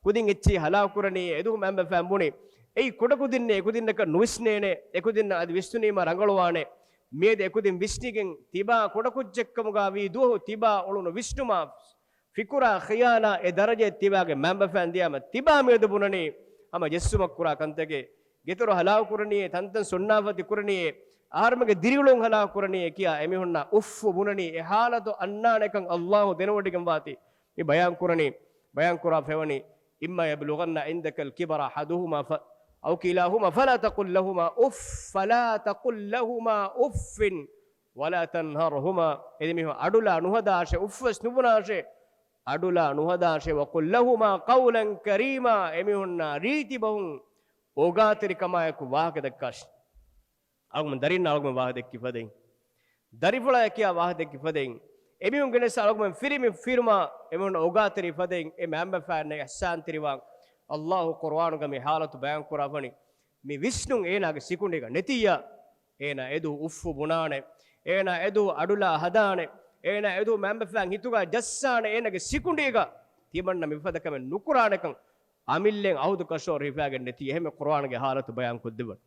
ކުދިން އެއްޗެހި ހަލާކު ކުރަނީ، އެދުވަހު މައިންބަފައިން ބުނި އެއީ ކުޑަކުދިންނޭ، އެކުދިންނަކަށް ނުވިސްނޭނެ، އެކުދިންނަށް އަދި ވިސްނުނީމަ ރަނގަޅުވާނެ. މިއަދު އެކުދިން ވިސްނިގެން ތިބާ ކުޑަކުއްޖެއްކަމުގަ ވީ ދުވަހު ތިބާ އުޅުނު ވިސްނުމާ، ފިކުރާ، ޚިޔާލާ އެ ދަރަޖައަށް ތިބާގެ މައިންބަފައިން ދިޔާމަ ތިބާ މިއަދު ބުނަނީ ހަމަ ޖެއްސުމަށް ކުރާ ކަންތަކެއް. ގެތޮރު ހަލާކު ކުރަނީއޭ، ތަންތަން ސުންނާފަތި ކުރަނީއޭ، އަހަރުމެންގެ ދިރިއުޅުން ހަލާކު ކުރަނީއޭ ކިޔާ އެމީހުންނާ އުފް ބުނަނީ. އެ ޙާލަތު އަންނާނެކަން އައްލާހު ދެނެވޮޑިގެން ވާތީ. މި ބަޔާން ކުރަނީ، ބަޔާން ކުރާ ފެވަނީ، إما يبلغن عندك الكبر أحدهما ف-، أو كلاهما فلا تقل لهما أف، فلا تقل لهما أف ولا تنهرهما. އެދެމީހުން އަޑުލާ ނުހަދާށޭ، އުފް ވެސް ނުބުނާށޭ، އަޑުލާ ނުހަދާށޭ. وقل لهما قولا كريما. އެމީހުންނާ ރީތި ބަހުން އޯގާތެރިކަމާއެކު ވާހަކަ ދައްކާށި. އަޅުގަނޑު ދަރިންނަށް އަޅުގަނޑު ވާހަކަ ދެއްކި ފަދައިން، ދަރިފުޅާ ކިޔާ ވާހަކަ ދެއްކި ފަދައިން، އެމީހުން ގެނެސް އަޅުގަނޑު ފިރިމި ފިރުމާ އެމީހުން އޯގާތެރި ފަދައިން އެ މައިންބަފައިންނަށް އިޙްސާންތެރިވާން. އައްލާހު ޤުރުއާނުގަ މި ޙާލަތު ބަޔާން ކުރާފަނި. މި ވިސްނުން އޭނާގެ ސިކުނޑީގަ ނެތިއްޔާ، އޭނާ އެދު އުފް ބުނާނެ، އޭނާ އެދު އަޑުލާ ހަދާނެ، އޭނާ އެދު މައިންބަފައިން ހިތުގަ ޖައްސާނެ، އޭނާގެ ސިކުނޑީގަ ތިމަންނަ މިފަދަ ކަމެއް ނުކުރާނެކަން އަމިއްލައިން އަހުދު ކަށަވަރު ހިފާގެން ނެތި. އެހެންމެ ޤުރުއާނުގެ ޙާލަތު ބަޔާން ކޮށްދެއްވަން.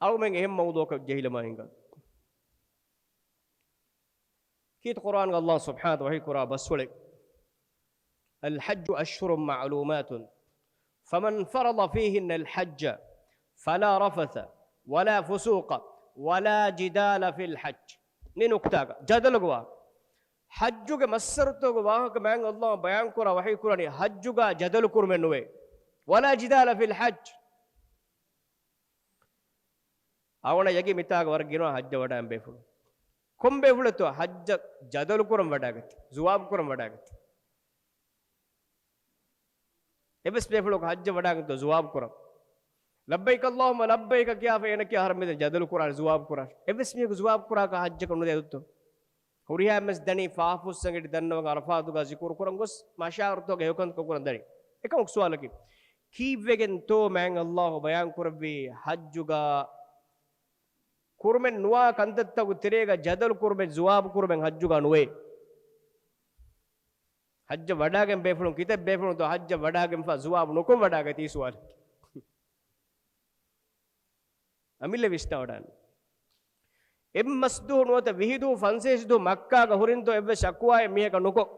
އަޅުމެން އެހެން މައުޟޫޢަކަށް ޖެހިލަމާ ހިނގާ. ކީރިތި ޤުރުއާންގަ އައްލާހު ސުބްޙާނަހު ވަތަޢާލާ ވަޙީކުރާ ބަސްފުޅެއް، الحج أشهر معلومات فمن فرض فيهن الحج فلا رفث ولا فسوق ولا جدال في الحج. މި ނުކުތާގަ ޖަދަލުގަ ވާ ޙައްޖުގެ މައްސަރުތަކުގެ ވާހަކަ މާތް އައްލާހު ބަޔާންކުރާ ވަޙީކުރަނީ ޙައްޖުގަ ޖަދަލު ކުރުމެއް ނުވޭ. ولا جدال في الحج. އަވަނަ ޔަގީ މިތާގަ ވަރަށް ގިނަ ޙައްޖަށް ވަޑައިގެން ބޭފުޅުން. ކޮން ބޭފުޅެއްތޯ ޙައްޖަށް ޖަދަލު ކުރަން ވަޑައިގަތީ، ޖުވާބު ކުރަން ވަޑައިގަތީ؟ އެއްވެސް ބޭފުޅަކު ޙައްޖަށް ވަޑައިގެންތޯ ޖުވާބު ކުރަން؟ لبيك اللهم لبيك ކިޔާފަ އޭނަ ކިޔާ އަހަރެން މިދަނީ ޖަދަލު ކުރާނެ، ޖުވާބު ކުރާނެ. އެއްވެސް މީހަކު ޖުވާބު ކުރާކަށް ޙައްޖަކަށް ނުދޭ އަދުތޯ؟ ހުރިހާ އެއްވެސް ދަނީ ފާފަ ހުސްއަނގަޑި ދަންނަވަން ޢަރަފާތުގަ ޒިކުރު ކުރަން ގޮސް މަޝާއިރުތަކުގެ ހެޔޮކަންތަކަށް ކުރަން ދަނީ. އެކަމަކު ސުވާލަކީ، ކީއްވެގެންތޯ މާތް އައްލާހު ބަޔާން ކުރެއްވީ ޙައްޖުގަ ކުރުމެއް ނުވާ ކަންތައްތަކުގެ ތެރޭގަ ޖަދަލު ކުރުމެއް ޖުވާބު ކުރުމެއް ޙައްޖުގަ ނުވޭ؟ ޙައްޖަށް ވަޑައިގެން ބޭފުޅުން ކިތައް ބޭފުޅުންތޯ ޙައްޖަށް ވަޑައިގެންފަ ޖުވާބު ނުކޮށް ވަޑައިގަތީ ސުވާލަކީ. އަމިއްލަ ވިސްނާވަޑާނެ. އެއްމަސްދުވަހު ނުވަތަ ވިހިދުވަހު ފަންސަވީސް ދުވަހު މައްކާގަ ހުރިންތޯ އެއްވެސް ޝަކުވާއެއް މީހަކަށް ނުކޮށް،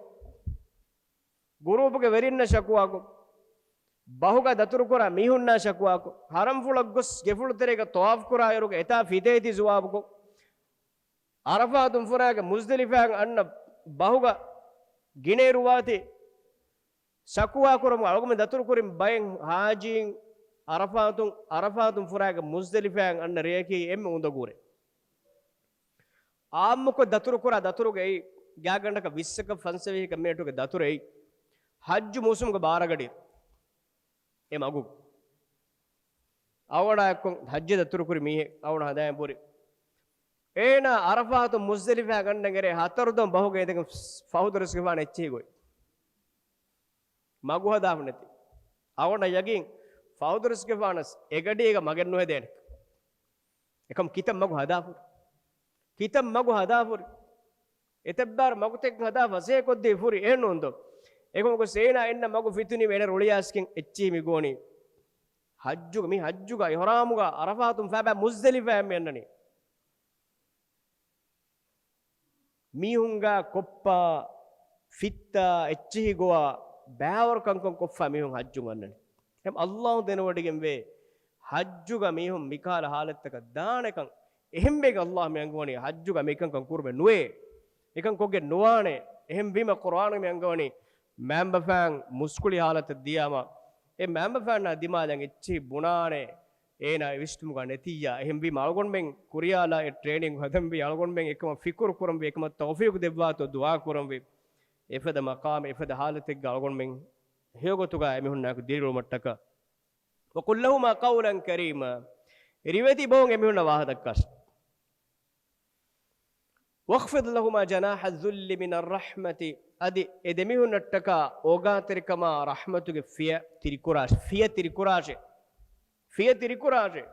ގުރޫޕުގެ ވެރިންނަށް ޝަކުވާކޮށް، ބަހުގަ ދަތުރުކުރާ މީހުންނާ ޝަކުވާކޮށް، ޙަރަމްފުޅަށް ގޮސް ގެފުޅު ތެރޭގަ ޠަވާފު ކުރާއިރުގަ އެތާ ފިދައިތި ޖުވާބުކޮށް، އަރަފާތުން ފުރާގެ މުޒްދަލިފާއިން އަންނަ ބަހުގަ ގިނައިރު ވާތީ ޝަކުވާ ކުރަމުން އަޅުގަނޑުމެން ދަތުރު ކުރިން ބައެއް ހާޖީން އަރަފާތުން، އަރަފާތުން ފުރާގެ މުޒްދަލިފާއިން އަންނަ ރެޔަކީ އެންމެ އުނދަގޫ ރެއެއް. އާއްމުކޮށް ދަތުރު ކުރާ ދަތުރުގައި ގާތްގަނޑަކަށް ވިއްސަކަށް ފަންސަވީހަކަށް މިނެޓުގެ ދަތުރެއް ހައްޖު މޫސުމުގެ ބާރަގަޑި އެ މަގު. އަވަނާ އެއްކޮށް ހައްޖެ ދަތުރުކުރި މީހެއް އަވަނާ ހަދާން ބުރި. އޭނާ އަރަފާތު މުޒްދަލިފާ ގަންނަން އެރޭ ހަތަރު ދޮން ބަހުގަ އިނދެގެން ފަހު ދުރުސްގެފާނަށް އެއްޗެހި ގޮތް. މަގު ހަދާފަ ނެތި. އަވަނަ ޔަގީން ފަހު ދުރުސްގެފާނަސް އެގަޑީގަ މަގެއް ނުހެދޭނެ. އެކަމް ކިތައް މަގު ހަދާފުރި. ކިތައް މަގު ހަދާފުރި. އެތައްބާރު މަގުތައް ހަދާ ފަސޭހަކޮށްދީ ފުރި އެހެންނޫންތޯ. އެކަމަކު ސޭނާ އެންނަ މަގު ފިތުނީ އޭނަ ރުޅިއައިސްގެން އެއްޗިހި މި ގޯނީ. ހައްޖުގަ މި ހައްޖުގަ އިޙްރާމުގަ އަރަފާތުން ފައިބާ މުޒްދަލިފާ އެންމެ އަންނަނީ. މީހުންގާ ކޮށްޕާ ފިއްތާ އެއްޗިހި ގޮވާ ބާވަރު ކަންކަން ކޮށްފާ މީހުން ހައްޖުން އަންނަނީ. އެހެން އައްލާހު ދެނެވޮޑިގެންވޭ ހައްޖުގަ މީހުން މިކަހަލަ ހާލަތްތަކަށް ދާނެކަން. އެހެންވެގެން އައްލާހު މި އަންގަވަނީ ހައްޖުގަ މިކަންކަން ކުރުމެއް ނުވޭ. މިކަން ކޮށްގެން ނުވާނެ. އެހެންވީމަ ޤުރްއާނު މި އަންގަވަނީ މައިންބަފައިން މުސްކުޅި ހާލަތަށް ދިޔާމަ އެ މައިންބަފައިންނާ ދިމާލަށް އެއްޗިހި ބުނާނެ. އޭނާ އެ ވިސްނުމުގަ ނެތިއްޔާ. އެހެންވީމަ އަޅުގަނޑުމެން ކުރިޔާލާ އެ ޓްރޭނިންގް ހަދަންވީ އަޅުގަނޑުމެން އެކަމަށް ފިކުރު ކުރަންވީ އެކަމަށް ތައުފީޤު ދެއްވާތޯ ދުޢާ ކުރަންވީ. އެފަދަ މަޤާމެއް އެފަދަ ހާލަތެއްގަ އަޅުގަނޑުމެން ހެޔޮގޮތުގަ އެމީހުންނާއެކު ދިރިއުޅުމަށްޓަކާ. وقل لهما قولا كريما. ރިވެތި ބަހުން އެމީހުންނަށް ވާހަކަ ދައްކާށި. واخفض لهما جناح الذل من الرحمة. އަދި އެ ދެމީހުންނަށްޓަކާ އޯގާތެރިކަމާ ރަޙްމަތުގެ ފިޔަ ތިރިކުރާށި. ފިޔަ ތިރިކުރާށޭ. ފިޔަ ތިރިކުރާށޭ.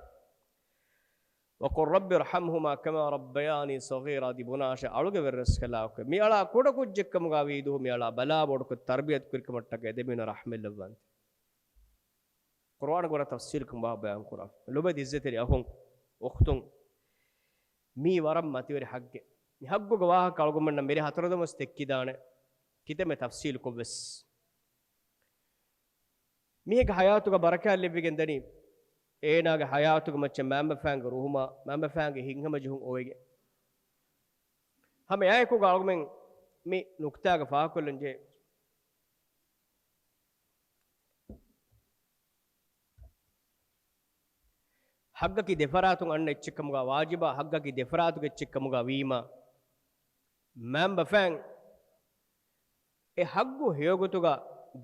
وقل رب ارحمهما كما ربياني صغيرا. އަދި ބުނާށޭ އަޅުގެ ވެރިރަސްކަލާކޮ. މި އަޅާ ކުޑަކުއްޖެއްކަމުގަ ވީ ދުވަހު މި އަޅާ ބަލާ ބޮޑުކޮށް ތަރްބިޔަތު ކުރިކަމަށްޓަކާ އެ ދެމީހުންނަށް ރަޙްމަތް ލައްވާންތި. ޤުރުއާން ގުރަ ތަފްސީލްކޮށް ބާ ބަޔާން ކުރާ. ލޮބެތި އިއްޒަތްތެރި އަޚުން، އުޚްތުން، މީ ވަރަށް މަތިވެރި ޙައްޤެއް. މި ޙައްޤުގެ ވާހަކަ އަޅުގަނޑުމެންނަށް މިރޭ ހަތަރު ދޮންވެސް ދެއްކިދާނެ. ކިތަންމެ ތަފްސީލްކޮށް ވެސް. މީހެއްގެ ޙަޔާތުގަ ބަރަކާތް ލެއްވިގެން ދަނީ، އޭނާގެ ޙަޔާތުގެ މައްޗަށް މައިންބަފައިންގެ ރުހުމާ، މައިންބަފައިންގެ ހިތްހަމަޖެހުން އޮވެގެން. ހަމައެއާއެކުގަ އަޅުގަނޑުމެން މި ނުކުތާގަ ފާހަގަކޮށްލަން ޖެހޭ. ޙައްޤަކީ ދެފަރާތުން އަންނަ އެއްޗެއްކަމުގަ ވާޖިބާ، ޙައްޤަކީ ދެފަރާތުގެ އެއްޗެއްކަމުގަ ވީމާ، މައިންބަފައިން އެ ޙައްޤު ހެޔޮގޮތުގަ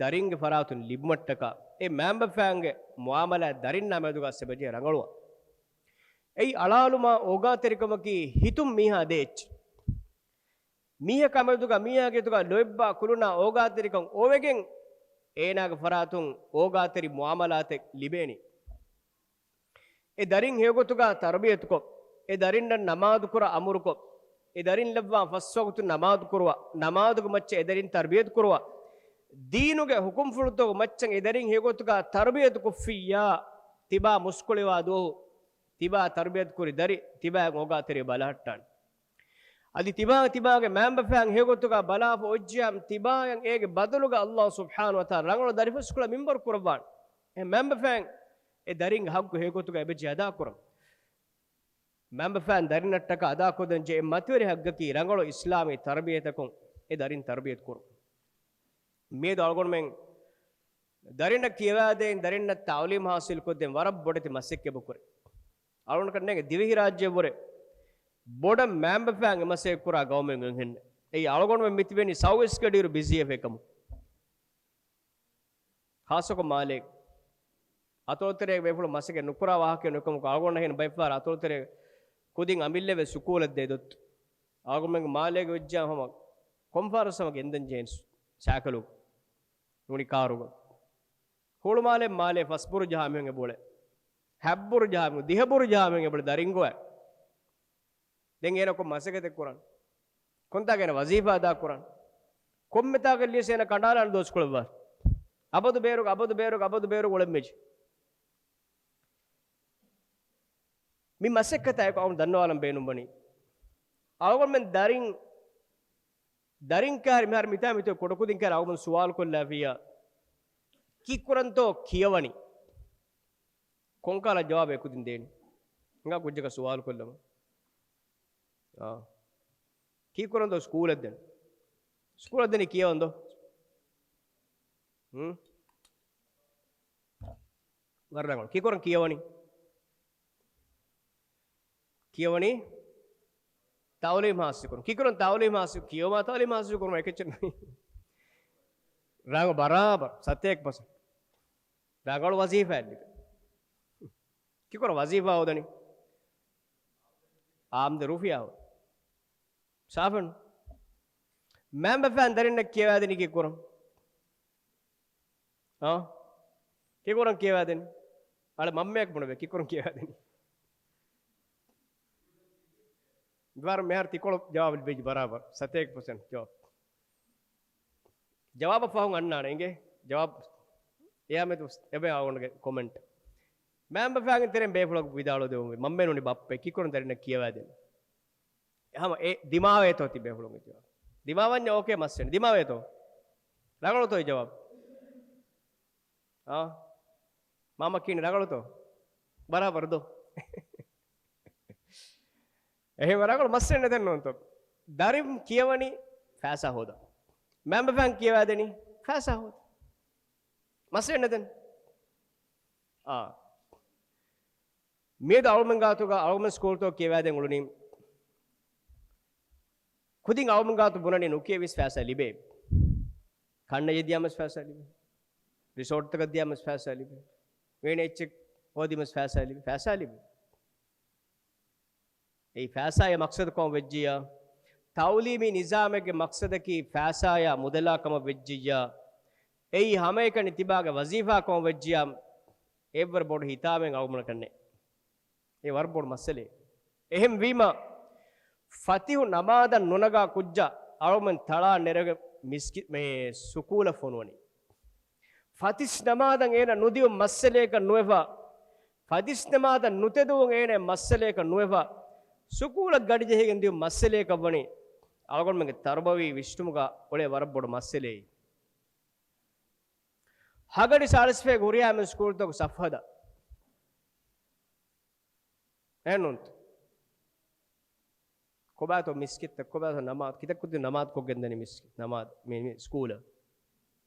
ދަރިންގެ ފަރާތުން ލިބުމަށްޓަކާ، އެ މައިންބަފައިންގެ މުޢާމަލާތް ދަރިންނާ މެދުގަ އައްސަބަޖެހޭ ރަނގަޅުވާ. އެއީ އަޅާލުމާ އޯގާތެރިކަމަކީ ހިތުން މީހާ ދޭ އެއްޗެއް. މީހަކާ މެދުގަ މީހާގެ ހިތުގަ ލޯތްބާ ކުލުނާ އޯގާތެރިކަން އޮވެގެން، އޭނާގެ ފަރާތުން އޯގާތެރި މުޢާމަލާތެއް ލިބޭނީ. އެ ދަރިން ހެޔޮގޮތުގަ ތަރުބިޔަތުކޮށް، އެ ދަރިންނަށް ނަމާދުކުރަން އަމުރުކޮށް، އެ ދަރިން ލައްވާ ފަސް ވަގުތު ނަމާދުކުރުވާ، ނަމާދުގެ މައްޗަށް އެ ދަރިން ތަރުބިޔަތުކުރުވާ، ދީނުގެ ޙުކުމްފުޅުތަކުގެ މައްޗަށް އެ ދަރިން ހެޔޮގޮތުގަ ތަރުބިޔަތުކޮށްފިއްޔާ، ތިބާ މުސްކުޅިވާ ދުވަހު، ތިބާ ތަރުބިޔަތުކުރި ދަރި، ތިބާއަށް އޯގާތެރި ބަލަހައްޓާނެ. އަދި ތިބާ، ތިބާގެ މައިންބަފައިން ހެޔޮގޮތުގަ ބަލާފަ އޮއްޖިޔާމް، ތިބާއަށް އޭގެ ބަދަލުގަ އައްލާހު ސުބްޙާނަހު ވަތަޢާލާ ރަނގަޅު ދަރިފަސްކޮޅަށް މިންވަރު ކުރައްވާނެ. އެ މައިންބަފައިން އެ ދަރިންގެ ޙައްޤު ހެޔޮގޮތުގަ އެބަޖެހި އަދާކުރަން. މައިންބަފައިން ދަރިންނަށްޓަކާ އަދާކޮށްދޭން ޖެހޭ މަތިވެރި ޙައްޤަކީ ރަނގަޅު އިސްލާމީ ތަރުބިޔަތަކުން އެ ދަރިން ތަރުބިޔަތު ކުރުން. މިއަދު އަޅުގަނޑުމެން ދަރިންނަށް ކިޔަވާދޭން، ދަރިންނަށް ތަޢުލީމް ޙާޞިލްކޮށްދޭން ވަރަށް ބޮޑެތި މަސައްކަތް އެބަ ކުރޭ. އަޅުގަނޑަކަށް ނޭނގެ ދިވެހިރާއްޖެ ވުރެ ބޮޑަށް މައިންބަފައިން އެ މަސައްކަތް ކުރާ ގައުމެއް އެހެންނެއް. އެއީ އަޅުގަނޑުމެން މިތިބެނީ ސައުވެސްގަޑިއިރު ބިޒީއެއް އެކަމު. ޚާއްޞަކޮށް މާލޭގަ. އަތޮޅުތެރޭގެ ބޭފުޅުން މަސައްކަތް ނުކުރާ ވާހަކައެއް ނުކަމަކު، އަޅުގަނޑަށް ހިން ބައެއްފަހަރަށް އަތޮޅުތެރޭގަ ކުދިން އަމިއްލަވެ ސުކޫލަށް ދޭ ދޮއްތު. އަޅުގަނޑުމެން މާލޭގަ ވެއްޖާ ހަމަ ކޮންފާރަސް ހަމަ ގެންދަން ޖެހޭނެ ސައިކަލު. ނޫނީ ކާރުގަ. ހުޅުމާލެ މާލެ ފަސްބުރު ޖަހާ މީހުން އެބައުޅޭ. ހަތްބުރު ޖަހާ މީހުން، ދިހަ ބުރު ޖަހާ މީހުން އެބައުޅޭ ދަރިންގޮވާ. ދެން އޭނަ ކޮން މަސައްކަތެއް ކުރަން؟ ކޮންތާކަށް އޭނަ ވަޒީފާ އަދާ ކުރަން؟ ކޮންމެ ތާކަށް ލިޔަސް އޭނަ ކަނޑާލާނެ ދުވަސްކޮޅެއްވާ. އަބަދު ބޭރުގަ، އަބަދު ބޭރުގަ، އަބަދު ބޭރުގަ އުޅެން މެޖި. މި މަސައްކަތާއެކު އަޅުގަނޑު ދަންނަވާލަން ބޭނުންވަނީ، އަޅުގަނޑުމެން ދަރިން، ދަރިން ކައިރި މިހާރު މިތާ މިތޯ ކުޑަކުދިން ކައިރި އަޅުގަނޑު ސުވާލު ކޮށްލާފިއްޔާ، ކީއްކުރަންތޯ ކިޔަވަނީ؟ ކޮންކަހަލަ ޖަވާބެއް ކުދިން ދޭނީ؟ ހިނގާ ކުއްޖަކަށް ސުވާލު ކޮށްލަމު. އާ. ކީކުރަން ދޯ ސްކޫލަށް ދެން؟ ސްކޫލަށް ދެނީ ކިޔަވަން ދޯ؟ ހުން؟ ވަރަށް ރަނގަޅު. ކީކުރަން ކިޔަވަނީ؟ ކިޔަވަނީ ތައުލީމް ހާސިލް ކުރުން. ކީކުރަން ތައުލީމް ހާސިލް، ކިޔަވުމާ ތައުލީމް ހާސިލް ކުރުމާ އެކެއްޗެއް ނުވޭ. ރަނގަޅު ބަރާބަރަށް ސަތޭކަ ޕަސެންޓް. ރަނގަޅު ވަޒީފާއެއް ލިބޭ. ކީކުރަން ވަޒީފާ ހޯދަނީ؟ އާމްދަނީ ރުފިޔާ ހޯދަން. ސާފެއްނު. މައިންބަފައިން ދަރިންނަށް ކިޔަވާދެނީ ކީކުރަން؟ އާ؟ ކީކުރަން ކިޔަވާދެނީ؟ އަޅެ މަންމަޔަކު ބުނެވޭ، ކީކުރަން ކިޔަވާދެނީ؟ މިވަރު މިހާރު ތިކޮޅު ޖަވާބު ލިބިއްޖެ ބަރާބަރަށް. ސަތޭކަ ޕަސެންޓް ޖަވާބު. ޖަވާބަށް ފަހުން އަންނާނެ އިނގޭ. ޖަވާބު އެއާމެދު އެބަ އަޅުގަނޑުގެ ކޮމެންޓް. މައިންބަފައިންގެ ތެރެއިން ބޭފުޅަކު ވިދާޅުވެ ދެވުންވީ، މަންމައެއް ނޫނީ ބައްޕައެއް، ކީކުރަން ދަރިންނަށް ކިޔަވާދެނީ؟ ހަމަ އެ ދިމާވޭތޯ ތިބޭފުޅުންގެ ޖަވާބު؟ ދިމާވަންޏާ އޯކޭ މައްސަލަ. ދިމާވޭތޯ؟ ރަނގަޅުތޯ އެ ޖަވާބު؟ އާ؟ މާމަ ކިޔަނީ ރަނގަޅުތޯ؟ ބަރާބަރު ދޯ؟ އެހެން ރަނގަޅު މައްސަލަ ނެތެއް ނޫންތޯ. ދަރިން ކިޔަވަނީ ފައިސާ ހޯދަން. މައިންބަފައިން ކިޔަވާދެނީ ފައިސާ ހޯދަން. މައްސަލަ ނެތެއް. އާ. މިއަދު އަޅުމެން ގާތުގަ، އަޅުމެން ސްކޫލްތޯ ކިޔަވާދޭން އުޅުނީ. ކުދިން އަޅުމެން ގާތު ބުނަނީ ނުކިޔެވިސް ފައިސާ ލިބޭ. ކަންނައްޔަށް ދިޔާމަސް ފައިސާ ލިބޭ. ރިސޯޓްތަކަށް ދިޔާމަސް ފައިސާ ލިބޭ. ވޭނެ އެއްޗެއް ހޯދީމަސް ފައިސާ ލިބޭ. ފައިސާ ލިބޭ. އެއީ ފައިސާއާ މަޤްޞަދު ކޮން ވެއްޖިއްޔާ؟ ތަޢުލީމީ ނިޒާމެއްގެ މަޤްޞަދަކީ ފައިސާއާ މުދަލާ ކަމަށް ވެއްޖިއްޔާ، އެއީ ހަމައެކަނި ތިބާގެ ވަޒީފާ ކޮން ވެއްޖިއްޔާ، އެއްވަރު ބޮޑު ހިތާމައެއް އަޅުގަނޑަކަށް ނެތް. އެ ވަރަށް ބޮޑު މައްސަލައެއް. އެހެންވީމަ، ފަތިހު ނަމާދަށް ނުނަގާ ކުއްޖާ އަޅުމެން ތަޅާ ނެރެގެ މިސްކި-، މޭ ސުކޫލަށް ފޮނުވަނީ. ފަތިސް ނަމާދަށް އޭނަ ނުދިޔުން މައްސަލައަކަށް ނުވެފަ، ފަތިސް ނަމާދަށް ނުތެދުވުން އޭނަ މައްސަލައަކަށް ނުވެފަ، ސުކޫލަށް ގަޑިޖެހިގެން ދިޔުން މައްސަލައަކަށް ވަނީ، އަޅުގަނޑުމެންގެ ތަރުބަވީ ވިސްނުމުގަ އުޅޭ ވަރަށް ބޮޑު މައްސަލައެއް. ހަގަޑި ސާޅީސް ފަހެއްގެ ހުރިހާ މި ސްކޫލްތަކުގެ ސަފްހަދަށް. އެހެންނޫންތަ؟ ކޮބާތޯ މިސްކިތްތައް، ކޮބާތޯ ނަމާދު، ކިތައް ކުދިން ނަމާދު ކޮށްގެންދަނީ މިސްކި-، ނަމާދު މި، މި ސްކޫލަށް.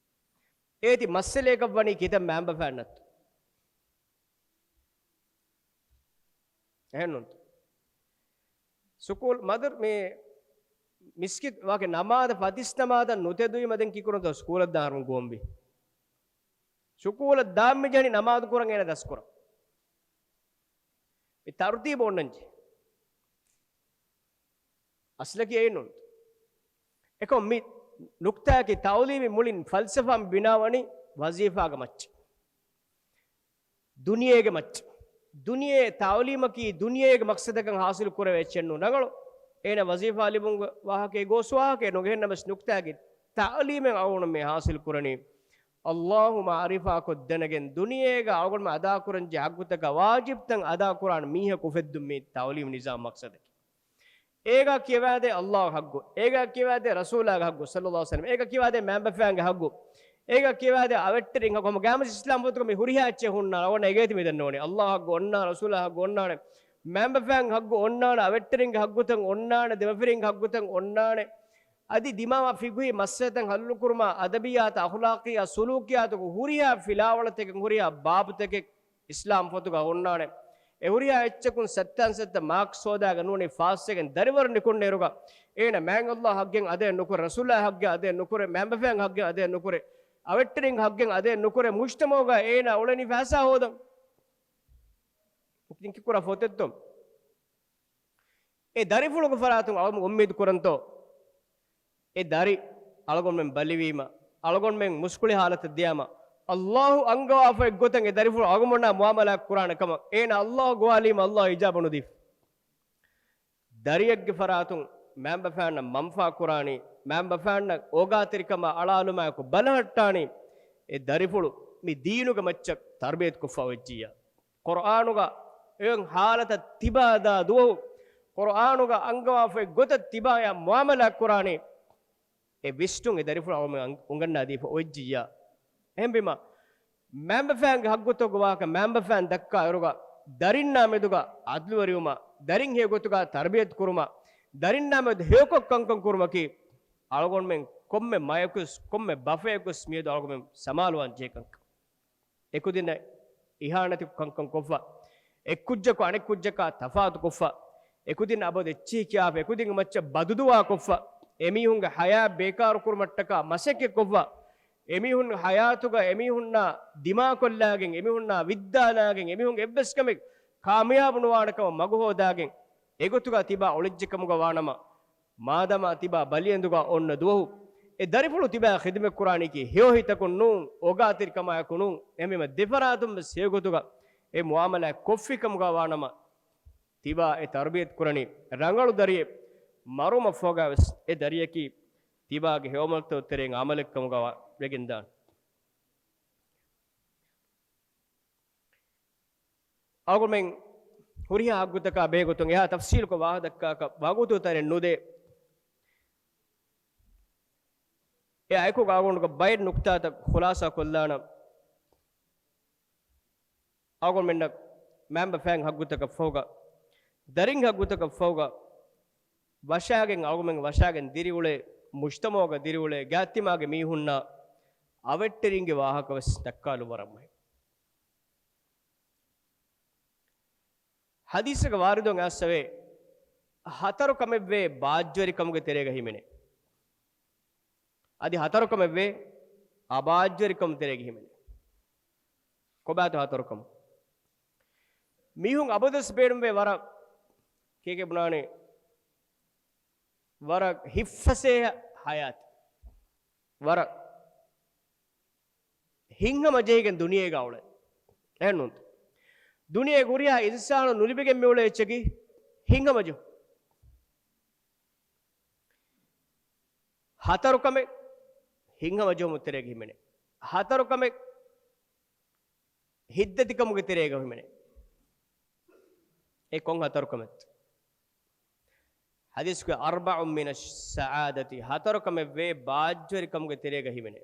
އޭތި މައްސަލައަކަށް ވަނީ ކިތައް މައިންބަފައިންނަށްތޯ؟ އެހެންނޫންތަ؟ ސުކޫލް މަދަރް މި މިސްކިތް ވާކެ ނަމާދަށް ފަތިސް ނަމާދަށް ނުތެދުވީމަ ދެން ކީކުރަންތޯ ސްކޫލަށް ދާން ގޮވަންވީ؟ ސުކޫލަށް ދާން މިޖެހެނީ ނަމާދު ކުރަން އޭނަ ދަސްކުރަން. މި ތަރުތީބު އޮންނަންޖެ. އަސްލަކީ އެއްނޫން. އެކަމް މި ނުކްތާއަކީ ތަޢުލީމީ މުޅިން ފަލްސަފާ މި ބިނާވަނީ ވަޒީފާގެ މައްޗަށް. ދުނިޔޭގެ މައްޗަށް. ދުނިޔޭ ތަޢުލީމަކީ ދުނިޔޭގެ މަޤްޞަދަކަށް ޙާޞިލު ކުރެވޭ އެއްޗެއް ނޫން. ރަނގަޅު އޭނަ ވަޒީފާ ލިބުން ވާހަކައެއް ގޯސް ވާހަކައެއް ނުގެހެންނަމަސް ނުކްތާއަކީ ތަޢުލީމެއް އަޅުގަނޑު މި ޙާޞިލު ކުރަނީ. އައްލާހު މަޢުރިފާކޮށް ދެނެގެން ދުނިޔޭގަ އަޅުގަނޑުމެން އަދާކުރަންޖެހޭ ޙައްޤުތަކާ ވާޖިބްތައް އަދާކުރާން މީހަކު އުފެއްދުން މީ ތަޢުލީމު ނިޒާމް މަޤްޞަދަކީ. އޭގަ ކިޔަވާދޭ އައްލާހު ޙައްޤު، އޭގަ ކިޔަވާދޭ ރަސޫލާގެ ޙައްޤު، ޞައްލައްލާހު ޢަލައިހި ވަސައްލަމް، އޭގަ ކިޔަވާދޭ މައިންބަފައިންގެ ޙައްޤު، އޭގަ ކިޔަވާދޭ އަވެއްޓެރިން ޙައްޤު. ހަމަ ގައިމުވެސް އިސްލާމް ފޮތުގަ މި ހުރިހާ އެއްޗެއް ހުންނާނެ. އަވަން އެގޭތި މިދަންނަވަނީ. އައްލާހު ޙައްޤު އޮންނާނެ، ރަސޫލާ ޙައްޤު އޮންނާނެ، މައިންބަފައިން ޙައްޤު އޮންނާނެ، އަވެއްޓެރިންގެ ޙައްޤުތައް އޮންނާނެ، ދެމަފިރިންގެ ޙައްޤުތައް އޮންނާނެ. އަދި ދިމާވާ ފިޤުހީ މައްސަލަތައް ޙައްލުކުރުމާ، އަދަބިއްޔާތު، އަޚްލާޤިއްޔާ، ސުލޫކިއްޔާތުގެ ހުރިހާ ފިލާވަޅުތަކެއް، ހުރިހާ ބާބުތަކެއް، އިސްލާމް ފޮތުގަ އޮންނާނެ. އެ ހުރިހާ އެއްޗަކުން ސައްތައިން ސައްތަ މާކްސް ހޯދާގެން ނޫނީ ފާސްވެގެން ދަރިވަރު ނިކުންނައިރުގަ، އޭނަ މާތް އައްލާ ޙައްޤެއް އަދައެއް ނުކުރޭ، ރަސޫލާ ޙައްޤެއް އަދައެއް ނުކުރޭ، މައިންބަފައިން ޙައްޤެއް އަދައެއް ނުކުރޭ، އަވެއްޓެރިން ޙައްޤެއް އަދައެއް ނުކުރޭ، މުޖްތަމަޢުގަ އޭނަ އުޅެނީ ފައިސާ ހޯދަން. ތިން ކިކުރާ ފޮތެއްތޯ؟ އެ ދަރިފުޅުގެ ފަރާތުން އަޅުގަނޑު އުއްމީދު ކުރަންތޯ؟ އެ ދަރި އަޅުގަނޑުމެން ބަލިވީމަ، އަޅުގަނޑުމެން މުސްކުޅި ހާލަތަށް ދިޔާމަ، އައްލާހު އަންގަވާފައި ގޮތަށް އެ ދަރިފުޅު އަޅުގަނޑުމެންނާ މުޢާމަލާތް ކުރާނެ ކަމަށް އޭނަ އައްލާހު ގޮވާލީމަ އައްލާހު އިޖާބަ ނުދީފަ. ދަރިއެއްގެ ފަރާތުން މައިންބަފައިންނަށް މަންފާ ކުރާނީ، މައިންބަފައިންނަށް އޯގާތެރިކަމާ އަޅާލުމާއެކު ބަލަހައްޓާނީ، އެ ދަރިފުޅު މި ދީނުގެ މައްޗަށް ތަރުބިޔަތު ކޮށްފަ އޮތްޖިއްޔާ. ޤުރްއާނުގަ އެހެން ހާލަތަށް ތިބާ ދާ ދުވަހު، ޤުރްއާނުގަ އަންގަވާފައި ގޮތަށް ތިބާޔާ މުޢާމަލާ ކުރާނީ، އެ ވިސްނުން އެ ދަރިފުޅު އަޅުގަނޑުމެން އަން-، އުނގަންނާ ދީފަ އޮތްޖިއްޔާ. އެހެންވީމަ، މައިންބަފައިންގެ ޙައްޤުތަކުގެ ވާހަކަ މައިންބަފައިން ދައްކާ އިރުގަ، ދަރިންނާ މެދުގަ ޢަދްލުވެރިވުމަށް، ދަރިން ހެޔޮ ގޮތުގަ ތަރުބިޔަތު ކުރުމަށް، ދަރިންނާ މެދު ހެޔޮކޮށް ކަންކަން ކުރުމަކީ، އަޅުގަނޑުމެން ކޮންމެ މަޔަކުވެސް، ކޮންމެ ބަފަޔަކުވެސް މިއަދު އަޅުގަނޑުމެން ސަމާލުވާން ޖެހޭ ކަންކަން. އެކުދިންނަށް އިހާނެތި ކަންކަން ކޮށްފަ، އެއްކުއްޖަކު އަނެއްކުއްޖަކާ ތަފާތު ކޮށްފަ، އެކުދިން އަބަދު އެއްޗިހި ކިޔާފަ، އެކުދިންގެ މައްޗަށް ބަދުދުޢާ ކޮށްފަ، އެމީހުންގެ ހަޔާތް ބޭކާރު ކުރުމަށްޓަކާ މަސައްކަތް ކޮށްފަ، އެމީހުން ހަޔާތުގަ އެމީހުންނާ ދިމާކޮށްލާގެން، އެމީހުންނާ ވިއްދާލާގެން، އެމީހުންގެ އެއްވެސް ކަމެއް ކާމިޔާބު ނުވާނެ ކަމަށް މަގު ހޯދާގެން، އެގޮތުގަ ތިބާ އޮޅިއްޖެ ކަމުގަ ވާނަމަ، މާދަމާ ތިބާ ބަލިއެނދުގަ އޮންނަ ދުވަހު، އެ ދަރިފުޅު ތިބާ ޚިދުމަތް ކުރާނީކީ ހެޔޮ ހިތަކުން ނޫން، އޯގާތެރިކަމާއެކު ނޫން، އެހެންވީމަ ދެފަރާތުން ވެސް ހެޔޮ ގޮތުގަ އެ މުއާމަލާތް ކޮށްފި ކަމުގަ ވާނަމަ، ތިބާ އެ ތަރުބިޔަތު ކުރަނީ ރަނގަޅު ދަރިއެއް. މަރުވުމަށްފަހުގަ ވެސް އެ ދަރިޔަކީ ތިބާގެ ހެޔޮއަމަލުތައް ތެރެއިން އަމަލެއް ކަމުގަ ވެގެންދާނެ. އަޅުގަނޑުމެން ހުރިހާ ހައްގުތަކާ ބެހޭ ގޮތުން އެހާ ތަފްސީލުކޮށް ވާހަކަ ދައްކާކަށް ވަގުތު ތަނެއް ނުދޭ. އެއާއެކު އަޅުގަނޑުގެ ބައެއް ނުކުތާތައް ޚުލާސާ ކޮށްލާނަން. އަޅުގަނޑުމެންނަށް މައިންބަފައިން ހައްގުތަކަށް ފަހުގަ، ދަރިން ހައްގުތަކަށް ފަހުގަ، ވަށާގެން އަޅުގަނޑުމެން ވަށާގެން ދިރިއުޅޭ، މުޖްތަމަޢުގަ ދިރިއުޅޭ، ގާތްތިމާގެ މީހުންނާ އަވެއްޓެރިންގެ ވާހަކަ ވެސް ދައްކާލުން ވަރަށް މުހިންމު. ޙަދީޘްގަ ވާރިދުވެ އައިސްފަވޭ، ހަތަރު ކަމެއްވޭ ބާއްޖަވެރިކަމުގެ ތެރޭގަ ހިމެނޭ. އަދި ހަތަރު ކަމެއްވޭ އަބާއްޖަވެރިކަމުގެ ތެރޭގަ ހިމެނޭ. ކޮބާތޯ ހަތަރު ކަމު؟ މީހުން އަބަދުވެސް ބޭނުންވޭ ވަރަށް، ކޭކޭ ބުނާނެ، ވަރަށް ހިތްފަސޭހަ ޙަޔާތެއް. ވަރަށް ހިތްހަމަޖެހިގެން ދުނިޔޭގަ އުޅޭ. އެހެންނޫންތަ؟ ދުނިޔޭގަ ހުރިހާ އިންސާނުން ނުލިބިގެން މިއުޅޭ އެއްޗަކީ ހިތްހަމަޖެހުން. ހަތަރު ކަމެއް ހިތްހަމަޖެހުމުގެ ތެރޭގަ ހިމެނޭ. ހަތަރު ކަމެއް ހިތްދަތިކަމުގެ ތެރޭގަ ހިމެނޭ. އެ ކޮން ހަތަރު ކަމެއްތަ؟ ޙަދީޘްގަ أربع من السعادة، ހަތަރު ކަމެއްވޭ ބާއްޖަވެރިކަމުގެ ތެރޭގަ ހިމެނޭ.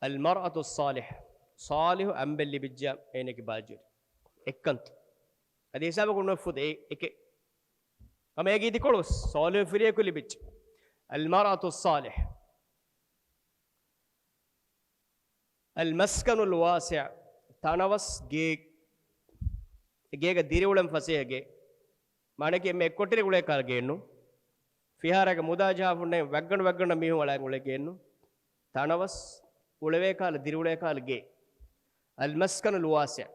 المرأة الصالحة، ޞާލިޙު އަނބެއް ލިބިއްޖެޔާ އޭނައަކީ ބާއްޖަވެރި. އެއްކަންތަ؟ އަދި ހިސާބަކުން ނުވެފުދޭ އެކެއް. ހަމަ އޭގެ އިދިކޮޅު ވެސް ޞާލިޙު ފިރިޔަކު ލިބިއްޖެ. المرأة الصالحة. المسكن الواسع، ތަނަވަސް ގޭ، ގޭގަ ދިރިއުޅެން ފަސޭހަ ގޭ. މާނައަކީ އެންމެ އެއްކޮޓަރި އުޅޭ ކަހަލަ ގެއެއްނު. ފިހާރައިގެ މުދާ ޖަހާފަ ހުންނަ ވައްގަނޑު ވައްގަނޑަށް މީހުން އަޅާ އުޅޭ ގެއެއްނު. ތަނަވަސް އުޅެވޭ ކަހަލަ، ދިރިއުޅޭ ކަހަލަ ގޭ. المسكن الواسع.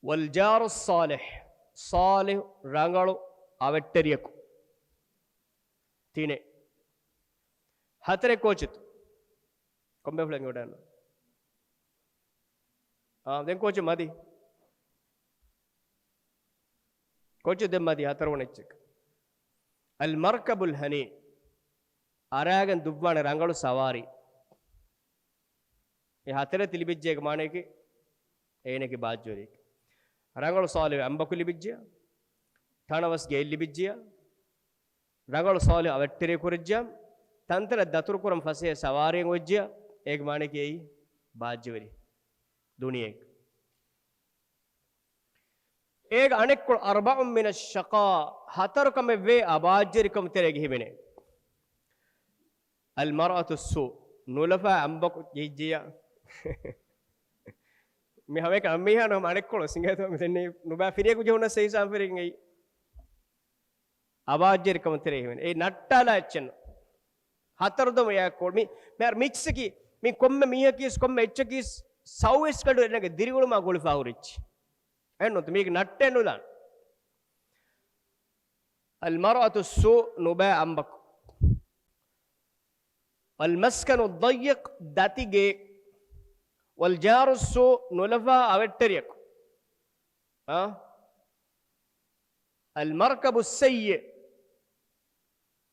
والجار الصالح، ޞާލިޙު ރަނގަޅު އަވެއްޓެރިޔަކު. ތިނެއް. ހަތަރެއް ކޯޗެއްތަ؟ ކޮންބޭފުޅެއް އެނގިވަޑައިގަންނަވާ؟ އާ، ދެން ކޯޗެއް މަދީ. ކޯޗެއް ދެން މަދީ ހަތަރުވަނަ އެއްޗަކަށް. المركب الهنيء، އަރާގެން ދުއްވާނެ ރަނގަޅު ސަވާރީ. އެ ހަތަރެއް ތި ލިބިއްޖެ އޭގެ މާނައަކީ އޭނައަކީ ބާއްޖަވެރިއެއް. ރަނގަޅު ޞާލިޙު އަނބަކު ލިބިއްޖެޔާ، ތަނަވަސް ގެއެއް ލިބިއްޖެޔާ، ރަނގަޅު ޞާލިޙު އަވެއްޓެރިޔަކު ކުރެއްޖެޔާ، ތަންތަނަށް ދަތުރުކުރަން ފަސޭހަ ސަވާރީއެއް އޮވެއްޖެޔާ، އޭގެ މާނައަކީ އެއީ ބާއްޖަވެރި ދުނިޔެއެއް. އޭގެ އަނެއްކޮޅު أربع من الشقاء، ހަތަރު ކަމެއްވޭ އަބާއްޖަވެރިކަމުގެ ތެރޭގަ ހިމެނޭ. المرأة السوء، ނުލަފާ އަނބަކު ޖެހިއްޖެޔާ. މި ހަމައެކަނި އަނބިމީހާ ނަމަ އަނެއްކޮޅު ސިނގޭތޯ މި ދެންނެވި ނުބައި ފިރިޔަކު ޖެހުނަސް އެހިސާބުން ފިރިޔަކު އެއީ. އަބާއްޖަވެރިކަމުގެ ތެރޭ ހިމެނޭ. އެއީ ނައްޓާލާ އެއްޗެއްނު. ހަތަރު ދޮމު އެއާއެކު މި، މި މިކްސަކީ، މި ކޮންމެ މީހަކީސް ކޮންމެ އެއްޗަކީސް ސައުވީސް ގަނޑު އޭނަގެ ދިރިއުޅުމާ ގުޅިފަ ހުރި އެއްޗެއް. އެހެންނުތަ؟ މީގެ ނައްޓެއް ނުލާނެ. المرأة السوء، ނުބައި އަނބަކު. المسكن الضيق، ދަތި ގެ. والجار السوء، ނުލަފާ އަވެއްޓެރިޔަކު. އާ؟ المركب السيء،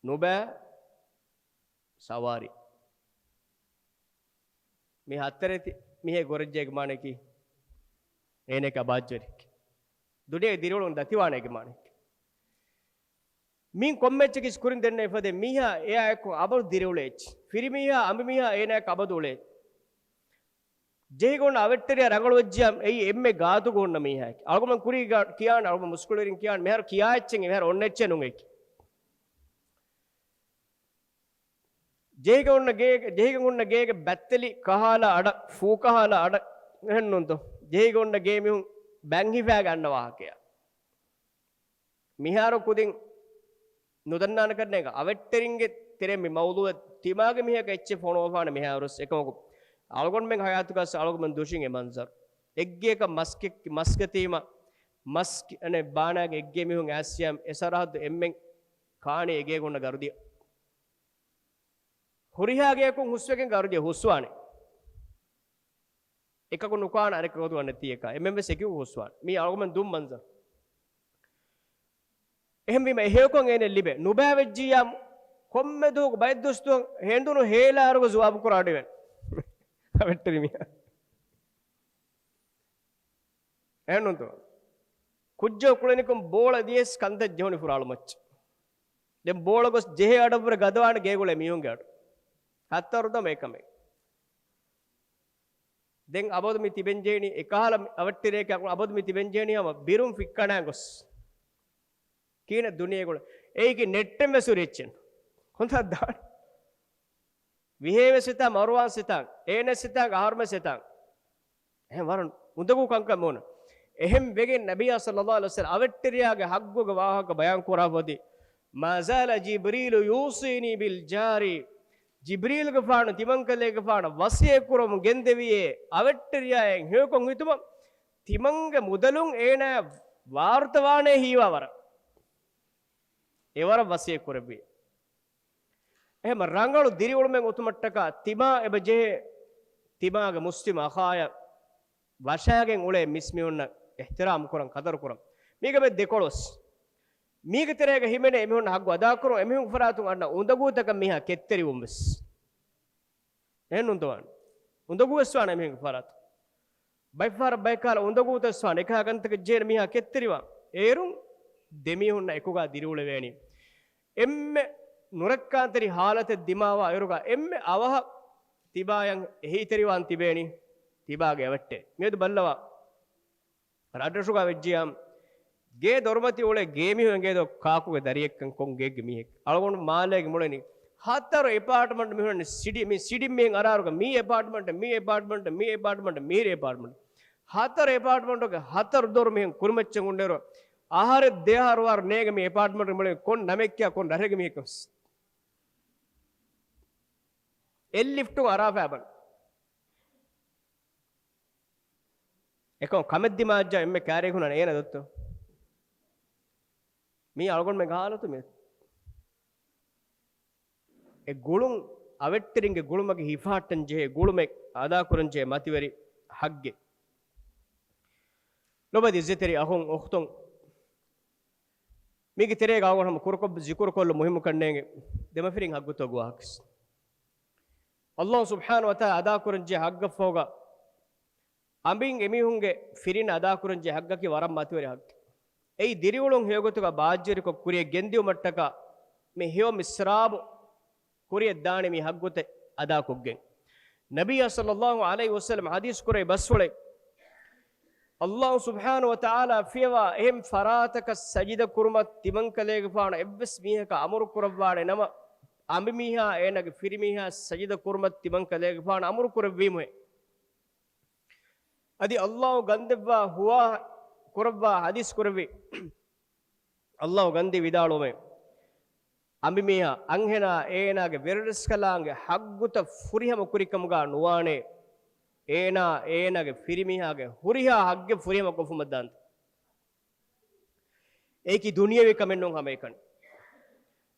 ނުބައި ސަވާރީ. މި ހަތަރެއް ތި މީހެއް ކުރެއްޖެ އޭގެ މާނައަކީ އޭނައަކީ އަބާއްޖަވެރިއެއް. ދުނިޔޭގަ ދިރިއުޅުން ދަތިވާނެ އޭގެ މާނައަކީ. މި ކޮންމެ އެއްޗަކީސް ކުރިން ދެންނެވި ފަދަ މީހާ އެއާއެކު އަބަދު ދިރިއުޅޭ އެއްޗެއް. ފިރިމީހާ، އަނބިމީހާ އޭނާއެކު އަބަދު އުޅޭ. ޖެހިގެ އޮންނަ އަވެއްޓެރިޔާ ރަނގަޅު ވެއްޖިއްޔާ އެއީ އެންމެ ގާތުގަ ހުންނަ މީހާއެކޭ. އަޅުގަނޑުމެން ކުރީ ގާ-، ކިޔާނެ، އަޅުގަނޑު މުސްކުޅިވެރިން ކިޔާނެ، މިހާރު ކިޔާ އެއްޗެއް ނޫން އެކި. ޖެހިގެ ހުންނަ ގޭގެ، ޖެހިގެ ހުންނަ ގޭގެ ބައްތެލި ކަހާލާ އަޑަށް، ފޫ ކަހާލާ އަޑަށް، އެހެން ނޫންތޯ؟ ޖެހިގެ ހުންނަ ގޭ މީހުން ބަން ހިފާގެ އަންނަ ވާހަކަޔާ. މިހާރު ކުދިން ނުދަންނާނެ ކަންނޭނގެ އަވެއްޓެރިންގެ ތެރެއިން މި މައުޟޫޢަށް ތިމާގެ މީހަކަށް އެއްޗެއް ފޮނުވާފާނެ މިހާރުވެސް އެކަމަކު، އަޅުގަނޑުމެން ހަޔާތުގަސް އަޅުގަނޑުމެން ދުށިން އެ މަންޒަރު. އެއްގެއަކަށް މަސްކެ-، މަސްގަތީމަ، މަސް ކި-، އަނެއް ބާނާގެ އެއްގެ މީހުން އައިސްޔާމް އެ ސަރަހައްދު އެންމެން ކާނީ އެގޭގަ ހުންނަ ގަރުދިޔަ. ހުރިހާ ގެޔަކުން ހުސްވެގެން ގަރުދިޔަ ހުސްވާނެ. އެކަކު ނުކާން އަނެކަކު ގޮތުގަ ނެތިއެކާ. އެންމެންވެސް އެކި ހުސްވާން. މީ އަޅުގަމެން ދުން މަންޒަރު. އެހެންވީމަ އެ ހެޔޮކޮށް އޭނެ ލިބޭ. ނުބައިވެއްޖިއްޔާ ކޮންމެ ދުވަހަކު ބައެއް ދުވަސް ހެނދުނު ހޭލާއިރުގަ ޖުވާބު ކުރާ އަޑުއިވެން. އަވެއްޓެރި މީހާ. އެހެންނޫންތޯ؟ ކުއްޖަކު ކުޅެނިކޮށް ބޯޅަ ދިޔަސް ކަންތައް ޖެހުނި ފުރާޅުމައްޗަށް. ދެން ބޯޅަ ގޮސް ޖެހޭ އަޑަށްވުރެ ގަދަވާނެ ގޭގުޅޭ މީހުންގެ އަޑު. ހަތަރު ދަމަ އެކަމެއް. ދެން އަބަދު މި ތިބެންޖެހެނީ އެކަހަލަ އަވަށްޓެރިއެކޭ އަބަދު މި ތިބެންޖެހެނީ ހަމަ ބިރުން ފިއްކަނާން ގޮސް. ކީނެ ދުނިޔޭގުޅޭ. އެއީކީ ނެއްޓެން ވެސް ހުރި އެއްޗެއް. ކޮންތާ ދާނެ؟ ވިހޭވެސް ހިތާ، މަރުވާންސް ހިތާ، އޭނަސް ހިތާ، އަހަރުމެސް ހިތާ. އެހެން ވަރަށް އުނދަގޫ ކަންކަން ނޫން. އެހެން ވެގެން ނަބިއްޔާ ޞައްލައްލާހު ޢަލައިހި ވަސައްލަމް އަވަށްޓެރިޔާގެ ޙައްޤުގެ ވާހަކަ ބަޔާން ކުރާ ފަދައިން، "ما زال جبريل يوصيني بالجار." ޖިބްރީލުގެފާނު ތިމަންކަލޭގެފާނަށް ވަޞިއްޔަތް ކުރަމުން ގެންދެވިއޭ، އަވަށްޓެރިޔާއަށް ހެޔޮކޮށް ހިތުމަށް ތިމަންގެ މުދަލުން އޭނާ ވާރުތަވާނޭ ހީވާ ވަރަށް. އެވަރަށް ވަޞިއްޔަތް ކުރެއްވި. އެހެން ރަނގަޅު ދިރިއުޅުމެއް އޮތުމަށްޓަކާ ތިމާ އެބަ ޖެހޭ، ތިމާގެ މުސްލިމް އަޚާޔަށް ވަށާގެން އުޅޭ މިސްމިހުންނަށް އިޙްތިރާމް ކުރަން، ޤަދަރު ކުރަން. މީގެ މެދު ދެކޮޅުސް. މީގެ ތެރޭގަ ހިމެނޭ އެމީހުންނަށް ޙައްޤު އަދާކުރުން، އެމީހުން ފަރާތުން އަންނަ އުނދަގޫތަކަށް މީހާ ކެތްތެރިވުން ވެސް. އެހެން ނޫންތޯ ވާނެ؟ އުނދަގޫވެސް ވާނެ އެމީހުންގެ ފަރާތުން. ބައެއްފަހަރަށް ބައެއް ކަހަލަ އުނދަގޫތައް ވެސް ވާނެ. އެކަހަލަ ކަންތަކަށް ޖެހޭނެ މީހާ ކެތްތެރިވާން. އޭރުން ދެމީހުންނަށް އެކުގަ ދިރިއުޅެވޭނީ. އެންމެ ނުރައްކާތެރި ޙާލަތެއް ދިމާވާ އިރުގަ އެންމެ އަވަހަށް ތިބާޔަށް އެހީތެރިވާން ތިބޭނީ ތިބާގެ އަވަށްޓެރި. މިއަދު ބައްލަވާ. ރަށްރަށުގަ ވެއްޖިޔާ، ގޭ ދޮރުމަތި އުޅޭ ގޭމީހުން އެނގޭދޯ ކާކުގެ ދަރިއެއްކަން ކޮން ގެއެއްގެ މީހެއް. އަޅުގަނޑު މާލޭގެ މުޅެނީ. ހަތަރު އެޕާޓްމަންޓް މިހުންނަނީ ސިޑި، މި ސިޑިން މިހެން އަރާރުގަ މީ އެޕާޓްމަންޓް، މީ އެޕާޓްމަންޓް، މީ އެޕާޓްމަންޓް، މީ އެޕާޓްމަންޓް. ހަތަރު އެޕާޓްމަންޓުގެ ހަތަރު ދޮރު މިހެން ކުރިމައްޗަށް ހުންނައިރު، އަހަރެއް ދެއަހަރު ވާރު ނޭގެ މި އެޕާޓްމަންޓް މުޅެނީ ކޮން ނަމެއްކިޔާ ކޮން ރަށެއްގެ މީހެއްކަން. އެއް ލިފްޓު އަރާފައިބަން. އެކަމް ކަމެއް ދިމާއްޖާ އެންމެ ކާރިއަކު ނަން އޭނަ ދޮއްތޯ؟ މީ އަޅުގަނޑުމެން ހާލަތު މި. އެ ގުޅުން، އަވެއްޓެރިންގެ ގުޅުމަކީ ހިފަހައްޓަން ޖެހޭ ގުޅުމެއް، އަދާކުރަން ޖެހޭ މަތިވެރި ޙައްޤެއް. ލޮބުވެތި އިއްޒަތްތެރި އަޚުން އުޚްތުން، މީގެ ތެރޭގަ އަޅުގަނޑު ހަމަ ކުރުކޮށް ޒިކުރުކޮށްލު މުހިއްމު ކަންނޭނގެ ދެމަފިރިން ޙައްޤުތަކުގެ ވާހަކަ. ﷲ ސުބްޙާނަހޫ ވަތަޢާލާ އަދާކުރަންޖެހޭ ޙައްޤަށްފަހުގަ އަނބިން އެމީހުންގެ ފިރިން އަދާކުރަންޖެހޭ ޙައްޤަކީ ވަރަށް މަތިވެރި ޙައްޤެއް. އެއީ ދިރިއުޅުން ހެޔޮގޮތުގަ ބާއްޖަވެރިކޮށް ކުރިއަށް ގެންދިއުމަށްޓަކާ މި ހެޔޮ މިސްރާބު ކުރިއަށް ދާނެ މި ޙައްޤުތައް އަދާކޮށްގެން. ނަބިއްޔާ ޞައްލައްލާހު ޢަލައިހި ވަސައްލަމް ޙަދީޘް ކުރެއްވި ބަސްފުޅެއް، ﷲ ސުބްޙާނަހޫ ވަތަޢާލާ ފިޔަވާ އެހެން ފަރާތަކަށް ސަޖިދަ ކުރުމަށް ތިމަންކަލޭގެފާނު އެއްވެސް މީހަކަށް އަމުރު ކުރައްވާނެ ނަމަ، އަނބިމީހާ އޭނާގެ ފިރިމީހާ ސަޖިދަ ކުރުމަށް ތިމަންކަލޭގެފާނު އަމުރު ކުރެއްވީމުހޭ. އަދި ﷲ ގަންދެއްވާ ހުވާ ކުރައްވާ ޙަދީޘް ކުރެއްވި. ﷲ ގަންދީ ވިދާޅުވަމޭ، އަނބިމީހާ އަންހެނާ އޭނާގެ ވެރިރަސްކަލާނގެ ޙައްޤުތައް ފުރިހަމަ ކުރިކަމުގަ ނުވާނޭ، އޭނާ އޭނާގެ ފިރިމީހާގެ ހުރިހާ ޙައްޤެއް ފުރިހަމަ ކޮށްފުމަށްދާންތަ. އެއީކީ ދުނިޔެވީ ކަމެއް ނޫން ހަމައެކަނި.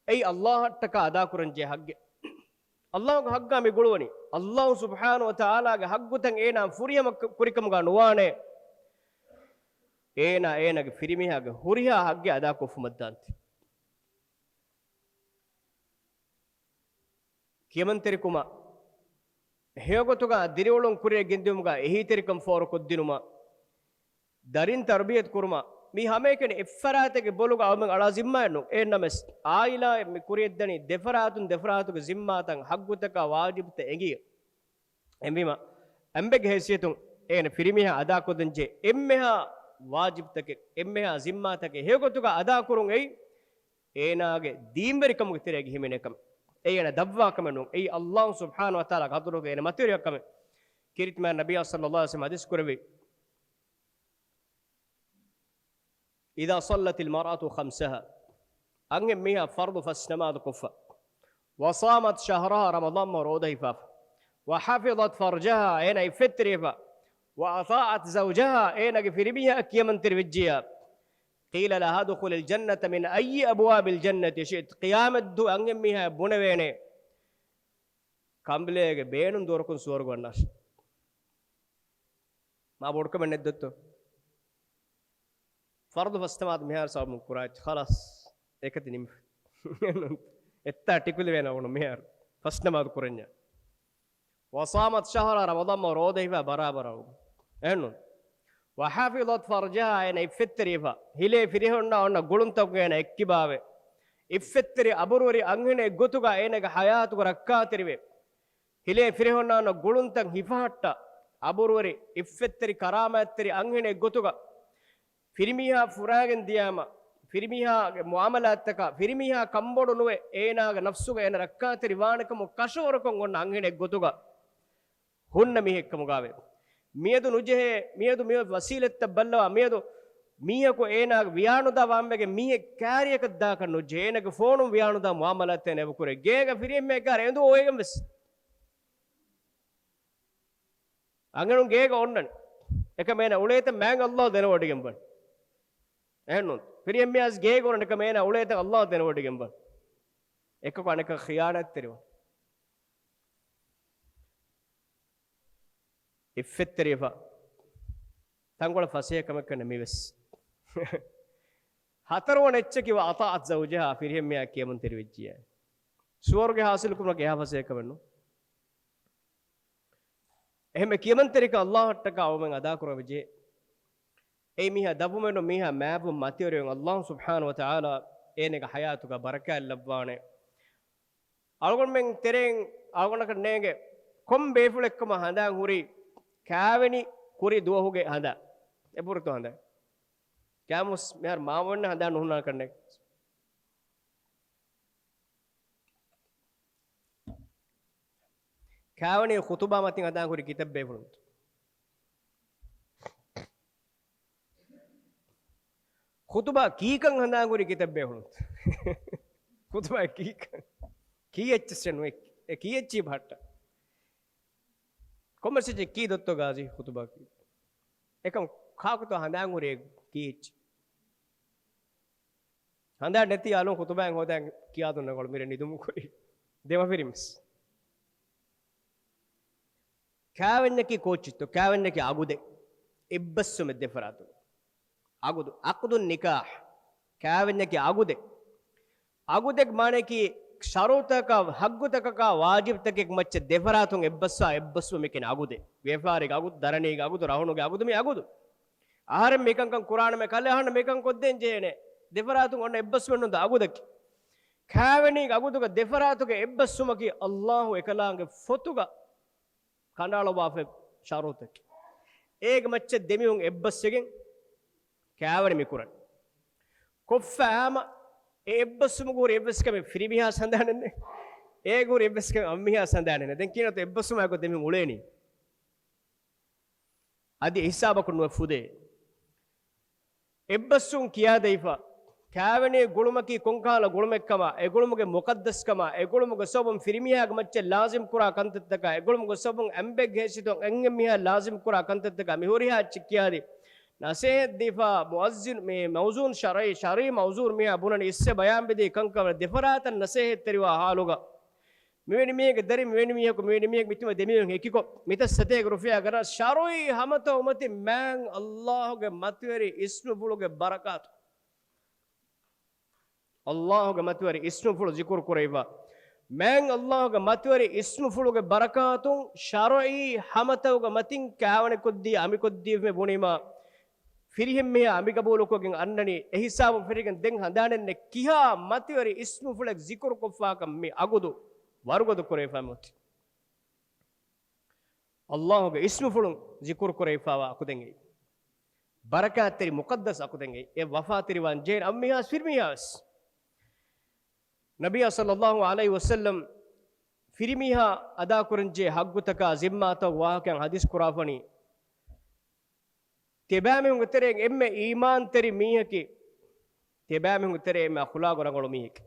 އެއީ ﷲ އަށްޓަކާ އަދާކުރަންޖެހޭ ޙައްޤެއް. ﷲ ގެ ޙައްޤާ މި ގުޅުވަނީ. ﷲ ސުބްޙާނަހޫ ވަތަޢާލާގެ ޙައްޤުތައް އޭނާ ފުރިހަމަ ކުރިކަމުގަ ނުވާނޭ، އޭނާ އޭނާގެ ފިރިމީހާގެ ހުރިހާ ޙައްޤެއް އަދާކޮށްފުމަށްދާންތަ. ކިޔަމަންތެރިކުމާ، ހެޔޮގޮތުގަ ދިރިއުޅުން ކުރިއަށް ގެންދިއުމުގަ އެހީތެރިކަން ފޯރުކޮށްދިނުމަށް، ދަރިން ތަރުބިޔަތު ކުރުމަށް، މި ހަމައެކަނި އެއްފަރާތެއްގެ ބޮލުގަ އަޅުމެން އަޅާ ޒިންމާއެއް ނޫން. އެހެންނަމަވެސް، އާއިލާއެއް މި ކުރިއަށްދަނީ ދެފަރާތުން ދެފަރާތުގެ ޒިންމާތައް، ޙައްޤުތަކާ، ވާޖިބުތައް އެނގި. އެހެންވީމަ، އަނބެއްގެ ހައިސިއްޔަތުން އޭނަ ފިރިމީހާ އަދާކޮށްދެންޖެހޭ އެންމެހާ ވާޖިބްތަކެއް، އެންމެހާ ޒިންމާތަކެއް ހެޔޮގޮތުގަ އަދާކުރުން އެއީ، އޭނާގެ ދީންވެރިކަމުގެ ތެރޭގަ ހިމެނޭ ކަމެއް. އެއީ އޭނަ ދަށްވާ ކަމެއް ނޫން. އެއީ އައްލާހު ސުބްޙާނަހު ވަތަޢާލާގެ ޙަޟްރަތުގަ އޭނަ މަތިވެރިވާ ކަމެއް. ކީރިތި މާތް ނަބިއްޔާ ޞައްލައްލާހު ޢަލައިހި ވަސައްލަމަ ޙަދީޘް ކުރެއްވި، إذا صلت المرأة خمسها، އަންހެން މީހާ ފަރުޟު ފަސް ނަމާދު ކޮށްފަ، وصامت شهرها، ރަމަޟާން މަހު ރޯދަ ހިފާފަ، وحفظت فرجها، އޭނަ އިއްފަތްތެރިވެފަ، وأطاعت زوجها، އޭނަގެ ފިރިމީހާ ކިޔަމަންތެރިވެއްޖިޔާ، قيل لها ادخلي الجنة من أي أبواب الجنة شئت، ޤިޔާމަތްދުވަހު އަންހެން މީހާ ބުނެވޭނެ، ކަނބުލޭގެ ބޭނުން ދުވަރަކުން ސުވަރުގެ ވަންނާށި. މާ ބޮޑުކަމެއް ނެތް ދޮއްތޯ؟ ފަރުޟު ފަސް ނަމާދު މިހާރު ސަބަބުން ކުރާ އެއްޗެއް ޚަލާސް. އެކަތި ނިމިފަ. އެއްތާ ޓިކުލެވޭނެ އަޅުގަނޑު މިހާރު ފަސް ނަމާދު ކުރަންޏާ. وصامت شهرها، ރަމަޟާން މަހު ރޯދަ ހިފާ ބަރާބަރަށް އަޅުގަނޑު. އެހެންނު. وحفظت فرجها، އޭނަ އިއްފަތްތެރިވެފަ. ހިލޭ ފިރިހެނުންނާ އޮންނަ ގުޅުންތަކުގަ އޭނަ އެއްކިބާވެ. އިއްފަތްތެރި އަބުރުވެރި އަންހެނެއް ގޮތުގަ އޭނަގެ ޙަޔާތުގަ ރައްކާތެރިވެ. ހިލޭ ފިރިހެނުންނާ އޮންނަ ގުޅުންތައް ހިފަހައްޓާ، އަބުރުވެރި، އިއްފަތްތެރި، ކަރާމާތްތެރި އަންހެނެއް ގޮތުގަ، ފިރިމީހާ ފުރާގެން ދިޔާމަ، ފިރިމީހާގެ މުޢާމަލާތްތަކާ، ފިރިމީހާ ކަންބޮޑު ނުވެ، އޭނާގެ ނަފްސުގަ އޭނަ ރައްކާތެރި ވާނެކަމުގެ ކަށަވަރުކަން އޮންނަ އަންހެނެއް ގޮތުގަ ހުންނަ މީހެއްކަމުގައި. މިއަދު ނުޖެހޭ، މިއަދު މި ވަސީލަތްތައް ބައްލަވާ، މިއަދު މީހަކު އޭނާގެ ވިޔާނުދާ ވާންވެގެން މީހެއް ކާރިއަކަށް ދާކަށް ނުޖެހޭ، އޭނާގެ ފޯނުން ވިޔާނުދާ މުޢާމަލާތްތައް ނެބުކުރޭ. ގޭގަ ފިރިހެންމެ ކާރި އެނދު އޮވެގެން ވެސް. އަނގަނުން ގޭގަ އޮންނަން. އެކަމަ އޭނަ އުޅޭތަން މާތް އައްލާހު ދެނެވޮޑިގެން ވަން. އެހެންނު. ފިރިހެން މިޔާސް ގޭގަ އޮންނަން އެކަމަ އޭނަ އުޅޭތަން އައްލާހު ދެނެވޮޑިގެން ވަން. އެކަކު އަނެކަށް ޚިޔާނާތްތެރިވަން. އިއްފަތްތެރިވެފަ. ތަންކޮޅެއް ފަސޭހަ ކަމެއް ކަންނެ މިވެސް. ހަތަރުވަނަ އެއްޗަކީ وأطاعت زوجها، ފިރިހެން މިޔާ ކިޔަމަންތެރިވެއްޖިޔާ. ސުވަރުގެ ހާސިލުކުރުމަކީ އެހާ ފަސޭހަ ކަމެއް ނޫން. އެހެންމެ ކިޔަމަންތެރިކަން އައްލާހަށްޓަކާ އަޅުގަނޑުމެން އަދާކުރަން ވެއްޖެ. އެއީ މީހާ ދަށްވުމެއް ނޫން، މީހާ މާތްވުން މަތިވެރިވުން އައްލާހު ސުބްޙާނަހު ވަތަޢާލާ އޭނަގެ ޙަޔާތުގަ ބަރަކާތް ލައްވާނެ. އަޅުގަނޑުމެން ތެރެއިން އަޅުގަނޑަކަށް ނޭނގެ ކޮން ބޭފުޅެއްކަމަށް ހަނދާން ހުރީ ކާވެނި ކުރި ދުވަހުގެ ހަނދާން. އެބުރިތޯ ހަނދާން؟ ކާމުސް މިހާރު މާވަންނަ ހަނދާން ނުހުންނާކަށް ނޭނގެ. ކާވެނީ ޚުތުބާ މަތިން ހަނދާން ކުރި ކިތައް ބޭފުޅުން؟ ޚުތުބާ ކީކަން ހަނދާން ކުރި ކިތައް ބޭފުޅުން؟ ޚުތުބާ ކީކަން؟ ކީ އެއްޗެއްސެއް ނުވޭ. އެ ކީ އެއްޗި ބަހައްޓަ. ކޮމެސް އެއްޗެއް ކީ ދޮއްތޯ ގާޒީ ޚުތުބާ ކީ؟ އެކަމް ކާކުތޯ ހަނދާން ހުރޭ ކީ އެއްޗި؟ ހަނދާން ނެތި އަލުން ޚުތުބާއިން ހޯދާ ކިޔާދުން ނަގަޅު މިރޭ ނިދުމު ކުރި. ދެމަފިރިން ވެސް. ކާވެންޏަކީ ކޯއްޗެއްތޯ؟ ކާވެންޏަކީ އަގުދެއް. އެއްބަސްވުމެއް ދެފަރާތުން. އަގުދު، ޢަޤްދުން ނިކާޙް. ކާވެންޏަކީ އަގުދެއް. އަގުދެއް މާނައަކީ ޝަރުޠުތަކާ، ޙައްޤުތަކަކާ، ވާޖިބުތަކެއް މައްޗަށް ދެފަރާތުން އެއްބަސްވާ، އެއްބަސްވުމެކޭ އަގުދެއް. ވިޔަފާރީގެ އަގުދު، ދަރަނީގެ އަގުދު، ރަހުނުގެ އަގުދު، މި އަގުދު. އަހަރެން މިކަންކަން ކުރާނަމޭ ކަލޭ އަހަންނަށް މިކަން ކޮށްދޭން ޖެހޭނެ. ދެފަރާތުން އޮންނަ އެއްބަސްވުމެއް ނުދާ އަގުދަކީ. ކާވެނީގެ އަގުދުގަ ދެފަރާތުގެ އެއްބަސްވުމަކީ އައްލާހު އެކަލާނގެ ފޮތުގަ ކަނޑައަޅުއްވާފައި ޝަރުޠެއް. އޭގެ މައްޗަށް ދެމިހުން އެއްބަސްވެގެން ކާވެނި މިކުރަން. ކޮށްފަ ހަމަ އެ އެއްބަސްވުމުގަ ހުރި އެއްވެސް ކަމެއް ފިރިމީހާ ހަނދާނެއް ނެތް. އޭގަ ހުރި އެއްވެސް ކަމެއް އަންމީހާ ހަނދާނެއް ނެތް. ދެން ކިޔަންތޯ އެއްބަސްވުމާ ގޮތް ދެމިހުން އުޅޭނީ. އަދި އެ ހިސާބަކުން ނުވެ ފުދޭ. އެއްބަސްވުން ކިޔާދެވިފަ، ކާވެނީ ގުޅުމަކީ ކޮންކަހަލަ ގުޅުމެއްކަމާ، އެ ގުޅުމުގެ މުޤައްދަސްކަމާ، އެ ގުޅުމުގެ ސަބަބުން ފިރިމީހާގެ މައްޗަށް ލާޒިމް ކުރާ ކަންތައްތަކާ، އެ ގުޅުމުގެ ސަބަބުން އަނބެއްގެ ހައިސިއްޔަތުން އެންމެހާ ލާޒިމް ކުރާ ކަންތައްތަކާ، މި ހުރިހާ އެއްޗެއް ކިޔާދީ، ނަސޭހަތް ދީފަ، މުއައްޒިން، މި މައުޒޫން ޝަރްޢީ، ޝަރްޢީ މައުޒޫން މީހާ ބުނަނީ އިސްވެ ބަޔާން ވެދީ ކަންކަމަށް ދެފަރާތަށް ނަސޭހަތްތެރިވާ ޙާލުގަ، މިވެނި މީހެއްގެ ދަރިން މިވެނި މީހަކު، މިވެނި މީހަކު މި ތިމަ ދެމީހުން ހެކިކޮށް، މިތައް ސަތޭކަ ރުފިޔާ ގަނަ ޝަރުޢީ ހަމަތައް އުމަތި މާތް އައްލާހުގެ މަތިވެރި އިސްމުފުޅުގެ ބަރަކާތު. އައްލާހުގެ މަތިވެރި އިސްމުފުޅު ޒިކުރު ކުރެވިފަ. މާތް އައްލާހުގެ މަތިވެރި އިސްމުފުޅުގެ ބަރަކާތުން ޝަރުޢީ ހަމަތައުގެ މަތިން ކާވެނިކޮށްދީ، އަނބިކޮށްދީފަ ބުނީމާ، ފިރިހެންމީހާ އަނބިގަބޫލުކޮށްގެން އަންނަނީ، އެހިސާބުން ފެށިގެން ދެން ހަނދާނެއް ނެތް ކިހާ މަތިވެރި އިސްމުފުޅެއް ޒިކުރުކޮށްފާކަން މި އަގުދު ވަރުގަދަ ކުރެވިފައި އޮތީ. ﷲ ގެ އިސްމުފުޅުން ޒިކުރު ކުރެވިފާވާ އަކުދެންގެ ބަރަކާތްތެރި މުޤައްދަސް އަކުދެންގެ އެ ވަފާތެރިވާން ޖެހޭނެ އަންމީހާ ފިރިމީހާވެސް. ނަބިއްޔާ ޞައްލައްލާހު ޢަލައިހި ވަސައްލަމް ފިރިމީހާ އަދާކުރަންޖެހޭ ޙައްޤުތަކާ ޒިންމާތައް ވާހަކައިން ޙަދީޘް ކުރާފަނީ، ތިބާމީހުންގެ ތެރެއިން އެންމެ އީމާންތެރި މީހަކީ، ތިބާމީހުންގެ ތެރެއިން އެންމެ އަޚުލާގު ރަނގަޅު މީހެކޭ.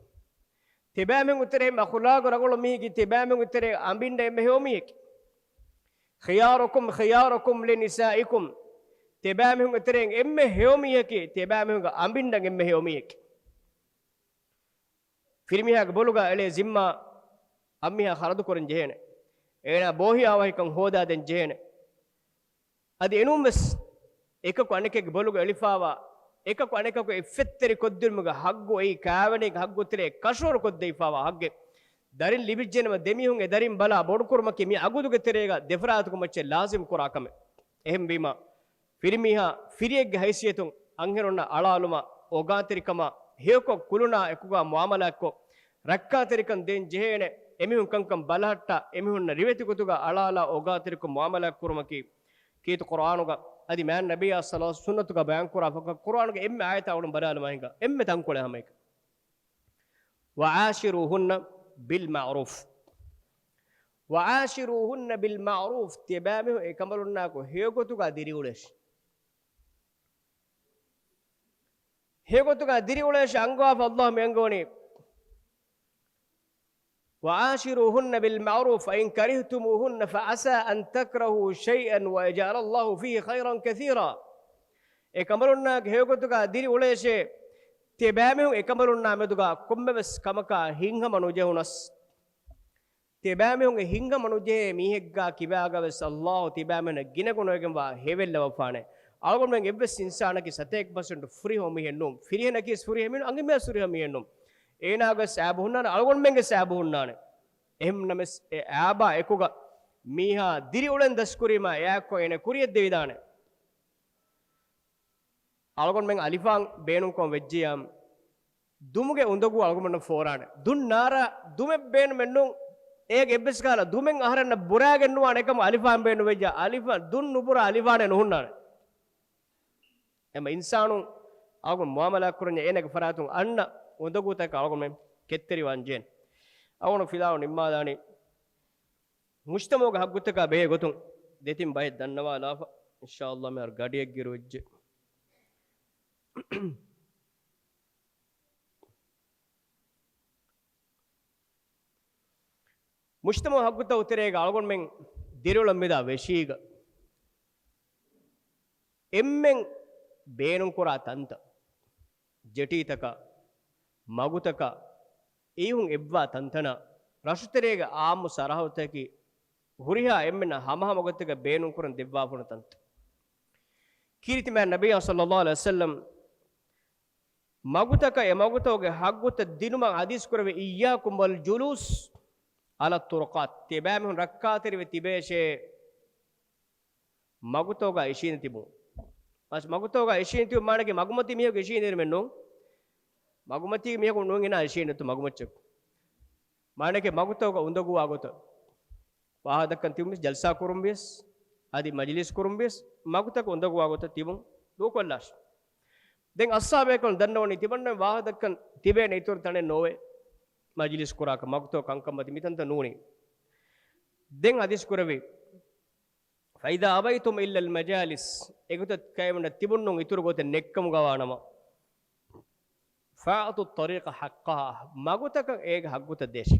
ތިބާމީހުންގެ ތެރެއިން އެންމެ އަޚުލާގު ރަނގަޅު މީހަކީ، ތިބާމީހުންގެ ތެރެއިން އަނބިންނަ އެންމެ ހެޔޮ މީހެކޭ. خياركم خياركم لنسائكم. ތިބާމީހުންގެ ތެރެއިން އެންމެ ހެޔޮ މީހަކީ، ތިބާމީހުންގެ އަނބިންނަ އެންމެ ހެޔޮ މީހެކޭ. ފިރިމީހާގެ ބޮލުގަ އެޅޭ ޒިންމާ އަންމީހާ ޚަރަދު ކުރަން ޖެހޭނެ. އޭނާ ބޯހިޔާވަހިކަން ހޯދާދޭން ޖެހޭނެ. އަދި އެނޫންވެސް އެކަކު އަނެކެއްގެ ބޮލުގަ އެޅިފާވާ، އެކަކު އަނެކަކު އެއްފަތްތެރި ކޮށްދިނުމުގެ ޙައްޤު އެއީ ކާވެނީގެ ޙައްޤު ތެރޭ ކަށަވަރު ކޮށްދެވިފާވާ ޙައްޤެއް. ދަރިން ލިބިއްޖެނަމަ ދެމީހުން އެ ދަރިން ބަލާ ބޮޑުކުރުމަކީ މި އަގުދުގެ ތެރޭގަ ދެފަރާތަކުން މައްޗަށް ލާޒިމް ކުރާ ކަމެއް. އެހެންވީމާ، ފިރިމީހާ ފިރިއެއްގެ ހައިސިއްޔަތުން އަންހެނުންނަށް އަޅާލުމަށް، އޯގާތެރިކަމާ، ހެޔޮކޮށް ކުލުނާ އެކުގަ މުޢާމަލާތްކޮށް، ރައްކާތެރިކަން ދޭން ޖެހޭނެ. އެމީހުން ކަންކަން ބަލަހައްޓާ، އެމީހުންނަށް ރިވެތި ގޮތުގަ އަޅާލާ އޯގާތެރިކޮށް މުޢާމަލާތް ކުރުމަކީ، ކީރިތި ޤުރްއާނުގަ އަދި މާތް ނަބިއްޔާ ޞައްލަﷲ ސުންނަތުގަ ބަޔާންކުރާ ފަހަކަށް ޤުރްއާނުގެ އެންމެ އާޔަތާ އަޅުން ބަލާލަމާ ހިނގާ، އެންމެ ތަންކޮޅެއް ހަމައެކަނި. وعاشروهن بالمعروف. وعاشروهن بالمعروف. ތިބާމީހުން އެކަނބަލުންނާއެކު ހެޔޮގޮތުގަ ދިރިއުޅޭށި. ހެޔޮގޮތުގަ ދިރިއުޅޭށި އަންގަވާފަ ﷲ މި އަންގަވަނީ. وعاشروهن بالمعروف فإن كرهتموهن فعسى أن تكرهوا شيئا ويجعل الله فيه خيرا كثيرا. އެކަނބަލުންނާއެކު ހެޔޮގޮތުގަ ދިރިއުޅޭށޭ. ތިބާމީހުން އެކަނބަލުންނާ މެދުގަ ކޮންމެވެސް ކަމަކާ ހިތްހަމަ ނުޖެހުނަސް، ތިބާމީހުންގެ ހިތްހަމަ ނުޖެހޭ މީހެއްގާ ކިބާގަވެސް ﷲ ތިބާމީހުންނަށް ގިނަގުނަވެގެންވާ ހެޔޮއެއް ލަވަފާނެ. އަޅުގަނޑުމެން އެއްވެސް އިންސާނަކީ ސަތޭކަ ޕަސެންޓު ފުރިހަމަ މީހެއް ނޫން. ފިރިހެނަކީ ފުރިހަމަ މީހެއް ނޫން. އަންހެންމީހާ ފުރިހަމަ މީހެއް ނޫން. އޭނާގަވެސް އައިބު ހުންނާނެ، އަޅުގަނޑުމެންގެ އައިބު ހުންނާނެ. އެހެންނަމަވެސް އެ އައިބާ އެކުގަ މީހާ ދިރިއުޅެން ދަސްކުރީމާ އެއާއެކު އޭނަ ކުރިޔަށް ދެވިދާނެ. އަޅުގަނޑުމެން އަލިފާން ބޭނުންކޮށް ވެއްޖިޔާ، ދުމުގެ އުނދަގޫ އަޅުގަނޑުމެން ފޯރާނެ. ދުން ނާރާ ދުމެއް ބޭނުމެއް ނޫން. އޭގެ އެއްވެސް ކަހަލަ ދުމެއް އަހަރެންނަށް ބުރާގެން ނުވާނެ ކަމަށް އަލިފާން ބޭނުން ވެއްޖާ، އަލިފާން ދުން ނުބުރާ އަލިފާނެއް ނުހުންނާނެ. އެމަ އިންސާނުން އަޅުގަނޑު މުޢާމަލާތް ކުރަންޏާ އޭނަގެ ފަރާތުން އަންނަ އުނދަގޫތަކަށް އަޅުގަނޑުމެން ކެތްތެރިވާން ޖެހޭނެ. އަޅުގަނޑު ފިލާވަޅު ނިންމާލާނީ މުޖްތަމަޢުގެ ޙައްޤުތަކާ ބެހޭ ގޮތުން ދެތިން ބައެއް ދަންނަވާލާފަ. އިންޝާﷲ މިހާރު ގަޑިއެއް ގިރުވެއްޖެ. މުޖްތަމަޢު ޙައްޤުތައް ތެރޭގަ އަޅުގަނޑުމެން ދިރިއުޅަން މިދާ ވެށީގަ އެންމެން ބޭނުންކުރާ ތަންތަން، ޖެޓީތަކާ، މަގުތަކާ، އިހުން އެއްވާ ތަންތަނާ، ރަށުތެރޭގެ އާއްމު ސަރަހައްދުތަކީ ހުރިހާ އެންމެންނަށް ހަމަހަމަ ގޮތެއްގަ ބޭނުންކުރަން ދެއްވާފަ ހުންނަ ތަންތަން. ކީރިތި މާތް ނަބިއްޔާ ޞައްލަﷲ ޢަލައިހި ވަސައްލަމް މަގުތަކަށް އެ މަގުތަކުގެ ޙައްޤުތައް ދިނުމަށް ޙަދީޘް ކުރެއްވި، إياكم والجلوس على الطرقات، ތިބާމީހުން ރައްކާތެރިވެ ތިބޭށޭ މަގުތަކުގަ އިށީނދެ ތިބުން. މަސް މަގުތަކުގަ އިށީނދެ ތިބުން މާނައަކީ މަގުމަތީ މީހަކު އިށީނދެވީމެއް ނޫން. މަގުމަތީ މީހަކު ނޫން އޭނާ އިށީނދެއްތޯ މަގުމައްޗަކު. މާނައަކީ މަގުތަކުގަ އުނދަގޫވާ ގޮތަށް ވާހަކަ ދައްކަން ތިބުން ވިޔަސް، ޖަލްސާ ކުރުން ވިޔަސް، އަދި މަޖިލީސް ކުރުން ވިޔަސް، މަގުތަކު އުނދަގޫވާ ގޮތަށް ތިބުން ދޫކޮށްލާށި. ދެން އަޞްޙާބުބޭކަލުން ދަންނަވަނީ ތިމަންނަމެން ވާހަކަ ދައްކަން ތިބޭނެ އިތުރު ތަނެއް ނޯވޭ. މަޖިލީސް ކުރާކަށް މަގުތަކު ކަންކަން މަތި މިތަންތަން ނޫނީ. ދެން ޙަދީޘް ކުރެއްވި، فإذا أبيتم إلا المجالس، އެގޮތަށް ކައިވެންނަށް ތިބުންނު އިތުރު ގޮތެއް ނެއްކަމުގަ ވާނަމަ، فأعطوا الطريق حقها، މަގުތަކަށް އޭގެ ޙައްޤުތައް ދޭށި.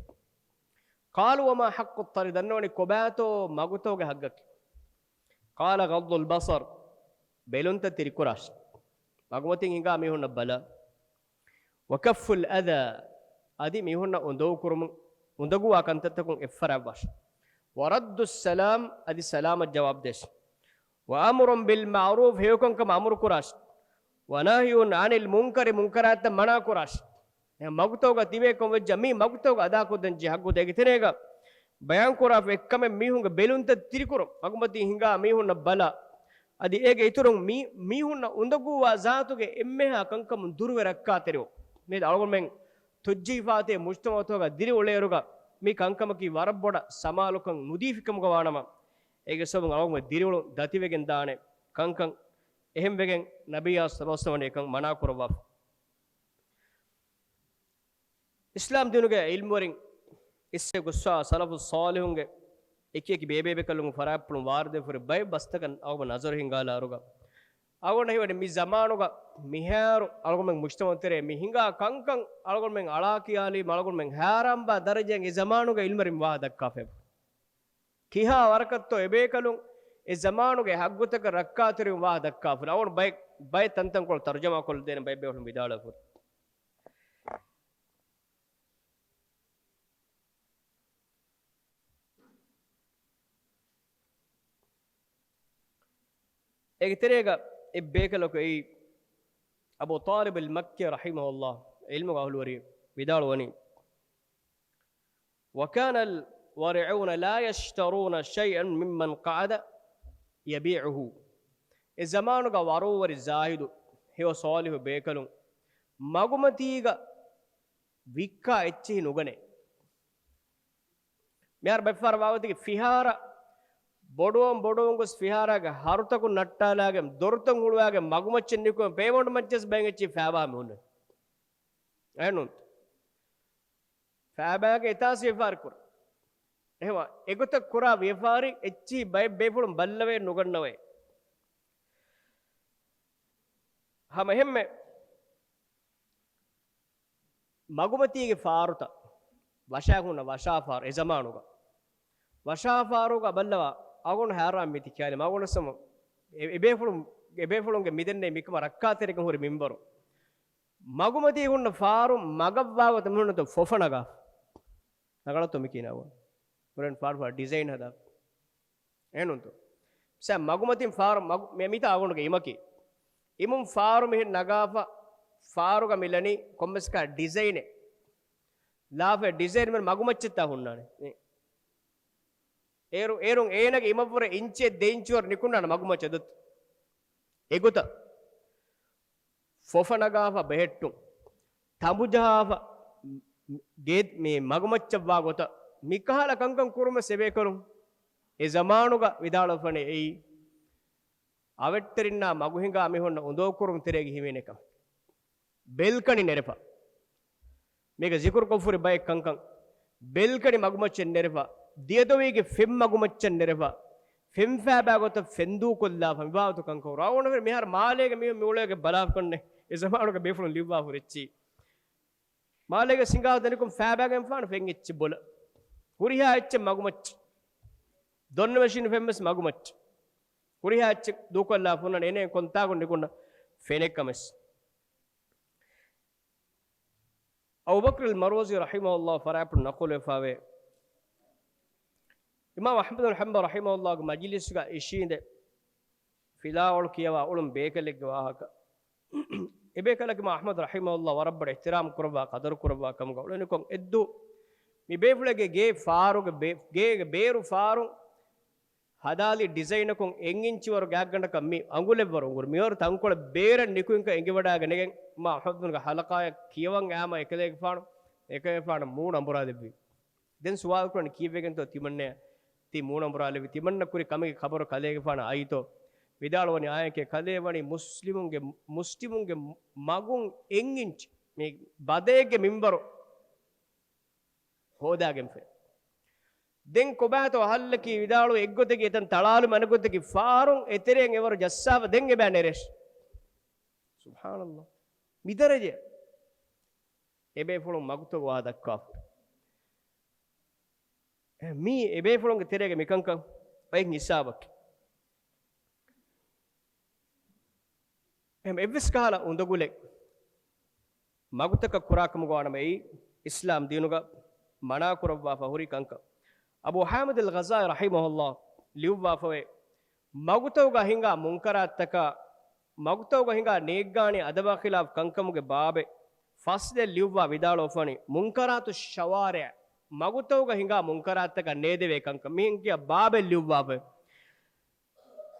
قالوا وما حق الطريق، ދަންނަވަނީ ކޮބާތޯ މަގުތަކުގެ ޙައްޤަކީ؟ قال غض البصر، ބެލުންތައް ތިރިކުރާށި. މަގުމަތިން ހިނގާ މީހުންނަށް ބަލާ. وكف الأذى، އަދި މީހުންނަށް އުނދަގޫ ކުރުމުން، އުނދަގޫވާ ކަންތައްތަކުން އެއްފަރާތްވާށި. ورد السلام، އަދި ސަލާމަށް ޖަވާބު ދޭށި. وأمر بالمعروف، ހެޔޮކަންކަމަށް އަމުރު ކުރާށި. ونهي عن المنكر، މުންކަރާތްތައް މަނާ ކުރާށި. އެ މަގުތަކުގަ ތިބޭ ކޮން ވެއްޖެ، މި މަގުތަކުގަ އަދާކޮށްދޭން ޖެހޭ ޙައްޤުތައް އޭގެ ތެރޭގަ ބަޔާންކުރާފަ އެއްކަމެއް މީހުންގެ ބެލުންތައް ތިރިކުރުން، މަގުމަތިން ހިނގާ މީހުންނަށް ބަލާ. އަދި އޭގެ އިތުރުން މީ، މީހުންނަށް އުނދަގޫވާ ޒާތުގެ އެންމެހާ ކަންކަމުން ދުރުވެ ރައްކާތެރިވުން. މިއަދު އަޅުގަނޑުމެން ތޮއްޖެހިފާތޭ މުޖްތަމަޢުތަކުގަ ދިރިއުޅޭއިރުގަ މި ކަންކަމަކީ ވަރަށް ބޮޑަށް ސަމާލުކަން ނުދީފިކަމުގަ ވާނަމަ، އޭގެ ސަބަބުން އަޅުގަނޑުމެން ދިރިއުޅުން ދަތިވެގެން ދާނެ ކަންކަން. އެހެންވެގެން ނަބިއްޔާ ޞައްލަﷲު ޢަލައިހި ވަސައްލަމަ ވަނީ އެކަން މަނާ ކުރައްވާފަ. އިސްލާމް ދީނުގެ ޢިލްމުވެރިން އިސްވެ ގޮއްސާ ސަލަފު ޞާލިޙުންގެ އެކި އެކި ބޭބޭބެކަލުން ފަރާތްޕުޅުން ވާރިދުވެފަ ހުރި ބައެއް ބަސްތަކަށް އަޅުގަނޑު ނަޒަރު ހިންގާލާއިރުގަ، އަޅުގަނޑަށް ހީވަނީ މި ޒަމާނުގަ މިހާރު އަޅުގަނޑުމެން މުޖްތަމަޢު ތެރޭ މި ހިނގާ ކަންކަން އަޅުގަނޑުމެން އަޅާ ކިޔާލީމަ އަޅުގަނޑުމެން ހައިރާންވާ ދަރަޖައިން އެ ޒަމާނުގަ ޢިލްމުވެރިން ވާހަކަ ދައްކާފައެވެ. ކިހާ ވަރަކަށްތޯ އެބޭކަލުން އެ ޒަމާނުގެ ހައްގުތަކަށް ރައްކާތެރިވުން ވާހަކަ ދައްކާފަ ހުރި. އަޅުގަނޑު ބައެއް، ބައެއް ތަންތަންކޮޅު ތަރުޖަމާކޮށްދޭނެ ބައެއް ބޭފުޅުން ވިދާޅުވެފަ ހުރި. އޭގެ ތެރޭގަ އެއް ބޭކަލަކު އެއީ އަބޫ ޠާލިބުލް މައްކީ ރަޙިމަހުﷲ، ޢިލްމުގެ އަހުލުވެރި، ވިދާޅުވަނީ، وكان الورعون لا يشترون شيئا ممن قعد يبيعه. އެ ޒަމާނުގަ ވަރުވެރި ޒާހިދު ހެޔޮ ޞާލިޙު ބޭކަލުން މަގުމަތީގަ ވިއްކާ އެއްޗިހި ނުގަނޭ. މިހާރު ބައެއްފަހަރަށް ވާގޮތަކީ ފިހާރަ ބޮޑުވަން ބޮޑުވަން ގޮސް ފިހާރާގެ ހަރުތަކުން ނައްޓާލާގެން ދޮރުތައް ހުޅުވާގެން މަގުމައްޗަށް ނިކުމެ ޕޭމަންޓް މައްޗަށް ބައެއް އެއްޗިހި ފާބާ މި ހުންނަނީ. އެހެންނޫންތޯ؟ ފާބާގެ އެތާސް ވިޔަފާރި ކުރާ. އެހެންވާ، އެގޮތަށް ކުރާ ވިޔަފާރި އެއްޗިހި ބައެއް ބޭފުޅުން ބައްލަވައެއް ނުގަންނަވައޭ. ހަމަ އެހެންމެ މަގުމަތީގެ ފާރުތައް، ވަށާ ހުންނަ ވަށާފާރު، އެ ޒަމާނުގަ ވަށާފާރުގަ ބައްލަވާ، އަޅުގަނޑު ހައިރާން މި ތި ކިޔާލި މަގުނަސް ހަމަ އެ، އެބޭފުޅުން، އެބޭފުޅުންގެ މިދެންނެވި މިކަމަށް ރައްކާތެރިކަން ހުރި މިންވަރު. މަގުމަތީ ހުންނަ ފާރު މަގަށްވާގޮތަށް މިހުންނަތޯ ފޮފަ ނަގާ. ނަގަޅަތޯ މި ކިޔާ ވަނީ. ހުރެން ފާރު ފާރު ޑިޒައިން ހަދާ. އެހެންނޫންތޯ؟ ސަ މަގުމަތިން ފާރު މަގު-، މި-، މިތާ އަޅުގަނޑުގެ އިމަކީ. އިމުން ފާރު މިހެން ނަގާފަ، ފާރުގަ މި ލަނީ ކޮންމެސް ކާ ޑިޒައިނެއް. ލާފަ ޑިޒައިން މެން މަގުމައްޗެއްތާ ހުންނާނެ. އޭރު، އޭރުން އޭނަގެ އިމަށްވުރެ އިންޗެއް ދެ އިންޗުވަރު ނިކުންނާނެ މަގުމައްޗަށް ދޮތު. އެގޮތަށް. ފޮފަ ނަގާފަ ބެހެއްޓުން، ތަނބު ޖަހާފަ، ގޭ-، މި މަގުމައްޗަށްވާ ގޮތަށް މިކަހަލަ ކަންކަން ކުރުމަށް އެބޭކަލުން އެ ޒަމާނުގަ ވިދާޅުވެފަނެ އެއީ، އަވެއްޓެރިންނާ މަގުހިނގާ މީހުންނަށް އުނދޯކުރުން ތެރޭގަ ހިމެނޭ ކަމެއް. ބެލްކަނި ނެރެފަ. މީގަ ޒިކުރުކޮށްފަހުރި ބައެއް ކަންކަން. ބެލްކަނި މަގުމައްޗެއް ނެރެފަ، ދިޔަދޮވީގެ ފެން މަގުމައްޗަށް ނެރެފަ، ފެން ފާބާ ގޮތަށް ފެންދޫކޮށްލާފަ، މި ބާވަތު ކަންކަން ރާވަނަ މިހާރު މާލޭގެ މީހުން މި އުޅޭގެ ބަލާފަ ކަންނެ. އެ ޒަމާނުގެ ބޭފުޅުން ލިޔުއްވާފަ ހުރި އެއްޗިހި. މާލޭގެ ސިނގާ ދަނިކުން ފާބާގެން ފާނު ފެން އެއްޗެއް ބޮލަ. ހުރިހާ އެއްޗެއް މަގުމައްޗަށް. ދޮންނަ މެޝިން ފެން ވެސް މަގުމައްޗަށް. ހުރިހާ އެއްޗެއް ދޫކޮށްލާ ފުންނަން އޭނަ ކޮންތާކުން ނިކުންނަ ފެނެއް ކަމެސް. އަބޫބަކްރުލް މަރުވަޒީ ރަޙިމަހުﷲ ފަރާތްޕުޅު ނަޤުލުވެފަވޭ. އިމާމް އަޙްމަދު ބިން ޙަންބަލް ރަޙިމަހުﷲގެ މަޖިލިސްގަ އިށީނދެ ފިލާވަޅު ކިޔަވާ އުޅުން ބޭކަލެއްގެ ވާހަކަ. އެބޭކަލަކީ އިމާމް އަޙްމަދު ރަޙިމަހުﷲ ވަރަށް ބޮޑަށް އިޙްތިރާމް ކުރައްވާ ޤަދަރު ކުރައްވާ ކަމުގަ އުޅެނިކޮށް އެއްދު މި ބޭފުޅެއްގެ ގޭ ފާރުގެ ބޭ-، ގޭގެ ބޭރު ފާރު ހަލާލި ޑިޒައިނަކުން އެއް އިންޗިވަރު ގާތްގަނޑަކަށް މި އަނގުލެއްވަރު އުނގުރު މިވަރު ތަންކޮޅެއް ބޭރަށް ނިކުތްކަން އެނގިވަޑައިގަނެގެން މާ އަޙްމަދުގެ ޙަލަޤާއަށް ކިޔަވަން އައީމަ އެކަލޭގެފާނު، އެކަލޭގެފާނަށް މޫނު އަނބުރާލެއްވި. ދެން ސުވާލު ކުރަނީ ކީއްވެގެންތޯ ތިމަންނަޔަށް ތި މޫނު އަނބުރާލެއްވި؟ ތިމަންނަ ކުރި ކަމެއްގެ ޚަބަރު ކަލޭގެފާނަށް އައީތޯ؟ ވިދާޅުވަނީ އާޔަކޭ ކަލޭ ވަނީ މުސްލިމުންގެ، މުސްލިމުންގެ މަގުން އެއް އިންޗް މި ބަދައެއްގެ މިންވަރު ހޯދާގެންފަ. ދެން ކޮބާތޯ ހައްލަކީ ވިދާޅުވި އެއްގޮތަކީ އެތަން ތަޅާލުމަށް އަނެއްގޮތަކީ ފާރުން އެތެރެއިން އެވަރު ޖައްސާފަ ދެން އެބަ ނެރެސް. ސުބްޙާނަﷲ. މިދަރަޖަ އެބޭފުޅުން މަގުތައް ވާ ދައްކާފަ. މީ އެބޭފުޅުންގެ ތެރޭގެ މިކަންކަން ބައެއް ހިސާބަކީ. އެހެން އެއްވެސް ކަހަލަ އުނދަގުލެއް މަގުތަކަށް ކުރާކަމުގަ ވާނަމަ އެއީ އިސްލާމް ދީނުގަ މަނާކުރައްވާފަ ހުރި ކަންކަން. އަބޫ ޙާމިދުލް ޣަޒާލީ ރަޙިމަހުﷲ ލިޔުއްވާފަވޭ، މަގުތަކުގަ ހިނގާ މުންކަރާތްތަކާ، މަގުތަކުގަ ހިނގާ ނޭއްގާނީ އަދަބާ ޚިލާފު ކަންކަމުގެ ބާބެއް ފަސްލެއް ލިޔުއްވާ ވިދާޅުވެފަނީ، މުންކަރާތު ޝަވާރިޢު، މަގުތަކުގަ ހިނގާ މުންކަރާތްތަކަށް ނޭދެވޭ ކަންކަން މިހެން ކިޔާ ބާބެއް ލިޔުއްވާފަ.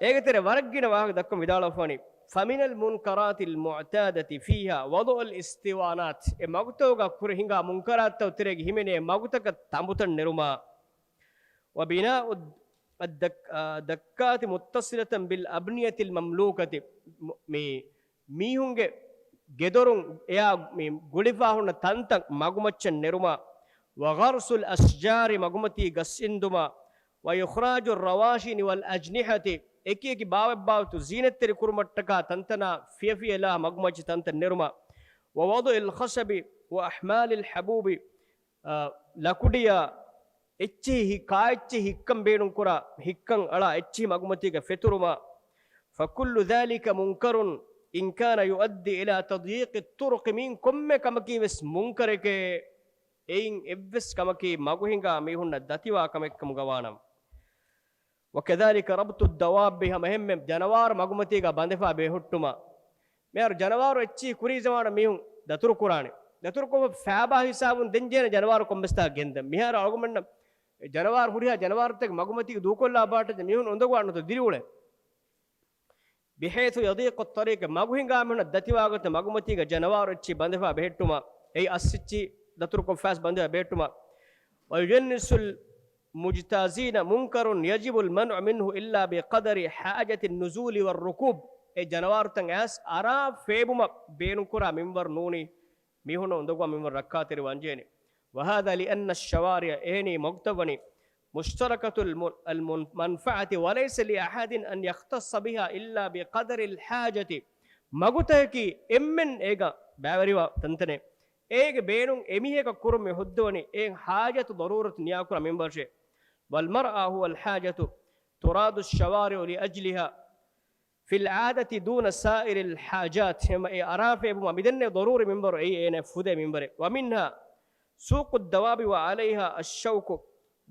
އޭގެ ތެރޭ ވަރަށް ގިނަ ވާހަކަ ދައްކަން ވިދާޅުވެފަނީ، فمن المنكرات المعتادة فيها وضع الاسطوانات، އެ މަގުތަކުގަ ކުރި ހިނގާ މުންކަރާތްތައް ތެރޭގަ ހިމެނޭ މަގުތަކަށް ތަނބުތައް ނެރުމާ، وبناء الدك-، آ، دكات متصلة بالأبنية المملوكة. މި، މީހުންގެ ގެދޮރުން އެއާ މި ގުޅިފާ ހުންނަ ތަންތަން މަގުމައްޗަށް ނެރުމާ، وغرس الأشجار މަގުމަތީ ގަސް އިންދުމާ، وإخراج الرواشن والأجنحة އެކި އެކި ބާވަތްބާވަތު ޒީނަތްތެރި ކުރުމަށްޓަކާ ތަންތަނާ ފިޔަފިޔަލާ މަގުމައްޗަށް ތަންތަން ނެރުމާ، ووضع الخشب وأحمال الحبوب އާ، ލަކުޑިއާ އެއްޗެހި ހި-، ކާއެއްޗެހި ހިއްކަން ބޭނުންކުރާ، ހިއްކަން އަޅާ އެއްޗެހި މަގުމަތީގަ ފެތުރުމާ، فكل ذلك منكر إن كان يؤدي إلى تضييق الطرق މިއިން ކޮންމެ ކަމަކީ ވެސް މުންކަރެކޭ، އެއިން އެއްވެސް ކަމަކީ މަގު ހިނގާ މީހުންނަށް ދަތިވާ ކަމެއްކަމުގަ ވާނަމަ. وكذلك ربط الدواب ހަމަ އެހެންމެ ޖަނަވާރު މަގުމަތީގަ ބަނދެފާ ބޭހުއްޓުމަށް. މިހާރު ޖަނަވާރު އެއްޗިހި ކުރީ ޒަމާނަށް މީހުން ދަތުރު ކުރާނެ. ދަތުރުކޮށް ފައިބާ ހިސާބުން ދެން ޖޭނެ ޖަނަވާރު ކޮންމެސްތާ ގެންދަން. މިހާރު އަޅުގަނޑުމެންނަށް ޖަނަވާރު ހުރިހާ ޖަނަވާރުތަކެއް މަގުމަތީގަ ދޫކޮށްލާ ބާޓަށް މީހުން އުނދަގޫ އަންނަތޯ ދިރިއުޅެން. بحيث يضيق الطريق މަގު ހިނގާ މީހުންނަށް ދަތިވާގޮތަށް މަގުމަތީގަ ޖަނަވާރު އެއްޗިހި ބަނދެފާ ބެހެއްޓުމަށް. އެއީ އައްސިއްޗި ދަތުރުކޮށްފައިސް ބަނދެފާ ބެހެއްޓުމަށް. ويجنس المجتازين منكر يجب المنع منه إلا بقدر حاجة النزول والركوب. އެ ޖަނަވާރުތައް އައިސް އަރާ ފޭބުމަށް ބޭނުންކުރާ މިންވަރު ނޫނީ، މީހުން އުނދަގޫ މިންވަރު ރައްކާތެރިވާންޖޭނެ. وهذا لأن الشوارع އެހެނީ މަގުތައް ވަނީ مشتركة الم-، المنفعة وليس لأحد أن يختص بها إلا بقدر الحاجة. މަގުތަކަކީ އެންމެން އޭގަ ބައިވެރިވާ ތަންތަނެއް. އޭގެ ބޭނުން އެމީހަކަށް ކުރުމެއް ހުއްދަވަނީ އެ ހާޖަތު ޟަރޫރަތު ނިޔާކުރާ މިންވަރުށޭ. والمرعى هو الحاجة تراد الشوارع لأجلها في العادة دون سائر الحاجات. ހަމަ އެ އަރާ ފޭބުމަށް މިދެންނެވި ޟަރޫރީ މިންވަރު އެއީ އޭނަ ފުދޭ މިންވަރެއް. ومنها سوق الدواب وعليها الشوك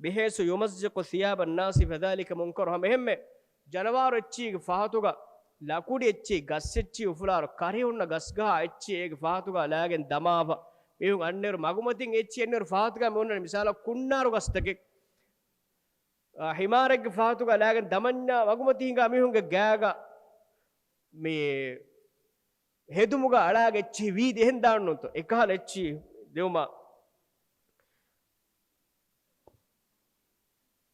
بحيث يمزق ثياب الناس فذلك منكر. ހަމަ އެހެންމެ ޖަނަވާރު އެއްޗީގެ ފަހަތުގަ ލަކުޑި އެއްޗިހި ގަސް އެއްޗިހި އުފުލާރު ކަރިހުންނަ ގަސްގަހާ އެއްޗިހި އޭގެ ފަހަތުގަ ލާގެން ދަމާފަ މީހުން އަންނައިރު މަގުމަތިން އެއްޗިހި އަންނައިރު ފަހަތުގަ މި އޮންނަނީ މިސާލަށް ކުންނާރު ގަސްތަކެއް. އާ، ހިމާރެއްގެ ފަހަތުގަ ލާގެން ދަމަންޏާ ވަގުމަތި ހިނގާ މީހުންގެ ގާގަ މި ހެދުމުގަ އަޅާގެ އެއްޗިހި ވީދި އެހެން ދާންނުންތޯ؟ އެކަހަލަ އެއްޗިހި ދެވުމަށް.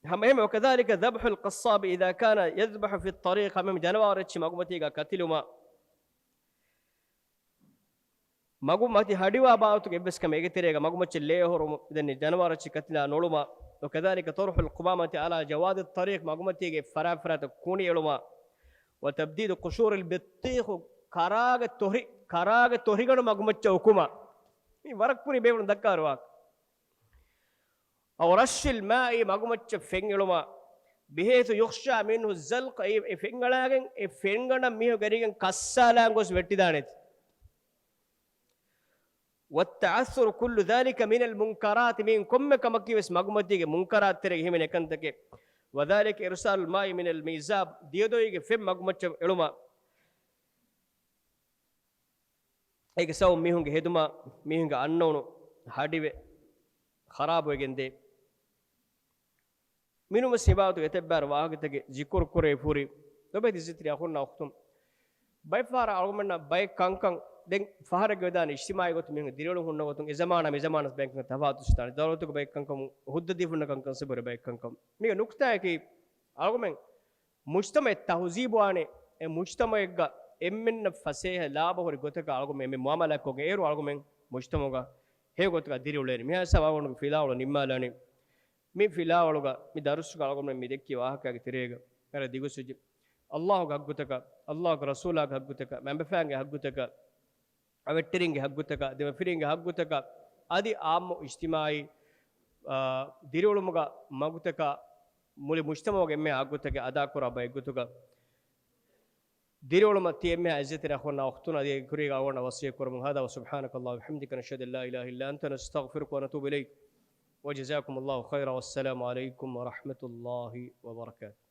ހަމަ އެހެން وكذلك ذبح القصاب إذا كان يذبح في الطريق ހަމަ ޖަނަވާރު އެއްޗިހި މަގުމަތީގަ ކަތިލުމަށް. މަގުމަތި ހަޑިވާ ބާވަތުގެ އެއްވެސް ކަމެއް އޭގެ ތެރޭގަ މަގުމައްޗަށް ލޭ ހުރުމު، ދެން ޖަނަވާރަށް ކަތިލާ ނޮޅުމަށް، وكذلك طرح القمامة على جواد الطريق މަގުމަތީގެ ފަރާތް ފަރާތަށް ކުނި އެޅުމަށް، وتبديد قشور البطيخ ކަރާގެ ތޮހި، ކަރާގެ ތޮހިގަނޑު މަގުމައްޗަށް އުކުމަށް. މީ ވަރަށް ކުރި ބޭފުޅުން ދައްކާ ރުވާ. أو رش الماء މަގުމައްޗަށް ފެން އެޅުމަށް، بحيث يخشى منه الزلق އެ، އެ ފެން އަޅާގެން އެ ފެންގަނޑަށް މީހުން ގަރީގެން ކައްސާލާން ގޮސް ވެއްޓިދާނެތި. والتعثر كل ذلك من المنكرات މިއިން ކޮންމެ ކަމަކީ ވެސް މަގުމަތީގެ މުންކަރާތް ތެރޭގެ ހިމެނޭ ކަންތަކެއް. وذلك إرسال الماء من الميزاب ދިޔަދޮވީގެ ފެން މަގުމައްޗަށް އެޅުމަށް. އޭގެ ސަބަބުން މީހުންގެ ހެދުމާ މީހުންގެ އަންނައުނު ހަޑިވެ ޚަރާބުވެގެން ދޭ. މިނުމަސް ހިބާވަތު އެތައްބާރު ވާހަކަތަކެއް ޒިކުރު ކުރެވިފަ ހުރި. ލޮބެތި ޒިތިރި އަޚުންނާ އުޚްތުން. ބައެއްފަހަރަށް އަޅުގަނޑަށް ބައެއް ކަންކަން ދެން ފަހަރެއްގެ ވެދާނެ އިޖްތިމާޢީ ގޮތުން މީހުން ދިރިއުޅުން ހުންނަ ގޮތުން އެ ޒަމާނާ މި ޒަމާނަސް ބައެއް ކަންކަން ތަފާތު ސިތާނެ. ދައުލަތުގެ ބައެއް ކަންކަމުން ހުއްދަ ދީފުންނަ ކަންކަން ސަބަބު ބައެއް ކަންކަން. މީގެ ނުކުތާއަކީ އަޅުގަމެން މުޖްތަމަޢެއް ތަހުޒީބުވާނެ، އެ މުޖްތަމަޢެއްގަ އެންމެންނަށް ފަސޭހަ ލާބަ ހުރި ގޮތަކަށް އަޅުގަމެން އެންމެން މުޢާމަލާތްކޮށްގެން އޭރު އަޅުގަމެން މުޖްތަމަޢުގަ ހެޔޮ ގޮތަކަށް ދިރިއުޅޭނެ. މިހާ ހިސާބަށް އަޅުގަނޑުގެ ފިލާވަޅު ނިންމާލާނީ. މި ފިލާވަޅުގަ މި ދަރުސުގަ އަޅުގަނޑުމެން މި ދެއްކި ވާހަކައިގެ ތެރޭގަ ވަރަށް ދިގު ސުޖި. ﷲގެ ހައްގުތަކަށް، ﷲގެ ރަސޫލާގެ ހައްގުތަކަށް، މަންބަފައިންގެ ހައްގުތަކަށް، އަވެއްޓެރިންގެ ހައްގުތަކަށް، ދެމަފިރިންގެ ހައްގުތަކަށް، އަދި އާއްމު އިޖްތިމާޢީ، އާ، ދިރިއުޅުމުގަ މަގުތަކަށް މުޅި މުޖްތަމަޢުގެ އެންމެހާ ހައްގުތަކެއް އަދާކުރާ ބައެއްގޮތުގަ ދިރިއުޅުމަށް ތި އެންމެހާ އިއްޒަތްތެރި އަޚުންނާ އުޚްތުން އަދި ކުރީގަ އަޅުގަނޑަށް ވަޞިއްޔަތް ކުރަމުން. هذا وسبحانك اللهم وبحمدك نشهد أن لا إله إلا أنت نستغفرك ونتوب إليك وجزاكم الله خيرا والسلام عليكم ورحمة الله وبركاته.